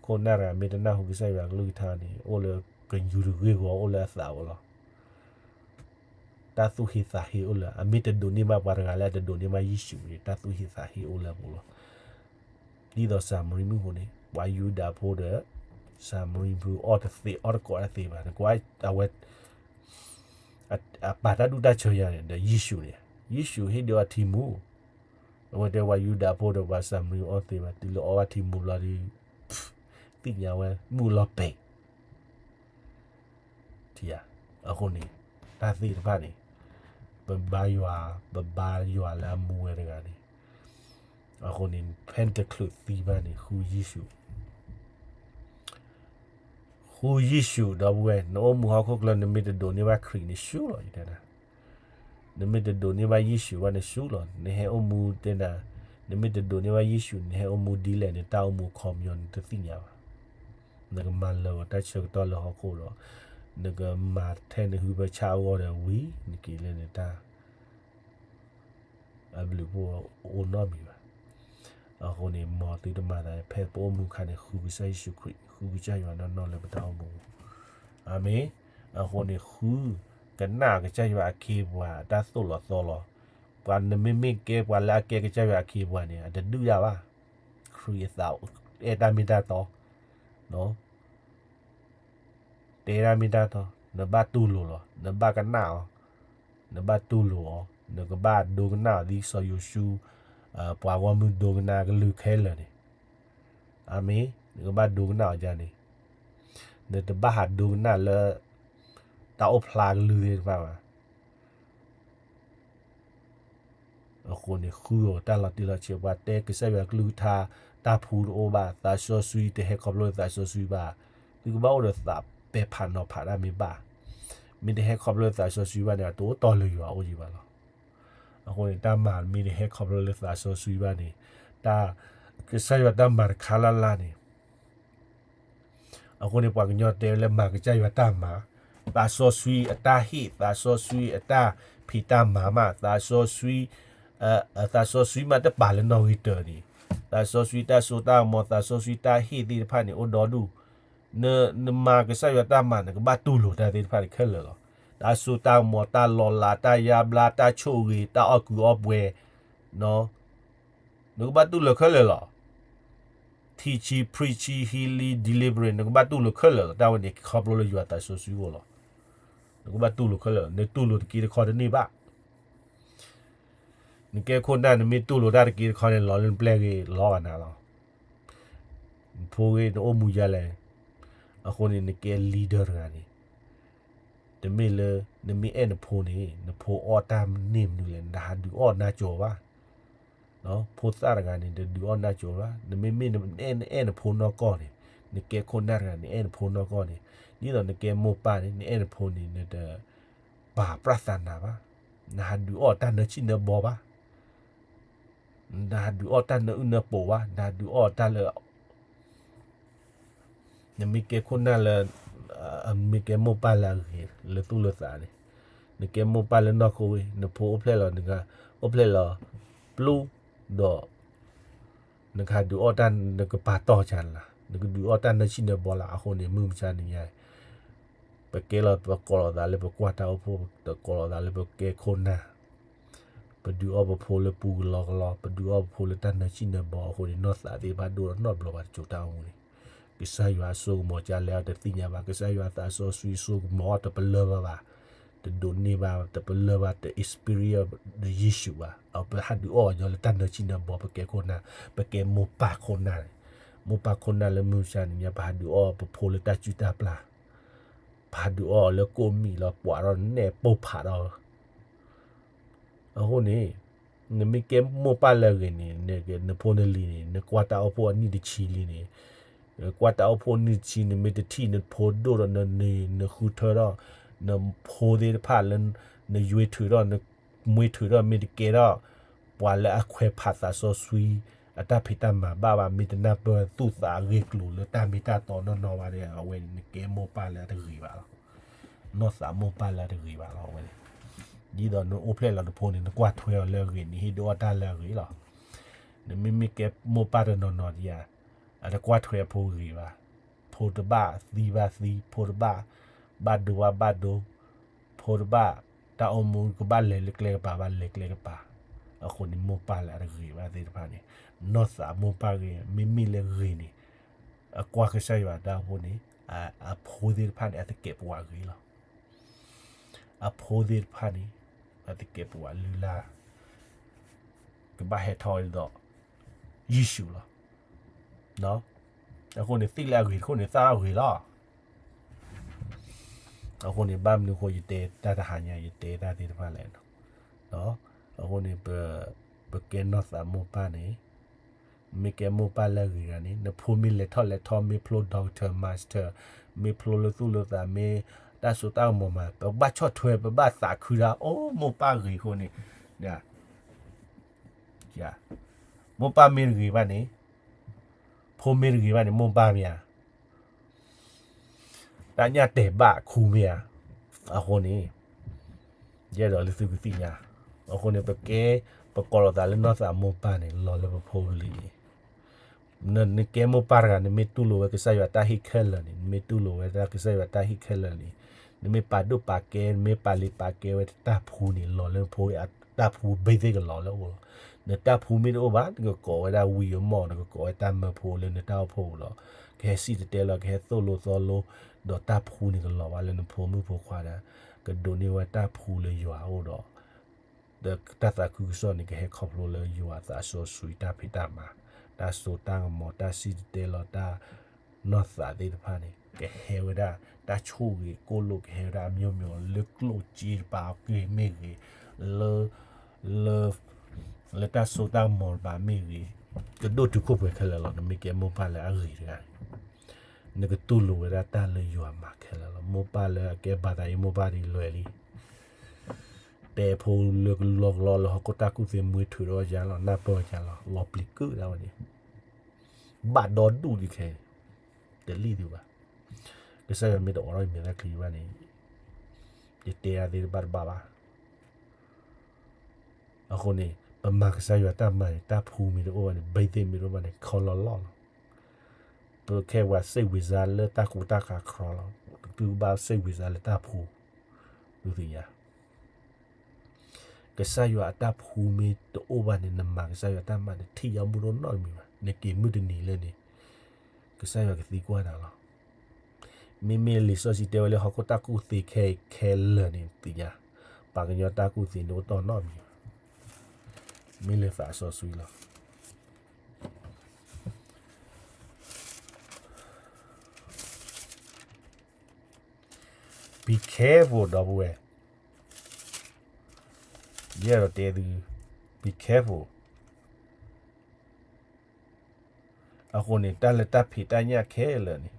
ခိၣ်နၢ်တဂၤမ့ၢ်တနၢ်ဟူကစၢ်ယွၤကလုၢ်ကထါန့ၣ် အိၣ်လၢကယူၤတဂ့ၢ်ဂီၤ အိၣ်လၢအသးဝဲလီၤ. တၢ်သူၣ်ဟ့သးဟ့အိၣ်လၢ အမ့ၢ်တဒိးန့ၢ်ဘၣ်ပှၤတဂၤလၢအတဒိးန့ၢ်ဘၣ်ယ့ၣ်ၡူးန့ၣ် တၢ်သူၣ်ဟ့သးဟ့အိၣ်လၢအပူၤလီၤ. ဒ်သိးစၤမရံမုၣ်ဖိန့ၣ် ပှၤယူဒၤဖိဒီး စၤမရံမုၣ်အီၣ်တသ့အီၣ်တကိးတၢ်သ့ဘၣ်. နကွၢ်အဝဲ အပာ်တၢ်ဒူၣ်တၢ်ဆၢယၤန့ၣ် ဒီးယ့ၣ်ၡူးန့ၣ် ယ့ၣ်ၡူးဟ့ၣ်ဒုးအီထံမူ, အဝဲတဲပှၤယူဒၤဖိဒီးပှၤစၤမရံအီၣ်တသ့ဘၣ် တုၤလၢအီၣ်ဘၣ်ထံမူဘျီဒီး သ့ၣ်ညါဝဲမုၢ်လီၤပဲာ် အဃိန့ၣ် တၢ်သ့ၣ်တဖၣ်န့ၣ် ပဘါယွၤ ပဘါယွၤလၢအမူဝဲတဂၤန့ၣ် အဃိန့ၣ် ဖဲနတချုးသံဘၣ်န့ၣ် ဃုယ့ၣ်ၡူး ဃုယ့ၣ်ၡူးဒီပုၢ်ဝဲၢ် နအိၣ်မူဟီၣ်ခိၣ်ချၢ နမ့ၢ်တဒိးန့ၢ်ဘၣ်ခရံာ်န့ၣ်ဆူၣ်လီၤ ယတဲနၤ, နမ့ၢ်တဒိးန့ၢ်ဘၣ်ယ့ၣ်ၡူးဘၣ်န့ၣ်ဆူၣ်လီၤ. နဟဲအိၣ်မူတဲနၤ, နမ့ၢ်တဒိးန့ၢ်ဘၣ်ယ့ၣ်ၡူး နဟဲအိၣ်မူဒ်လဲၣ်န့ၣ် တၢ်အိၣ်မူအခီပညီနတသ့ၣ်ညါဘၣ်. နကမၤလၢာ်ဂီၤတၢ်ဆၢကတီၢ်လၢဟီၣ်ခိၣ်ဒီး နကမၤထဲနဟုပဆါအဂီၢ်ဒီးဝံၤ နက့ၤလၢနတၢ် အဘျုးဖှိၣ်အိၣ်နီတမံၤဘၣ်. အဃိန့ၣ် မ်သုတမၤသး ဖဲပအိၣ်မူအခါန့ၣ် ဃုကစၢ်ယ့ၣ်ၡူးခရံာ် ဃုကစၢ်ယွၤနီၢ်နီၢ်လၢပတၢ်အိၣ်မူ. အၤမ့ၣ်. အဃိန့ၣ် ဃုကနၣ်ကစၢ်ယွၤအခ့အပှၤအတၢ်သိၣ်လီၤသီလီၤ. ပှၤနမ့မ့ၢ်ကဲပှၤလၢအကဲကစၢ်ယွၤအခ့အပှၤန့ၣ် အတဒုၣ်ဒၣ်ဘၣ်. ခရံာ်အသးအဲၣ်တၢ်မ့ၢ်တၢ်တီ တဲဒၣ်မ့ၢ်တၢ်တီ, နဘၣ်တူၢ်လိာ်လီၤ, နဘၣ်ကနၣ်အီၤ, နဘၣ်တူၢ်လိာ်အီၤ, နကဘၣ်ဒိကနၣ်အီၤ ဒ်စီၤယိၤၡူ ပှၤဂီၢ်မုၢ်ဒိကနၣ်ကလုၢ်ခဲလၢာ်န့ၣ်. အၤမ့ၣ်. နကဘၣ်ဒိကနၣ်အီၤဒ်န့ၣ်, နတဘၣ်ဟးဒိကနၣ်လၢ တၢ်အိၣ်ဖျါကလုၢ်သ့ၣ်တဖၣ်ဘၣ်. အဃိန့ၣ် ဃုအီၤတၢ်လီၤတံၢ်လီၤဆဲး ပှၤတဲကစၢ်ယွၤကလုၢ်ကထါ တၢ်ဖှူတအိၣ်ဘၣ်, သးစီဆှံတဟဲခီဖျိလၢသးစီဆှံဘၣ်, သုကဘၣ်အိၣ်ဒီးသးပဲာ်ဖးနီၤဖးတၢ်မ့ၢ်ဘၣ်. မ့ၢ်တဟဲခီဖျိလၢသးစီဆှံဘၣ်န့ၣ် အတအိၣ်တီလၢယွၤအအိၣ်ယံၤဘၣ်လီၤ. အဃိန့ၣ် တၢ်မၤမ့ၢ်တဟဲခီဖျိလၢသးစီဆှံဘၣ်န့ၣ်, တၢ်, ကစၢ်ယွၤတၢ်မၤတခါလၢ်လၢ်န့ၣ် အဃိန့ၣ် ပှၤကညီတဲလၢမၤကစၢ်ယွၤတၢ်မၤ, သးစီဆှံအတၢ်ဟ့ၣ်, သးစီဆှံအတၢ်ဖံးတၢ်မၤမး, သးစီဆှံ, သးစီဆှံမးတပာ်လၢနီၣ်ဂံၢ်တၢန့ၣ်, သးစီဆှံတၢ်စိတၢ်ကမီၤ, သးစီဆှံတၢ်ဟ့ၣ်သ့ၣ်တဖၣ်န့ၣ် အိၣ်ဒီဒူၣ်, နမၤကစၢ်ယွၤတၢ်မၤ နကဘၣ်တူၢ်လိာ်တၢ်သ့ၣ်တဖၣ်န့ၣ်ခဲလၢာ်လီၤ. တၢ်စိတၢ်ကမီၤ, တၢ်လီၤလး, တၢ်ယါဘျါ, တၢ်ဆိၣ်ဂ့ၤ, တၢ်အီၣ်ကုးအီပှဲၤ, နကဘၣ်တူၢ်လိာ်ခဲလၢာ်လီၤ. Teaching, preaching, healing, deliverance နကဘၣ်တူၢ်လိာ်ခဲလၢာ်လီၤ. တၢ်ဝဲန့ၣ်ခီဖျိလၢယွၤသးစီဆှံအဂီၢ်လီၤ. နကဘၣ်တူၢ်လိာ်ခဲလၢာ်, နတူၢ်လိာ်တက့တခီတန့ၢ်ဘၣ်. နကဲခိၣ်နၢ် နမ့ၢ်တူၢ်လိာ်တၢ်တက့တခီန့ၣ် လီၤလၢနပျဲၢ်ဂ့ၤ လီၤဂာ်နၤလီၤ. နဖိဂ့ၤ နအိၣ်မူယါလဲၣ်. အဃိန့ၣ် နကဲ leader တဂၤန့ၣ် တမ့ၢ်လၢ နမ့ၢ်အဲၣ်နဖိန့ၣ် နဖိအီၣ်တၢ်န့ၢ်မနုၤလဲၣ် နဟးဒုးအီၣ်နါကၠိၤဘၣ်. ဖိသၣ်တဂၤန့ၣ် တဒုးအီၣ်နါကၠိၤဘၣ်. နမ့မ့ၢ်နအဲၣ်နဖိနီၢ်ကီၢ်န့ၣ်, နကဲခိၣ်နၢ်တဂၤ နအဲၣ်နဖိနီၢ်ကီၢ်န့ၣ်, ဒ်သိးနကဲမိၢ်ပၢ်န့ၣ် နအဲၣ်နဖိန့ၣ် နတပာ်ပြဿနာဘၣ်. နဟးဒုးအီၣ်တၢ်နၢဆံၣ်နၢဘီဘၣ်. နဟးဒုးအီၣ်တၢ်နၢအုၣ်နၢပှိၤဘၣ်, နဟးဒုးအီၣ်တၢ်လၢ နမ့ၢ်ကဲခိၣ်နၢ်လၢ မ့ၢ်ကဲမိၢ်ပၢ်လၢအဂ့ၤလၢသူၣ်လၢသးန့ၣ်, နကဲမိၢ်ပၢ်လၢနီၢ်ခိဝဲ နဖိအိၣ်ဖျဲၣ်လီၤ, အိၣ်ဖျဲၣ်လီၤပျူၢ်ဒီး နကဟးဒုးအီၣ်တၢ်နကပာ်တီၢ်ကလါ, နကဒုးအီၣ်တၢ်နၢဆံၣ်နၢဘီလါ. အဃိန့ၣ် မုၢ်မဆါနံၤညါ ပကဲလီၤ ပကိးလီၤသးလၢပကွၢ်တၢ်အိၣ်ဖှိၣ်, ပကိးလီၤသးလၢပကဲခိၣ်နၢ်, ပဒုးအီၣ်ပဖိလၢပူၤကလီကလီ, ပဒုးအီၣ်ပဖိလၢတၢ်နၢဆံၣ်နၢဘီအဃိန့ၣ် နီၢ်သးသ့ၣ်တဖၣ်ဒိၣ်ထီၣ်နီတဘျီဘၣ်တစိၤတၢ်အိၣ်မူန့ၣ်, ကစၢ်ယွၤအစိကမီၤကလဲၣ်အတသ့ၣ်ညါဘၣ်, ကစၢ်ယွၤသးစီဆှံစိကမီၤအီၤတပလၢၢ်ဘၣ်ဘၣ်, တဒိးန့ၢ်ဘၣ်, တပလၢၢ်ဘၣ်, တ experience ဒီးယ့ၣ်ၡူးဘၣ်. အပဟးဒုးအီၣ်အီၤညီလၢတၢ်နၢဆံၣ်နၢဘီ ပကဲခိၣ်နၢ်, ပကဲမိၢ်ပၢ်ခိၣ်နၢ်န့ၣ်, မိၢ်ပၢ်ခိၣ်နၢ်လၢမုၢ်မဆါနံၤညါ ပဟးဒုးအီၣ်ပဖိလၢတၢ်စုၣ်တၢ်ပျၢ်, ပဟးဒုးအီၣ်အီၤလၢကိၣ်မံၣ်လီၤ ပှၤဒီးနဲၣ်ပိၢ်ဖးဒီး အဃိန့ၣ် နမ့ၢ်ကဲမိၢ်ပၢ်လၢအဂ့ၤန့ၣ် နဖိနလံၤန့ၣ် နကွၢ်တၢ်အိၣ်ဖှိၣ်အနံၣ်တဆံလံန့ၣ်, ကွၢ်တၢ်အိၣ်ဖှိၣ်အနံၣ်တဆံ နမ့ၢ်တထံၣ်နဖိဒိၣ်ဒီး နဃုထၢထီၣ် နဖိသ့ၣ်တဖၣ်လၢ နယွ့ထုးထီၣ် နမှ့ထုးထီၣ် မ့ၢ်တကဲထီၣ် ပှၤလၢအခွဲးဖးသးစီဆှံ အတၢ်ဖံးတၢ်မၤဘၣ်ဘၣ် မ့ၢ်တနၢ်ပၢၢ်သူၣ်သးအဂ့ၢ်ကျိၤလၢတၢ်မ့ၢ်တၢ်တီနီၢ်နီၢ်ဘၣ်ဒီး အဝဲန့ၣ် နကဲမိၢ်ပၢ်လၢအတဂ့ၤဘၣ်လီၤ. နီၢ်သးမိၢ်ပၢ်လၢအတဂ့ၤဘၣ်လီၤ အဝဲန့ၣ်. ဒ်သိးနအိၣ်ဖျဲၣ်လီၤနဖိန့ၣ် နကွၢ်ထွဲအီၤလၢအဂ့ၤ နဟ့ၣ်ဒုးအီၣ်တၢ်လၢအဂ့ၤလီၤ. နမ့မ့ၢ်ကဲမိၢ်ပၢ်တနီၤနီၤဒံးဧါ, အတကွၢ်ထွဲအဖိဂ့ၤဘၣ်. ဖိတဘၣ်သံဘၣ်သံ, ဖိတဘၣ်ဘၣ်ဒိဘၣ်ဘၣ်ဒိ, ဖိတဘၣ်တၢ်အိၣ်မူကဘၣ်လဲၤလၢကျဲကပၤဘၣ်လဲၤကျဲကပၤ. အဃိန့ၣ် မိၢ်ပၢ်လၢအတဂ့ၤဘၣ်သ့ၣ်တဖၣ်န့ၣ် နီၢ်သးမိၢ်ပၢ်ဂ့ၤ မ့မ့ၢ်လၢဂ့ၤန့ၣ် အကွၢ်ကစၢ်ယွၤတၢ်အိၣ်ဖှိၣ်န့ၣ် အဖိသ့ၣ်တဖၣ်န့ၣ် အသကဲးပဝးဂ့ၤလီၤ. အဖိသ့ၣ်တဖၣ်န့ၣ် အသကဲးပဝးလုၢ်လၢ် ကဘၣ်ဟဲထီၣ်ဝဲဒ်သိး ယ့ၣ်ၡူးလီၤ. အဃိန့ၣ် သ့ၣ်လၢအဂ့ၤတခိၣ်န့ၣ် သၣ်ထီၣ်ဂ့ၤလီၤ. အဃိန့ၣ် ဘၣ်မနုၤအဃိ ယတဲတၢ်တဟါညါ ယတဲတၢ်သ့ၣ်တဖၣ်လဲၣ်. အဃိန့ၣ် ပကဲနီၢ်သးမိၢ်ပၢ်န့ၣ် မ့ၢ်ကဲမိၢ်ပၢ်လၢအဂ့ၤတဂၤန့ၣ် နဖိမ့ၢ်လဲၤထီၣ်လဲၤထီ မ့ၢ်ဖျိ doctor master မ့ၢ်ဖျိလၢသူၣ်လၢသး မ့ၢ်တၢ်စိတၢ်ကမီၤမၤ ပဘၣ်ဆီၣ်ထွဲ ပဘၣ်သးခုတၢ် အိၣ် မိၢ်ပၢ်ဂ့ၤအဃိန့ၣ် မိၢ်ပၢ်မ့ၢ်တဂ့ၤဘၣ်န့ၣ် ဖိမ့ၢ်တဂ့ၤဘၣ်န့ၣ် မိၢ်ပၢ်မ့ၢ်ဧါ တၢ်ညၣ်တဲာ်ဘၣ်ခူမ့ၢ်ဧါ. အဃိန့ၣ် ယအဲၣ်ဒိးလၢသုကသ့ၣ်ညါ. အဃိန့ၣ် ပကဲ ပကိးလီၤသးလၢနီၢ်သးမိၢ်ပၢ်န့ၣ် လီၤလၢပဖိပလံၤန့ၣ် နကဲမိၢ်ပၢ်တဂၤ နမ့ၢ်တူၢ်လိာ်ဝဲကစၢ်ယွၤတၢ်ဟ့ၣ်ခဲလၢာ်န့ၣ် နမ့ၢ်တူၢ်လိာ်ဝဲဒၣ်ကစၢ်ယွၤတၢ်ဟ့ၣ်ခဲလၢာ်န့ၣ် နမ့ၢ်ပာ်ဒိၣ်ပာ်ကဲ နမ့ၢ်ပာ်လံာ်ပာ်ကဲဝဲတၢ်ဖှူန့ၣ် လီၤလၢနဖိအတၢ်ဖှူဘ့ၣ်သ့ၣ်ကလီၤလၢအအိၣ်လီၤ. နတၢ်ဖှူမ့ၢ်တအိၣ်ဘၣ် နကကိးဝဲဒၣ်ဝံယိၤမီၢ် နကကိးဝဲတၢ်မၢဖိလၢနတၢ်အိၣ်ဖှိၣ်ပူၤလီၤ. ကဟဲစံၣ်တဲၤတဲလီၤ ကဟဲသိၣ်လိသီလိ ဒီးတၢ်ဖှူန့ၣ်ကလီၤဘၣ်လၢနဖိမုၣ်ဖိခွါဒီး ကဒိးန့ၢ်ဝဲတၢ်ဖှူလၢယွၤအအိၣ်ဒီး ဒီးတၢ်သးခုကစီၣ်န့ၣ် ကဟဲခီဖျိလၢယွၤသးစီဆှံတၢ်ဖံးတၢ်မၤ တၢ်စိတၢ်ကမီၤ တၢ်စံၣ်တဲၤတဲလီၤ တၢ်နီၢ်သးသ့ၣ်တဖၣ်န့ၣ် ကဟဲဝဲဒၣ် တၢ်ဆိၣ်ဂ့ၤကိၢ်လိာ် ကဟဲဝဲဒၣ်အမျိုးမျိုး လၢကျိၣ်စ့တပၤက့ၤမ့ၢ်ဂ့ၤ လၢ လၢတၢ်စိတၢ်ကမီၤတပၤမ့ၢ်ဂ့ၤ ကဒိၣ်တုာ်ခိၣ်ပှဲၤခဲလၢာ်လီၤ. နမ့ၢ်ကဲမိၢ်ပၢ်လၢအဂ့ၤတဂၤန့ၣ် နကတူၢ်လိာ်ဝဲဒၣ်တၢ်လၢယွၤမၤခဲလၢာ်လီၤ. မိၢ်ပၢ်လၢအကဲဘၣ်သးအံၤ မိၢ်ပၢ်ဒ်လဲၣ်လံ တဲဖိလၢကလီကလီလၢဟီၣ်ခိၣ်တၢ်ကူၣ်သ့ မှ့ထုးထီၣ်ယါလီၤ နၢ်ပၢၢ်ယါလီၤ လီၤပျံၤကုၣ်ဒၣ်ဝဲန့ၣ် ဘၣ်ဒီဒူၣ်ဒံးခဲအံၤ တလံၣ်သုဘၣ်. ကစၢ်ယွၤမ့ၢ်တအိးထီၣ်ယမဲာ်ချံဘၣ်န့ၣ် ယတဲအါသ့ၣ်တဘၣ်တဘၣ်ဘၣ်. အဃိန့ၣ် ပမၤကစၢ်ယွၤတၢ်မၤန့ၣ် တၢ်ဖှူမ့ၢ်တအိၣ်ဘၣ်န့ၣ် ဘ့ၣ်သ့ၣ်မ့ၢ်တအိၣ်ဘၣ်န့ၣ် ခီလီၤလီၢ်လီၤ. ပခဲဝဲစိတ်ဝင်စားလၢတၢ်ကူတၢ်ကၤခီလီၤ. ပသုဘၣ်စိတ်ဝင်စားလၢတၢ်ဖှူ ဒုးသ့ၣ်ညါ ကစၢ်ယွၤအတၢ်ဖှူမ့ၢ်တအိၣ်ဘၣ်န့ၣ် နမၤကစၢ်ယွၤတၢ်မၤန့ၣ် ထံၣ်ယါမူတအိၣ်နီတမံၤဘၣ်. နက့ၤမုၢ်တနံၤလၢန့ၣ် ကစၢ်ယွၤကသံကွၢ်နၤလီၤ. မ့မ့ၢ်လံာ်စီဆှံတဲဝဲလၢဟီၣ်ခိၣ်တၢ်ကူၣ်သ့ခဲအံၤခဲလၢာ်န့ၣ် သ့ၣ်ညါ ပှၤကညီတၢ်ကူၣ်သ့န့ၣ်အိၣ်တီၢ်နီတမံၤဘၣ်. မ့ၢ်လၢသးစီဆှံလီၤ. Be careful ဒီပုၢ်ဝဲၢ်, ယအဲၣ်ဒိးတဲသု, be careful. အဃိန့ၣ် တၢ်လၢတၢ်ဖံးတၢ်ညၣ်ခဲလၢာ်န့ၣ်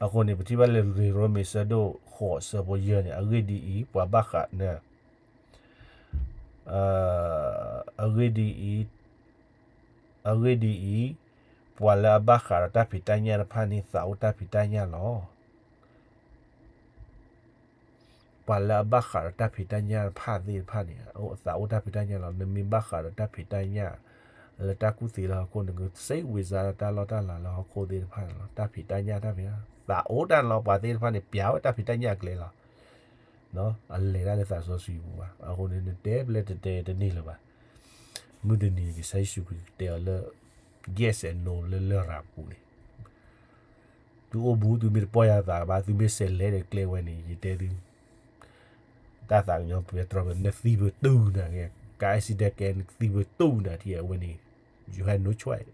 အဃိန့ၣ် ပထံၣ်ဘၣ်လၢ ရိမ့ၤ ဆၢဒိၣ်ဃိးဆၢဖိယဲၢ်န့ၣ် အဂ့ၢ်ဒ်အံၤ ပှၤဘၣ်ဃးန့ၣ် အဂ့ၢ်ဒ်အံၤ, အဂ့ၢ်ဒ်အံၤ, ပှၤလၢအဘၣ်ဃးဒီးတၢ်ဖံးတၢ်ညၣ်တဖၣ်န့ၣ် သးအိၣ်တၢ်ဖံးတၢ်ညၣ်လီၤ. ပှၤလၢအဘၣ်ဃးဒီးတၢ်ဖံးတၢ်ညၣ်တဖၣ်သ့ၣ်တဖၣ်န့ၣ် သးအိၣ်တၢ်ဖံးတၢ်ညၣ်လီၤ. နမ့ၢ်ဘၣ်ဃးဒီးတၢ်ဖံးတၢ်ညၣ် လၢတၢ်ကူၣ်သ့လၢဟီၣ်ခိၣ်န့ၣ် ကစ့ဝံၤစါလၢတၢ်လီၢ်တၢ်လၤလၢဟီၣ်ခိၣ်သ့ၣ်တဖၣ်န့ၣ်လီၤ. တၢ်ဖံးတၢ်ညၣ်တၢ်ဖံး သးအိၣ်တၢ်န့ၣ်လီၤ. ပှၤသ့ၣ်တဖၣ်န့ၣ် ပျးဝဲတၢ်ဖံးတၢ်ညၣ်အကျဲလီၤ. အလဲၤတၢ်လၢသးစီဆှံပူၤဘၣ်. အဃိန့ၣ် နတဲပျဲတတဲတန့ၢ်လၢၤဘၣ်. မုၢ်တနံၤန့ၣ် ကစၢ်ယ့ၣ်ၡူးခရံာ်ကတဲအီၤလၢ yes and no လၢလရာ်ပူၤန့ၣ် သုအိၣ်မူသုမ့ၢ်တပီၢ်ယၢ်သးဘၣ် သုမ့ၢ်ဆဲးလဲၤဒီးကျဲဝဲန့ၣ် ယတဲသု တၢ်သးကညီၤပှဲၤတြီပှဲၤ နသံပတုာ်နၤက့ၤ ကါ accident ကဲနသံပတုာ်နၤထံၣ်အဝဲန့ၣ် you have no choice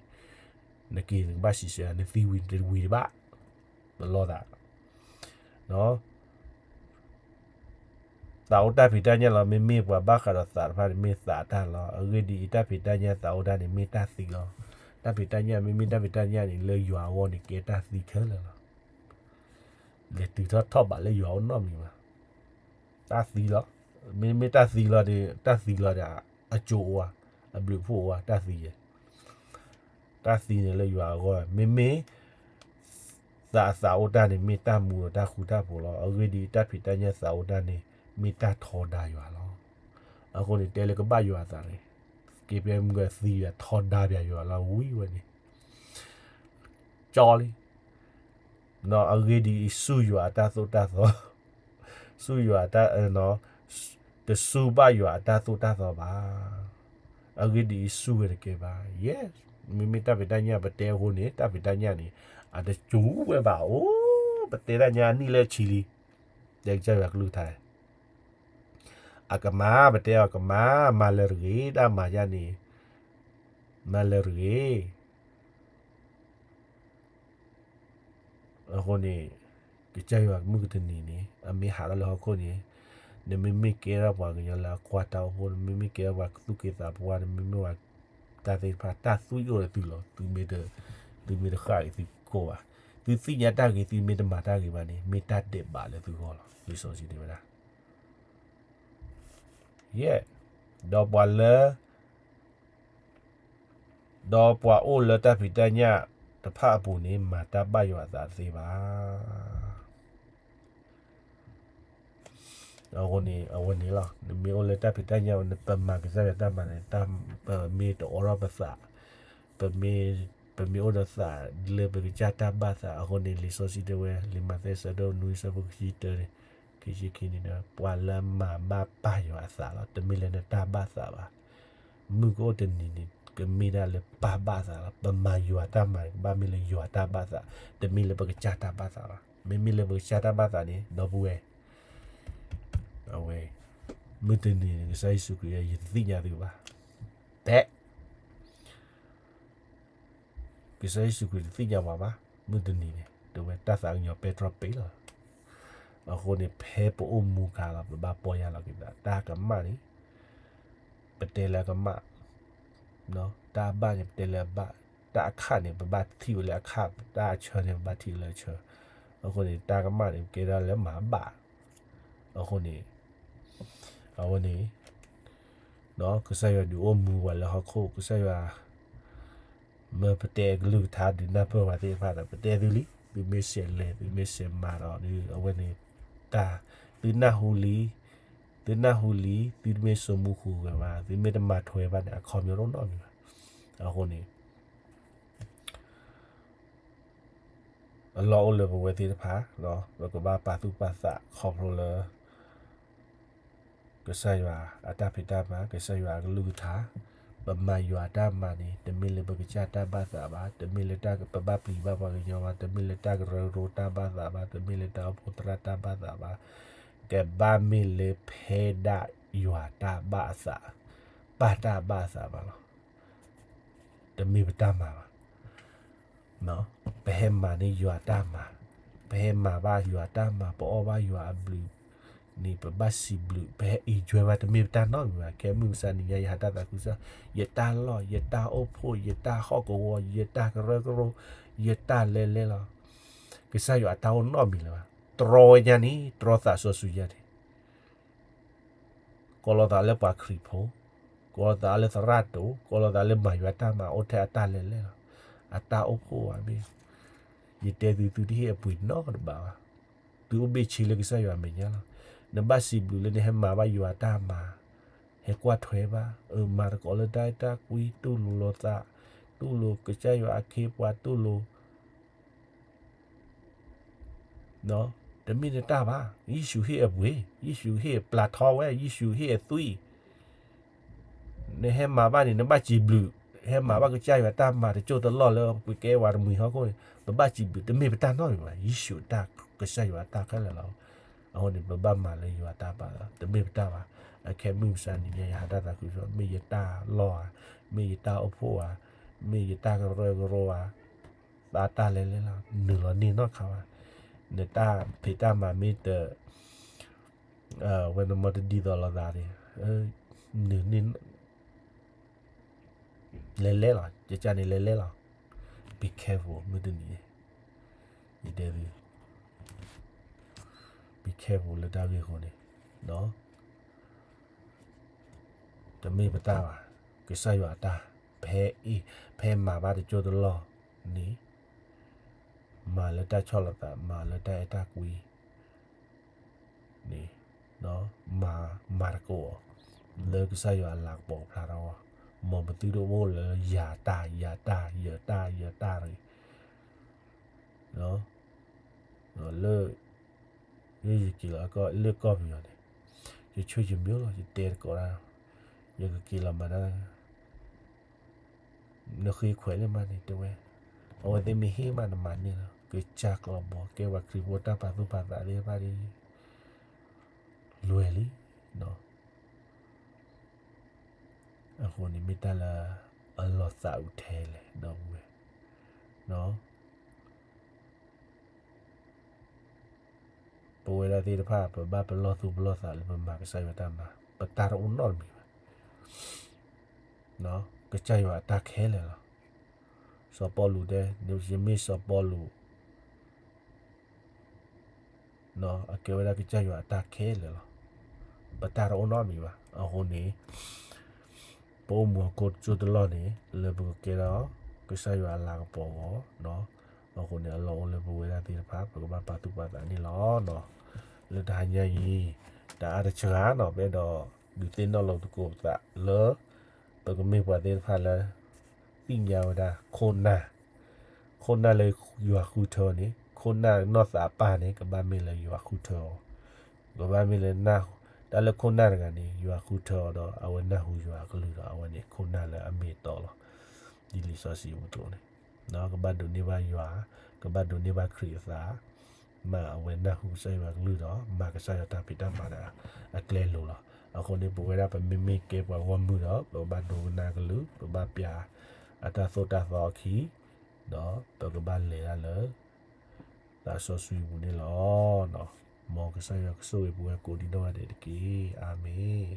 နက့ၤနကဘၣ်စံးဆၢ နသံဝံၤတဝံၤတဘၣ် တလီၤသး သးအိၣ်တၢ်ဖံးတၢ်ညၣ်လီၤ. မ့မ့ၢ်ပှၤဘၣ်ဃးဒီးသးတဖၣ်န့ၣ် မ့ၢ်သးတၢ်လီၤ. အဂ့ၢ်ဒ်အံၤ တၢ်ဖံးတၢ်ညၣ်သးအိၣ်တၢ်န့ၣ် မ့ၢ်တၢ်သံလီၤ. တၢ်ဖံးတၢ်ညၣ် မ့မ့ၢ်တၢ်ဖံးတၢ်ညၣ်န့ၣ် လၢယွၤအဂီၢ်န့ၣ် ကဲတၢ်သံခဲလၢာ်လီၤ. လဲၤတုၤထီၣ်ထီၣ်ဘးလၢယွၤအအိၣ်နီတမံၤဘၣ်. တၢ်သံလီၤ. မ့မ့ၢ်တၢ်သံလီၤဒီး တၢ်သံလီၤဒီး အကၠိအိၣ်ဧါ, အဘျုးအဖှိၣ်အိၣ်ဧါ, တၢ်သံယဲၢ် တၢ်သံန့ၣ်လၢယွၤအဂီၢ်, မ့မ့ၢ် သးအသးအိၣ်တၢ်န့ၣ် မ့ၢ်တၢ်မူဒီးတၢ်ဃူတၢ်ဖိးလီၤ. အဂ့ၢ်ဒ်အံၤ, တၢ်ဖံးတၢ်ညၣ်သးအိၣ်တၢ်န့ၣ် မ့ၢ်တၢ်ထီဒါယွၤလီၤ. အဃိန့ၣ် တဲလၢကဘၣ်ယွၤအသးန့ၣ်, က့ၤပမုၢ်ကသံယွၤ ထီဒါပၠးယွၤလီၤ ဝံၤဝဲန့ၣ် ကၠီလံ. အဂ့ၢ်ဒ်အံၤ, စူၢ်ယွၤအတၢ်သိၣ်တၢ်သီ, စူၢ်ယွၤအတၢ်, တစူၢ်ဘၣ်ယွၤအတၢ်သိၣ်တၢ်သီဘၣ်. အဂ့ၢ်ဒ်အံၤ, စူၢ်ဝဲတကဲဘၣ်. Yes, မ့မ့ၢ်တၢ်ဖံးတၢ်ညၣ်ပတဲအဃိန့ၣ်, တၢ်ဖံးတၢ်ညၣ်န့ၣ် အတစူၢ်ဝဲဘၣ်. အိ, ပတဲတၢ်ညါအနံၣ်လၢဆံလံ, တဲကစၢ်ယွၤကလုၢ်ကထါ အကမၤ, ပတဲအီၤကမၤ, မၤလၢတဂ့ၤ, တၢ်မၤယါန့ၣ် မၤလၢတဂ့ၤ. အဃိန့ၣ် ကစၢ်ယွၤမုၢ်ကတနံၤန့ၣ် အမ့ၢ်ဟးထီၣ်လၢဟီၣ်ခိၣ်န့ၣ်, နမ့မ့ၢ်ကဲထီၣ်ပှၤကညီလၢအကွၢ်တၢ်အိၣ်ဖှိၣ်, နမ့မ့ၢ်ကဲထီၣ်ပှၤကသူၣ်က့သးပှၢ်, နမ့မ့ၢ်ပှၤတၢ်သ့ၣ်တဖၣ်, တၢ်သွံၣ်အိၣ်ဒီးသုလီၤ. သုမ့ၢ်တ, သုမ့ၢ်တဃၣ်ဂ့ၤသုကိးဘၣ်, သုသ့ၣ်ညါတၢ်ဂ့ၤ, သုမ့ၢ်တမၤတၢ်ဂ့ၤဘၣ်န့ၣ် မ့ၢ်တၢ်ဒဲးဘးလၢသုဂီၢ်လီၤ. လံာ်စီဆှံတဲဝဲဒၣ် ယဲ, ဒီးပှၤလၢ, ဒီးပှၤအိၣ်လၢတၢ်ဖံးတၢ်ညၣ်တဖၣ်အပူၤန့ၣ် မၤတၢ်ဘၣ်ယွၤအသးတသ့ဘၣ်. အဃိန့ၣ် အဝဲန့ၣ်လီၤ. နမ့ၢ်အိၣ်လၢတၢ်ဖံးတၢ်ညၣ်, ပမၤကစၢ်ယွၤတၢ်မၤန့ၣ်, ပမ့ၢ်တအိးထီၣ်ပသး, ပမ့ၢ်, ပမ့ၢ်အိၣ်ဒီးသးလၢပကစၢ်တၢ်ဘၣ်သး, အဃိန့ၣ် လံာ်စီဆှံတဲဝဲ, လံာ်မးသဲဆၢဒိၣ်နွံဆၢဖိခံဆံတၢန့ၣ်, ခံဆံခံန့ၣ်, ပှၤလၢမၤဘၣ်ပၢ်ယွၤအသးလီၤ. တမ့ၢ်လၢနတၢ်ဘၣ်သးဘၣ်. မုၢ်ကအိၣ်တနံၤန့ၣ် ကမ့ၢ်ဒၣ်လၢပၢ်ဘၣ်သးလီၤ. ပမၤယွၤတၢ်မၤန့ၣ် ကဘၣ်မ့ၢ်လၢယွၤတၢ်ဘၣ်သး, တမ့ၢ်လၢပကစၢ်တၢ်ဘၣ်သးဘၣ်. မ့မ့ၢ်လၢပကစၢ်တၢ်ဘၣ်သးန့ၣ် ဒီပုၢ်ဝဲ�ၢ်, အဝဲ, မုၢ်တနံၤန့ၣ် ကစၢ်ယ့ၣ်ၡူးခရံာ်အံၤ ယတသ့ၣ်ညါသုဘၣ်. တဲ ကစၢ်ယ့ၣ်ၡူးခရံာ်တသ့ၣ်ညါပှၤဘၣ်. မုၢ်တနံၤန့ၣ် တဲဝဲတၢ်သးကညီၤပဲတြီပ့ၤလီၤ. အဃိန့ၣ် ဖဲပအိၣ်မူအခါလီၤ ပဘၣ်ပီၢ်ယၢ်လီၤက့ၤသး. တၢ်ကမၣ်န့ၣ် ပတဲလၢအကမၣ်, တၢ်အဘၣ်န့ၣ် ပတဲလၢအဘၣ်, တၢ်အခၣ်န့ၣ် ပဘၣ်ထံၣ်ဝဲလၢအခၣ်, တၢ်အဆၢန့ၣ် ပဘၣ်ထံၣ်ဝဲလၢအဆၢ. အဃိန့ၣ် တၢ်ကမၣ်န့ၣ် ပကဲဒၣ်လၢမၤဘၣ်. အဃိန့ၣ် အဝဲန့ၣ် ကစၢ်ယွၤဒုးအိၣ်မူပှၤလၢဟီၣ်ခိၣ်, ကစၢ်ယွၤ မ့ၢ်ပတဲအကလုၢ်ကထါဒုးနၢ်ပၢၢ်ပှၤသ့ၣ်တဖၣ်ဒီး ပတဲသုလံ, သုမ့ၢ်ဆဲးလဲၤ သုမ့ၢ်ဆဲးမၤဒီး အဝဲန့ၣ် တၢ်, သုနၢ်ဟူလံ, သုနၢ်ဟူလံ, သုတမ့ၢ်ဆိမိၣ်ဃူဂဲၤဘၣ်, သုမ့ၢ်တမၤထွဲဘၣ်န့ၣ် အခီပညီတအိၣ်နီတမံၤဘၣ်. အဃိန့ၣ် အလီၢ်အိၣ်လၢပဝဲသ့ၣ်တဖၣ်, ပကဘၣ်ပာ်သူၣ်ပာ်သးခီဖျိလၢ ကစၢ်ယွၤအတၢ်ဖံးတၢ်မၤ, ကစၢ်ယွၤအကလုၢ်ကထါ, ပမၤယွၤအတၢ်မၤန့ၣ် တမ့ၢ်လၢပကစၢ်တၢ်ဘၣ်သးဘၣ်, တမ့ၢ်လၢပဘၣ်ပျံၤဘၣ်ပှၤကညီဘၣ်, တမ့ၢ်လၢတၢ်ကရၢကရိတၢ်ဘၣ်သးဘၣ်, တမ့ၢ်လၢတၢ်အိၣ်ဖှိၣ်သရၣ်တၢ်ဘၣ်သးဘၣ်, ကဘၣ်မ့ၢ်လၢဖဲဒၣ်ယွၤတၢ်ဘၣ်အသး, ပၢ်တၢ်ဘၣ်အသးဘၣ်လီၤ. တမ့ၢ်ပတၢ်မၤဘၣ်. ပဟဲမၤန့ၢ်ယွၤတၢ်မၤ, ပဟဲမၤဘၣ်ယွၤတၢ်မၤ, ပအီၣ်ဘၣ်ယွၤအဘျုးန့ၣ် ပဘၣ်စံးဘျုး, ပဟဲ enjoy ဘၣ် တမ့ၢ်ပတၢ်နီတမံၤဘၣ်. ခဲမုၢ်မဆါနံၤညါ ယဟးတၢ်သးခုကစီၣ်, ယတၢ်လီၢ်, ယတၢ်အိၣ်ဖှိၣ်, ယတၢ်ဟီၣ်ကဝီၤ, ယတၢ်ကရၢကရိ, ယတၢ်လဲၤလဲၤလီၤ. ကစၢ်ယွၤအတၢ်အိၣ်နီတမံၤလၢၤဘၣ်. တြီဝဲညါန့ၣ် တြီသးစီဆှံယါန့ၣ် ကိးလိာ်သးလၢပှၤခရံာ်ဖိ, ကိးလိာ်သးလၢသရၣ်ဒိၣ်, ကိးလိာ်သးလၢမၤယွၤတၢ်မၤ အိၣ်ထဲအတၢ်လဲၤလဲၤလီၤ. အတၢ်အိၣ်ဖှိၣ်ဧါမ့ၢ်, ယတဲသု သုတဟ့ၣ်အပှ့ၤနီတဘ့ၣ်ဘၣ်. သုအိၣ်ဘ့ၣ်ဆ့လၢကစၢ်ယွၤအမဲာ်ညါလီၤ. နဘၣ်စံးဘျုးလၢနဟဲမၤဘၣ်ယွၤအတၢ်မၤ, ဟဲကွၢ်ထွဲဘၣ်, အမၤသကိးလၢတၢ်အဲၣ်တၢ်ကွံ, တူၢ်လိာ်လိာ်သး, တူၢ်လိာ်ကစၢ်ယွၤအခ့အပှၤ, တူၢ်လိာ် တမ့ၢ်နတၢ်ဘၣ်. ယ့ၣ်ၡူးဟ့ၣ်အပှ့ၤ, ယ့ၣ်ၡူးဟ့ၣ်အပျၢ်ထီဝဲ, ယ့ၣ်ၡူးဟ့ၣ်အသွံၣ်. နဟဲမၤဘၣ်န့ၣ် နဘၣ်စံးဘျုး, ဟဲမၤဘၣ်ကစၢ်ယွၤတၢ်မၤတစိၢ်တလီၢ်လၢပကဲဝဲတမှံၤဟီၣ်ခိၣ်န့ၣ် ပဘၣ်စံးဘျုး, တမ့ၢ်ပတၢ်နီတမံၤဘၣ်, ယ့ၣ်ၡူးအတၢ်, ကစၢ်ယွၤအတၢ်ခဲလၢာ်လီၤ. အဃိန့ၣ် ပဘၣ်မၤလၢယွၤတၢ်ဘၣ်လီၤ, တမ့ၢ်ပတၢ်ဘၣ်. အခဲမုၢ်မဆါနံၤညါ ယဟးတၢ်သးခုကစီၣ်, မ့ၢ်ယတၢ်လီၢ်ဧါ, မ့ၢ်ယတၢ်အိၣ်ဖှိၣ်ဧါ, မ့ၢ်ယတၢ်ကရၢကရိဧါ, သးတၢ်လဲၤလဲၤလီၤ, နုာ်လီၤန့ၢ်နီတခါဘၣ်. နတၢ်ဖံးတၢ်မၤမ့ၢ်တ ဝဲနမ့ၢ်တဒ်သိးလိာ်သးန့ၣ်, နုာ်န့ၢ် လဲၤလဲၤလီၤ, ကကန့ၣ်လဲၤလဲၤလီၤ. Be careful မုၢ်တနံၤန့ၣ်, ယတဲသု, be careful လၢတၢ်ဂ့ၢ်အဃိန့ၣ်, တမ့ၢ်ပတၢ်ဘၣ်, ကစၢ်ယွၤအတၢ်, ဖဲအ့ၣ်, ဖဲမၤဘၣ်တစိၢ်တလီၢ်န့ၣ်, မၤလၢတၢ်ဆီၣ်လီၤသး, မၤလၢတၢ်အဲၣ်တၢ်ကွံ န့ၣ်, မၤ, မၤသကိးအီၤ လၢကစၢ်ယွၤအလၤကပီၤဖျါထီၣ်အီၤ, မ်ပသုတအိၣ်လၢယၤတၢ်, ယၤတၢ်, ယတၢ်, ယတၢ်တဂ့ၤ. လၢ, လၢယက့ၤလီၤလၢကီၢ်ပယီၤန့ၣ်, ယဆိကမိၣ်လီၤ, ယတဲသကိးတၢ်, ယကက့ၤလီၤမၤတၢ် နဃ့ခွဲးလၢမၤန့ၣ်တဲဝဲ, အဝဲသ့ၣ်မ့ၢ်ဟ့ၣ်မးနမၤန့ၢ်လီၤ. ကစၢ်ကျီဘီ ကဲပှၤခရံာ်ဖိတၢ်ပာ်သူၣ်ပာ်သးသ့ၣ်တဖၣ်န့ၣ်, လွဲၢ်လံ. အဃိန့ၣ်မ့ၢ်တၢ်လၢ အလီၤသးအုးထဲလဲၣ်ဒီပုၢ်ဝဲၢ် ပဝဲဒၣ်သ့ၣ်တဖၣ် ပဘၣ်ပလီၢ်သူၣ်ပလီၢ်သးလၢပမၤကစၢ်ယွၤတၢ်မၤ, ပတၢ်တအိၣ်နီတမံၤဘၣ်. ကစၢ်ယွၤအတၢ်ခဲလၢာ်လီၤ. စီၤပီလူးတဲ, ယမ့ၢ်စီၤပီလူး, အကဲဝဲဒၣ်ကစၢ်ယွၤအတၢ်ခဲလၢာ်လီၤ. ပတၢ်တအိၣ်နီတမံၤဘၣ်. အဃိန့ၣ် ပအိၣ်မူအခိၣ်တစိၢ်တလီၢ်န့ၣ် လၢပကကဲထီၣ် ကစၢ်ယွၤအလၤကပီၤအဂီၢ်, အဃိန့ၣ် အလီၢ်အိၣ်လၢပဝဲဒၣ်သ့ၣ်တဖၣ် ပကဘၣ်ပာ်သူၣ်ပာ်သးန့ၣ်လီၤ. လၢတဟါညါအံၤ တအါတစှၤနီၤ ပအဲၣ်ဒိးဒုးသ့ၣ်နီၣ်လိာ်သကိးပသးလၢ ပကမ့ၢ်ပှၤသ့ၣ်တဖၣ်လၢ သ့ၣ်ညါဝဲဒၣ် ခိၣ်နၢ်, ခိၣ်နၢ်လၢယွၤဃုထၢအီၤန့ၣ် ခိၣ်နၢ်နီၢ်သးပၢ်န့ၣ် ကဘၣ်မ့ၢ်လၢယွၤဃုထၢအီၤ, ကဘၣ်မ့ၢ်လၢ တၢ်လၢခိၣ်နၢ်တဂၤန့ၣ် ယွၤဃုထၢအီၤဒီး အဝဲနၢ်ဟူယွၤအကလုၢ်ဒီး အဝဲန့ၣ်ခိၣ်နၢ်လၢအမ့ၢ်အတီလီၤ. ဒ်လံာ်စီဆှံအသိးန့ၣ် ကဘၣ်ဒိးန့ၢ်ဘၣ်ယွၤ, ကဘၣ်ဒိးန့ၢ်ဘၣ်ခရံာ်အသး, မ့ၢ်အဝဲနၢ်ဟူကစၢ်ယွၤအကလုၢ်ဒီး မၤကစၢ်ယွၤတၢ်ဖံးတၢ်မၤဒီး အကျဲလိၤလီၤ. အဃိန့ၣ် ပဝဲဒၣ်ပမ့မ့ၢ်ကဲပှၤဂီၢ်မုၢ်ဒီး ပကဘၣ်ဒိကနၣ်အကလုၢ်, ပဘၣ်ပျၢ်အတၢ်သိၣ်တၢ်သီအခံ, ဒီးပကဘၣ်လဲၤတၢ်လၢ သးစီဆှံပူၤန့ၣ်လီၤ. မ်ကစၢ်ယွၤကဆိၣ်ဂ့ၤပဝဲကိးဒံနီၢ်ဂၤဒဲးတက့ၢ်. အၤမ့ၣ်.